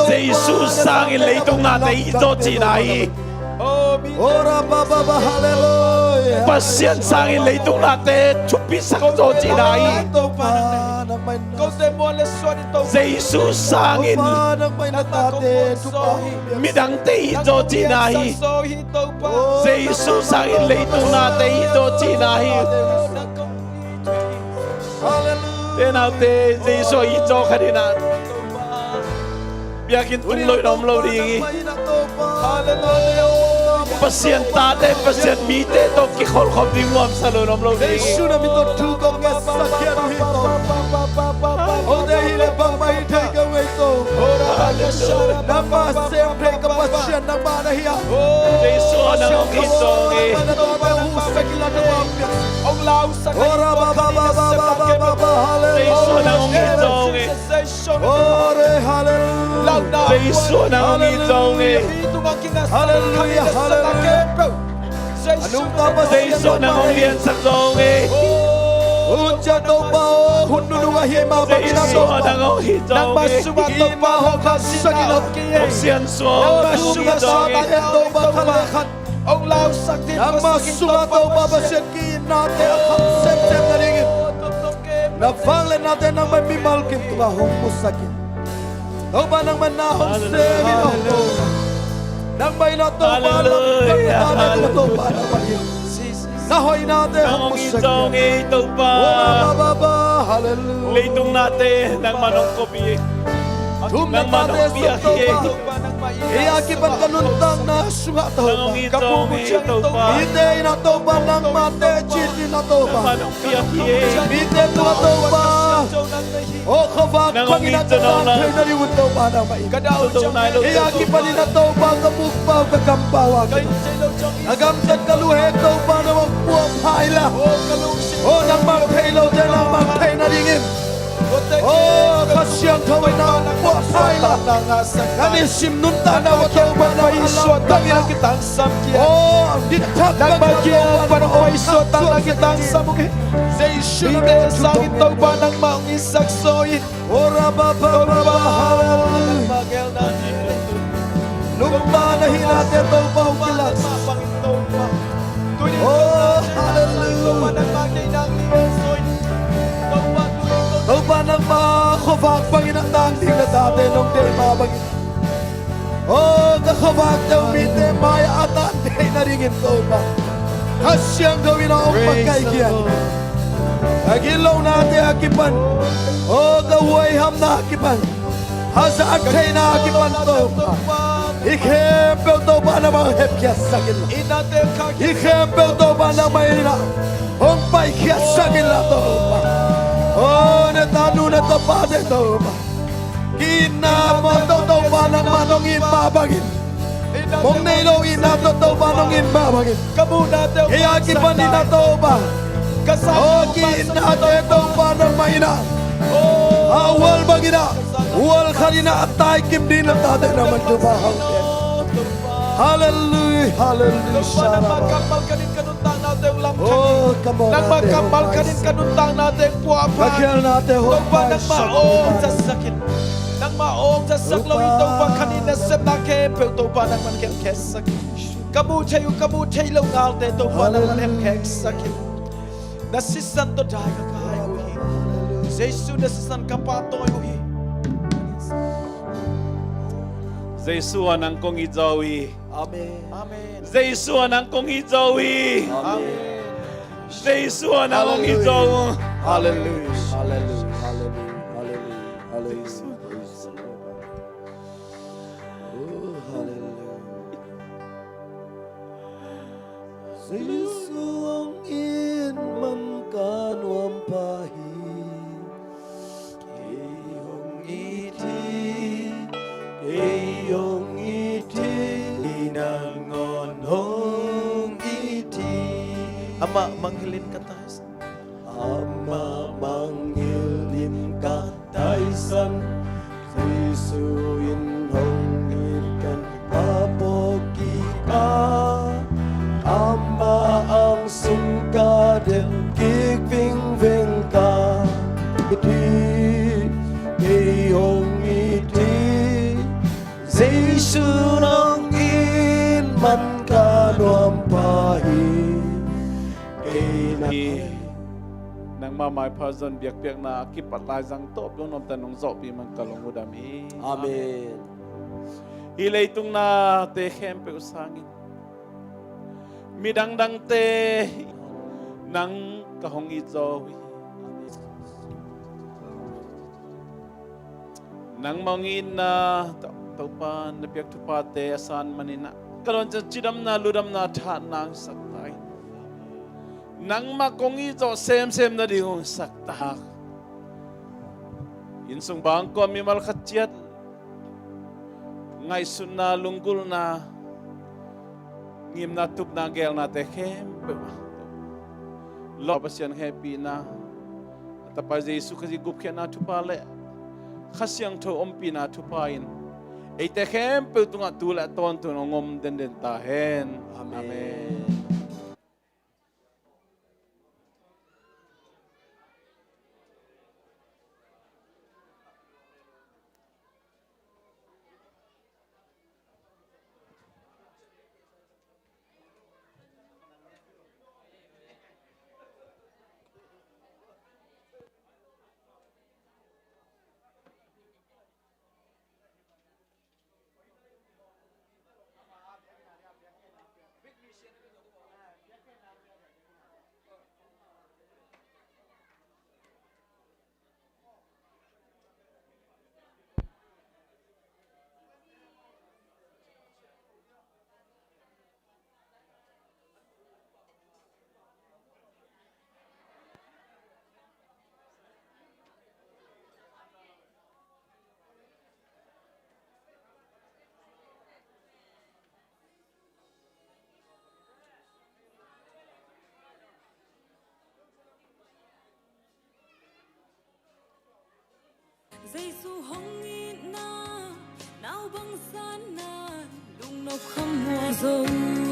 Jesu sangin leitung nate it zaw cihna hi. Ora baba ba, hallelujah. Pasian sangin leitung nate thupisak zaw cihna hi. Topa nangmah in. Jesu sangin midangte it zaw cihna hi. Jesu sangin leitung nate it zaw cihna hi. Hallelujah. Te naute Jesu a it zaw khat in ah biakinn tung lo in om lo ding hi. Pasian tate, Pasian mite tawh kikholhkhop ding nuamsa lo in om lo ding hi. Jesu na min tawh thu kong ngetsak hi. Hong te hi le bangmah hi thei ka ngei to. Nangmah sem thei ka Pasian nangmah na hi a. Jesu nang hong it zaw hi. Ora baba baba baba baba, hallelujah. Jesu nang hong it zaw hi. Ore, hallelujah. Jesu nang hong it zaw hi. Hallelujah, hallelujah. Jesu nang hong liansak zaw hi. Hun ciang Topa aw, hun nunung ahi mah bangin ah Topa, nangmah sungah Topa hong khansak in ah. Hong siansuah, nangmah sungah Topa khat le khat, nangmah sungah Topa Pasian ki-itnate a kham semsem nadingin na vangliatnate nangmah mimal kim tungah hong musak in. Topa nangmah na hong sem in ah Topa, nangmah in ah Topa lamdang nate Topa nangmah in na hoihnate hong musak in. Topa, hallelujah. Leitung nate nangmah hong kop hi. Nangmah hong piak hi. Ei a kipan ka nuntakna sungah Topa, mite in ah Topa nangmah teci in ah Topa, mite tungah Topa, aw khuavak bangin ah ka tang thei nading un Topa nangmah in. Ei a kipan in ah Topa ka mukpau ka kampau a kipan, ka gamtat ka luhek Topa nangmah puahpha inla, aw nangmah thei lote nangmah thei nadingin, aw Kha Siangtho in nang puahpha inla, ka nisim nuntakna uah Topa nangmah lamdang inla, aw nithak bangin ah Topa nangmah hong suaksak in. Jesu na min tawh thu kong ngetsak hi. Ora baba baba, hallelujah. Nungta na hihnate Topa hong kilaksak. Oh, hallelujah. Topa nangmah khuavak bangin a tang ding na tate nong deih mah bangin, aw ka khuavakte uh mite mai-ah a tan theih nadingin Topa, Kha Siangtho in ah hong pakaihkhia in. Ka gitlonate a kipan, aw ka huaihamna a kipan, hazat theihna a kipan Topa, hih khempeuh Topa nangmah hepkhiatsak inla, hih khempeuh Topa nangmah in ah hong paikhiatsak inla Topa, aw na tanu na tapate Topa, ki-itna mawh tawh Topa nangmah nong it mah bangin, mong nei lo itna tawh Topa nong it mah bangin, ei a kipan in ah Topa, aw ki-itnate Topa nangmah in ah, a hual bangin ah hual khat in ah a taikim ding na tate nangmah thupha hong pia. Hallelujah, hallelujah. Nangmah kammal khat in ka nuntaknate hong lamthang in. Nangmah kammal khat in ka nuntaknate hong puahpha in. Topa nangmah awng zatsak in. Nangmah awng zatsak lo hi Topa, khan in nasepna khempeuh Topa nangmah hong hemkheksak in. Ka muh theih uh ka muh theih loh ngalte Topa nangmah hong hemkheksak in. Na sisan tawh dai ka kai uh hi. Jesu na sisan ka pahtawi uh hi. Jesu ah nang kong it zaw hi. Amen. Amen. Jesu ah nang kong it zaw hi. Amen. Jesu ah nang kong it zaw. Hallelujah. Hallelujah. Hallelujah. Hallelujah. Hallelujah. Praise the Lord. Oh, hallelujah. Jesu hong it man ka nuam pah hi. Kei hong it hi, kei hong it hi, nangawn hong it hi. Amah mangngilh in ka taisan. Amah mangngilh in ka taisan. Jesu in hong it kan a phawk kik a, amah angsung ka den kik vingveng ka. It hi, kei hong it hi. Jesu nong it man ka Nangma maipha zon biakpiakna a kipat laizang tawh nong nuamte nong zawhpih man ka lungdam hi. Amen. Hih leitung nate khempeuh sangin midang dangte nang ka hong it zaw uh hi. Nangmah hong itna, Topa, na piak thuphate a san manin ah ka dawn ciang cidamna, ludamna, thahatna hong sak ta in. Nangmah kong it zawh semsem nading hong sak ta. Innsung bangkua mimal khat ciat ngaihsutna, lunggulhna, ngimna, tupna, geelnate khempeuh, Lawm Pasian hehpihna, a Tapa Jesu Khazih gupkhiatna thupha le Kha Siangtho ompihna thupha in eite khempeuh tungah tu le tawntung hong om denden ta hen. Amen. Amen. Jesu hong itna, naupang sanna, lungnop khamuang zo.